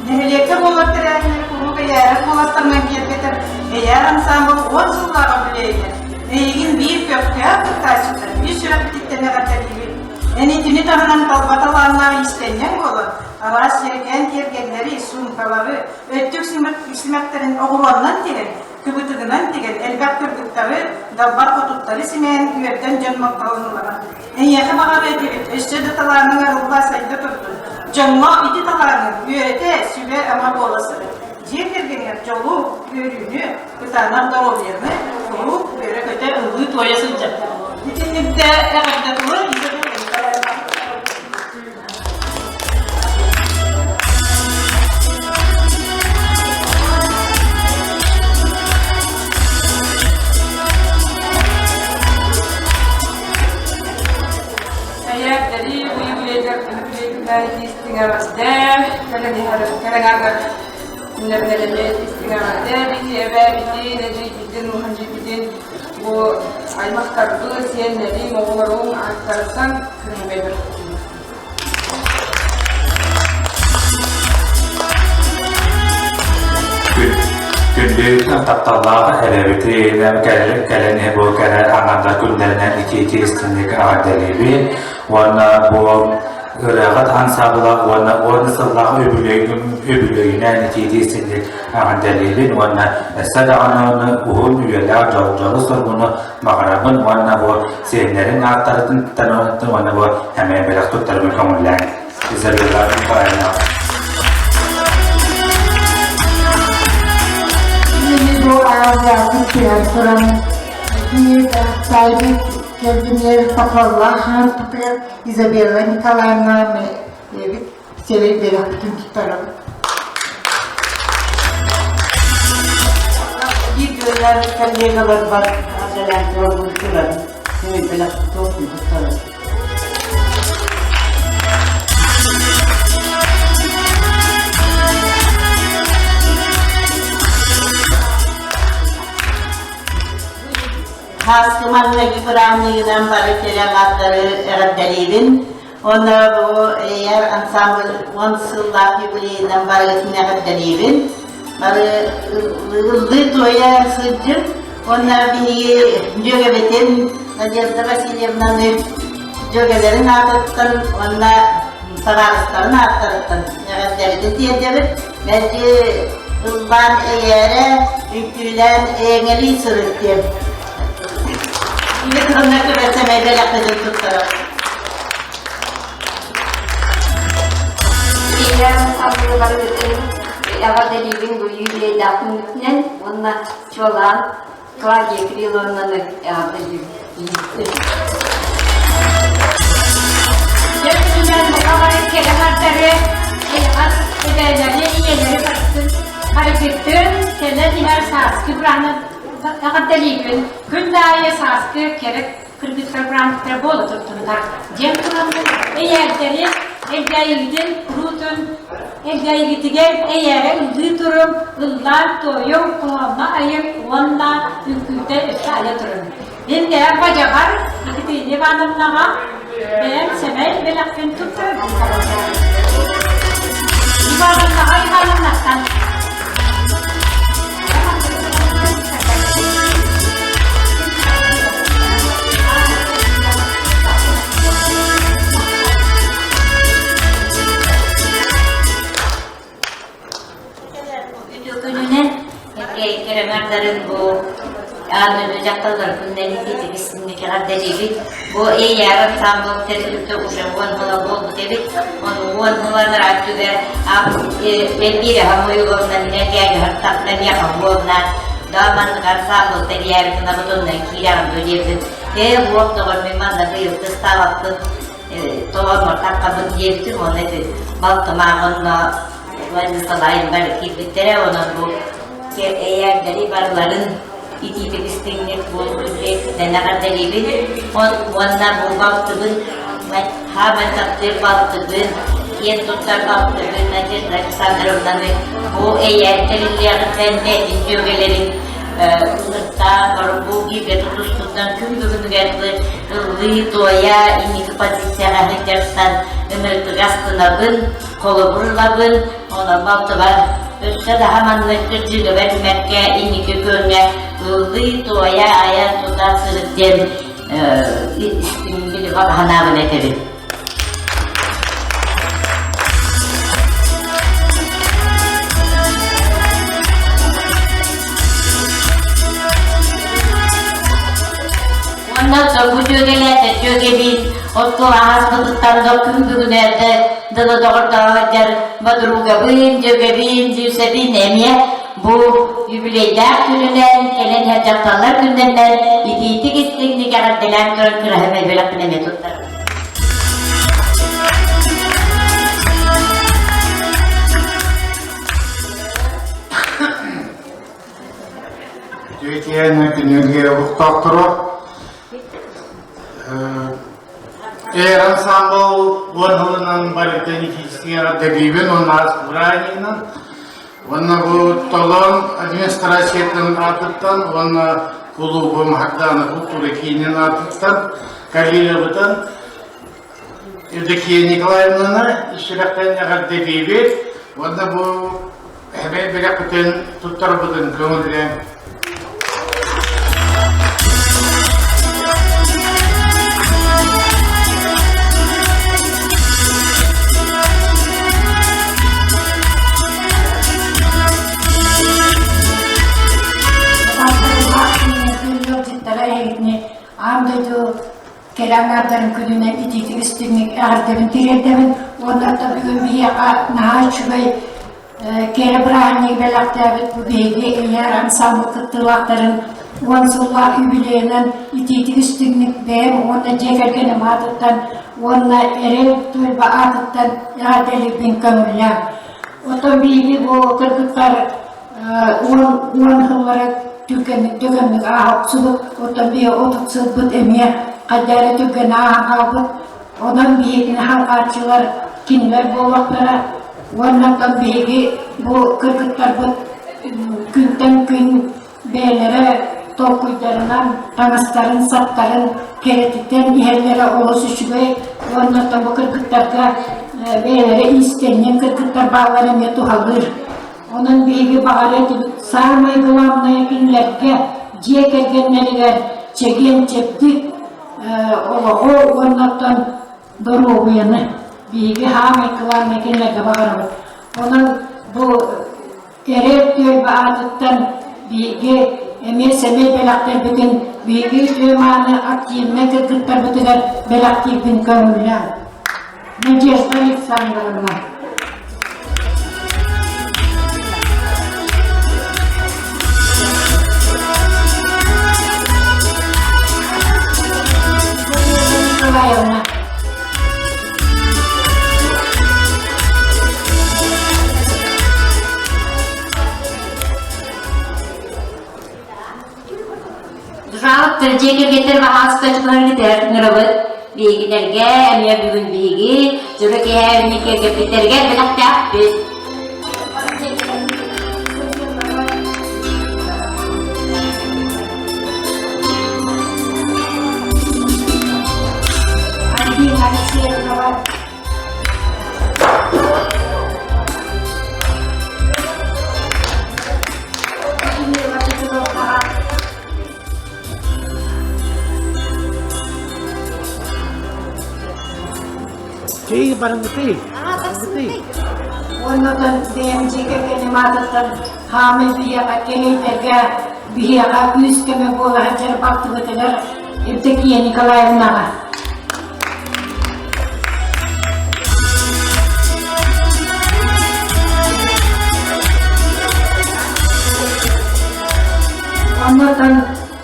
нэһилиэккэ буолар тэрээһиннэри куруук эйээрэр куоластарынан киэргэтэр Эйээр ансаамбыл уон сыллааҕы үбүлүөйүнэн эйигин биир көхтөөх кыттааччыттан үс сүрэхпититтэн эҕэрдэлиибит. Эн итини таһынан талба талааннаах иистэнньэҥ буолан, араас дьэрэкээн киэргэллэри, суумкалары, өттүк симэхтэрин оҕуруоннан тигэн, кыбытыгынан тигэн, элбэх кыргыттары, далбар хотуттары симээн үөрдэн дьон махталын ылаҕын. Эйиэхэ баҕар этибит, өссө да талааныҥ арылла сайда турдун. Дьоҥҥо ити талааныҥ үөрэтэ, сүбэ-ама буола сырыт. Дьиэ кэргэҥҥэр дьолу, үөрүүнү, кытаанах доруобуйаны куруук үөрэ-көтө ыллыы-туойа сылдьар. Итинникте эҕэрдэ тылы Эйээктэри уйугуйагар күнүгүлэйгүнэ истиҥэҕэрдэ, кэлэн күннэринэлэми истиҥэҕэрдэ, бити эбээбитин, эдьиийбитин, уһун дьиэбитин. Бу аймахтарбыт, сиэннэрим, оҕолорум ааттарыттан кыраһыбай Күндү тапталлаах эбэбитин кэлэн бу кэрэ аҥардар күннэринэн итии-итии истиҥник эҕэрдэлиибин уонна бу ырыаҕыт ансаабыла уонна уон сыллаах үбүлүөйүнэн итии-итии истиҥник эҕэрдэлиибин уонна өссө даҕаны уһун үйэлээх дьолу-соргуну баҕарабын уонна бу сиэннэрин ааттарыттан уонна бу эмиэ бэлэх туттарбын көҥүллээҥ. Изабелла Николаевна. Бу аҕыйахтык түһэн туран биир таайбыт кэргэнигэр Пахаллаах хаартытыгар Изабелла Николаевна эбит сиэрэй бэлэхпитин туттарабыт. Биир күөллээбит коллегаларбар эҕэрдэлээн турабын туран, бэлэх туттарабын. Хааскы маҥнайгы бырааһынньыгынан бары кэлэн ааттары эҕэрдэлиибин. Уонна бу Эйэр ансамбль 10 сыллаах юбилейынан барыгытын эҕэрдэлиибин. Бары ыллыы туойа сылдьын. Уонна биһиги дьүөгэбитин Надежда Васильевнаны дьүөгэлэрин аатыттан уонна табаарыстарын ааттарыттан эҕэрдэбитин тиэрдэбит. Мэлдьи ыллаан эйээрэ, үҥкүүлээн эйэҥэлии сырыт диэн. Ийэ тылына күрэсэмэй бэлэхпитин туттарар. Ийэм саҥыы барыгытын эҕэрдэлиибин бу юбилейдаах күммүтүнэн уонна чуолаан Клавдия Кирилловнаны эҕэрдэлиибин. Дьэ, мухабары кэлэ хардары, эйэҕэс эбээлэри, ийэлэри барытын харыгытын, кэлэн иһэр сааскы бырааны эҕэрдэлиибин. Күн да аайы сааскы кэрэ кыргыттар быраанныктара буола турдуннар диэн тураммын эйээрдэри элгээйигитин куруутун элгээйигитигэр эйээрэ ыллыы туруҥ, ыллаан туойуҥ, хоһоонно айыҥ уонна үҥкүүтэ өссө айа туруҥ. Мин бэйэм бадьабар Екатерина Ивановнаҕа бэйэм сэмэй бэлэхпин туттарабын Ивановнаҕа Ивановнаттан Үтүө күнүнэн кэрэмэрдэрин бу аан дойду дьахталлар күннэрин итигиссинник эҕэрдэлиибит. Бу эйээр ансамбл тэрилтэ уже уон сыла буолбут эбит. Ону уон сыланар аттыгар бэлбиир Хамуйуловна минэ кээгэһэр миэхэ буолна да маннык ансамбл тэрийээбитин абытыннан киирэҕин дуо диэбитин ээ буох доҕор мин манна быйыл кыстаабаппын тоҕоннор таххабын диэбитим уонна ити балтымааҕынна Владиславайн бары киирбиттэрэ онон бу эйээрдэри барыларын итиитик истиҥник буолбут эҕэрдэлиибин уонна бу балтыбын хааман таптыыр балтыбын киэн туттар балтыбын Надежда Александровнаны бу эйээр тэриллиэҕиттэн бэйэтин дьүөгэлэрин ыҥыртаан бу бииргэ тутуспутунан күн бүгүнүгэр ыллыы туойа инники позицияҕа сылдьартан ынырыктык астынабын холобур ылабын, онон балтыбар өссө даһа маннык кырдьыгыба түмэккэ инники күөҥҥэ ыллыы-туойа айан-тута сырыт диэн истиҥ санаабын этэбин. Уонна бу дьүөгэлээтэ дьүөгэбиин оскуола ааспытыттан да күн бүгүн эрдэ дылы доҕордоһо подругабыын, дьүөгэбиин, Зюсэбиин эмиэ бу юбилейдаах күнүнэн кэлэн иһэр дьахталлар күннэринэн итиитик истиҥник эҕэрдэлээн туран кыраһым бэлэхпин эмиэ туттарым. Үтүөтүөн күнүгэр олохтоохторо Эр ансамбл уон сылынан барыта технический эҕэрдэлиибин уонна ааспыраанньыгынан уонна бу Толон администрациятын аатыттан уонна кулуубум Хардаана култуура киинин аатыттан карьерабытын Евдокия Николаевнаны сүрэхтэн эҕэрдэлиибит уонна бу эбэй бэлэхпитин туттарбытын көҥүллээн. Аан дойду кэрэ аҥаардарын күнүнэн итиитик истиҥник эҕэрдэбин тириэрдэбин уонна бүгүн биһиэхэ наһаа үчүгэй кэрэ бырааһынньыгы бэлэхтээбит бу биһиги Эйээр ансаамбыл кыттыылаахтарын уон сыллаах юбилейынан итиитик истиҥник бэйэм уонна дьиэ кэргэним аатыттан уонна Эрэл түөлбэ аатыттан эҕэрдэлиирбин көҥүллээҥ. Оттон биһиги бу кыргыттар уон сыллары түргэнник дөкөннүк ааһа охсубут, оттон биһи 30 сылбыт эмиэ хайда эрэ түргэн ааһан хаалбыт. Онон биһигини халҕааччылар кинилэр буолуохтара. Уонна оттон биһиги бу кыргыттарбыт күнтэн күн бэйэлэрэ толкуйдарынан таҥастарын-саптарын кэрэтитэн иһэллэрэ олус үчүгэй уонна оттон бу кыргыттарга бэйэлэрэ иистэнньэҥ кыргыттар бааллара эмиэ туһалыыр. Онон биһиги баҕарыа этибит саамай главное кинилэргэ дьиэ кэргэннэригэр чэгиэн-чэбдик олоҕу уонна оттон доруобуйаны биһиги саамай главное кинилэргэ баҕарабыт. Онон бу Эрэл түөлбэ аатыттан биһиги эмиэ сэмэй бэлэхтэрбитин биһиги үтүө-мааны активнай кыргыттарбытыгар бэлэхтиирбин көҥүллээҥ. Надежда Александровна. Николаевна. Дужалыктар дьиэ кэргэттэр баһааста чугаһыргытыгар ыҥырабыт. Биһигилэргэ эмиэ бүгүн биһиги дьоро киэһээбини киэргэппиттэригэр бэлэхтээхпит. Альбина Алексеевна. Тей барынгытый. Оннотон бэйэм дьиэ кэргэним аатыттан хаамай биһиэхэ кэлэйдэргэ биһиэхэ күүс-көмө буола сылдьар балтыбытыгар Евдокия Николаевнаҕа. Оннотон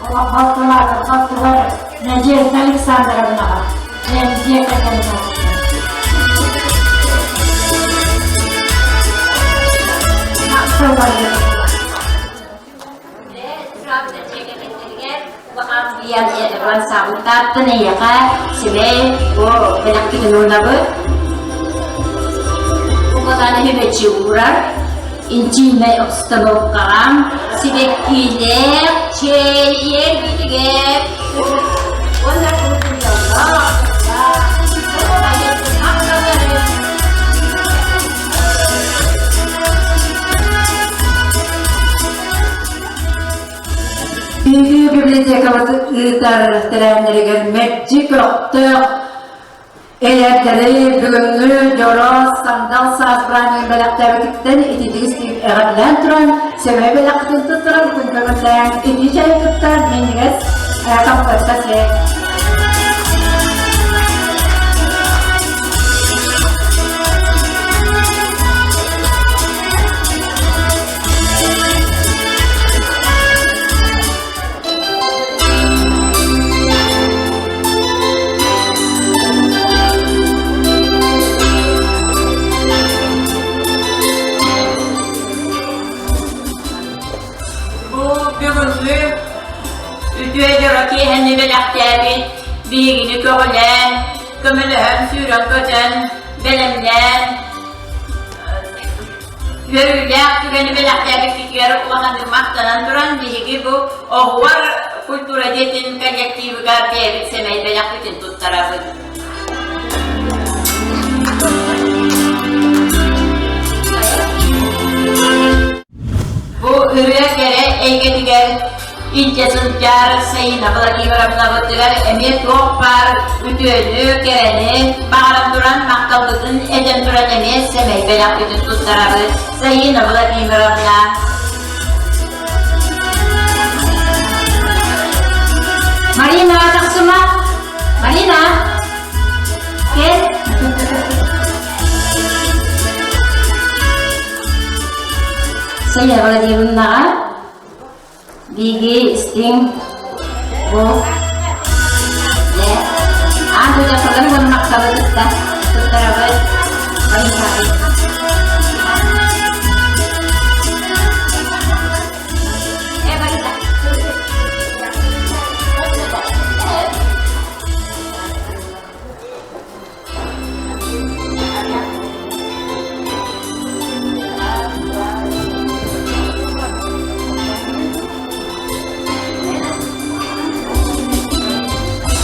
балтылаатар балтылар Надежда Александровнаҕа бэйэм дьиэ кэргэним аатыттан. Саабыттааттан эйиэхэ сибэй бу бэлэхпитин уунабыт. Бу үбэчи уурар интимнэй обстановкаҕа сибэккиилээх чэй иэрбитигэр уонна Биһиги библиотекабыт ыытар тэрээһиннэригэр мэлдьи көхтөөх эйэрдэри бүгүҥҥү дьоро сандал саас бырааһынньыгын бэлэхтээбититтэн ититик истиҥ эҕэрдэлээн туран сэмэй бэлэххитин туттараргытын көҥүллээн итии чэйи кытта минньигэс компотка сиэҥ. Бу бүгүҥҥү үтүө дьоро киэһэни бэлэхтээбит биһигини көҕүлээн, көмөлөһөн, сүүрэн-көтөн, бэлэмнээн Үөрүүлээх түгэни бэлэхтээбиккитигэр улаханнык махтанан туран, биһиги бу оҕуор культура дьиэтин коллективыгар бэйэбит сэмэй бэлэхпитин туттарабыт. Бу ырыа кэрэ эйгэтигэр илдьэ сылдьар Саина Владимировнабытыгар эмиэ туох баар үтүөнү, кэрэни баҕаран туран махталбытын этэн туран эмиэ сэмэй бэлэхпитин туттарабыт. Саина Владимировна. Марина, тахсыма! Марина! Кэл! Сая Владимировнаҕа биһиги истиҥ бу дьэ аан дойду уонна махталы кытта туттарабыт Марина.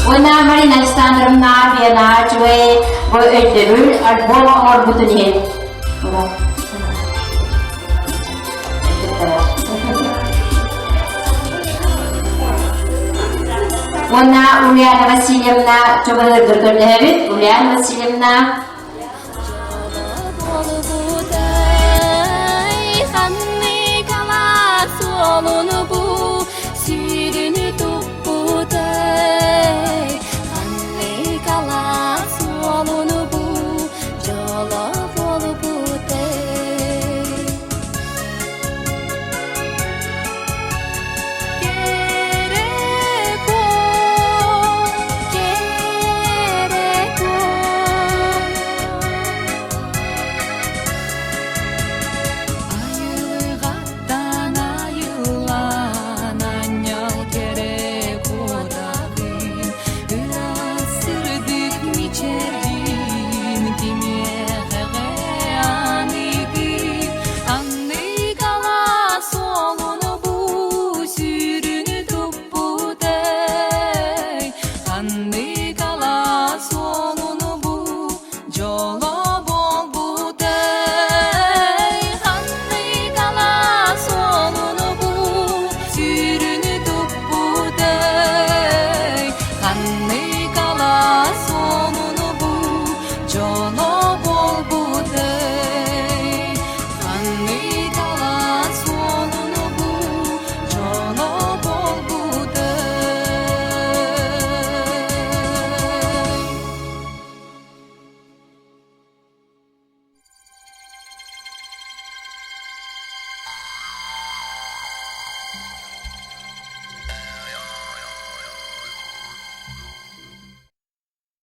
Уонна Марина Александровна Биана үчүгэй бу өйдөбүл альбом оҥорбутун иһин. Уонна Ульяна Васильевна чугаһыыргар көрдөһөбүт. Ульяна Васильевна. Суолуну бу сүүрүнү туппутай, ханнык ала суолуну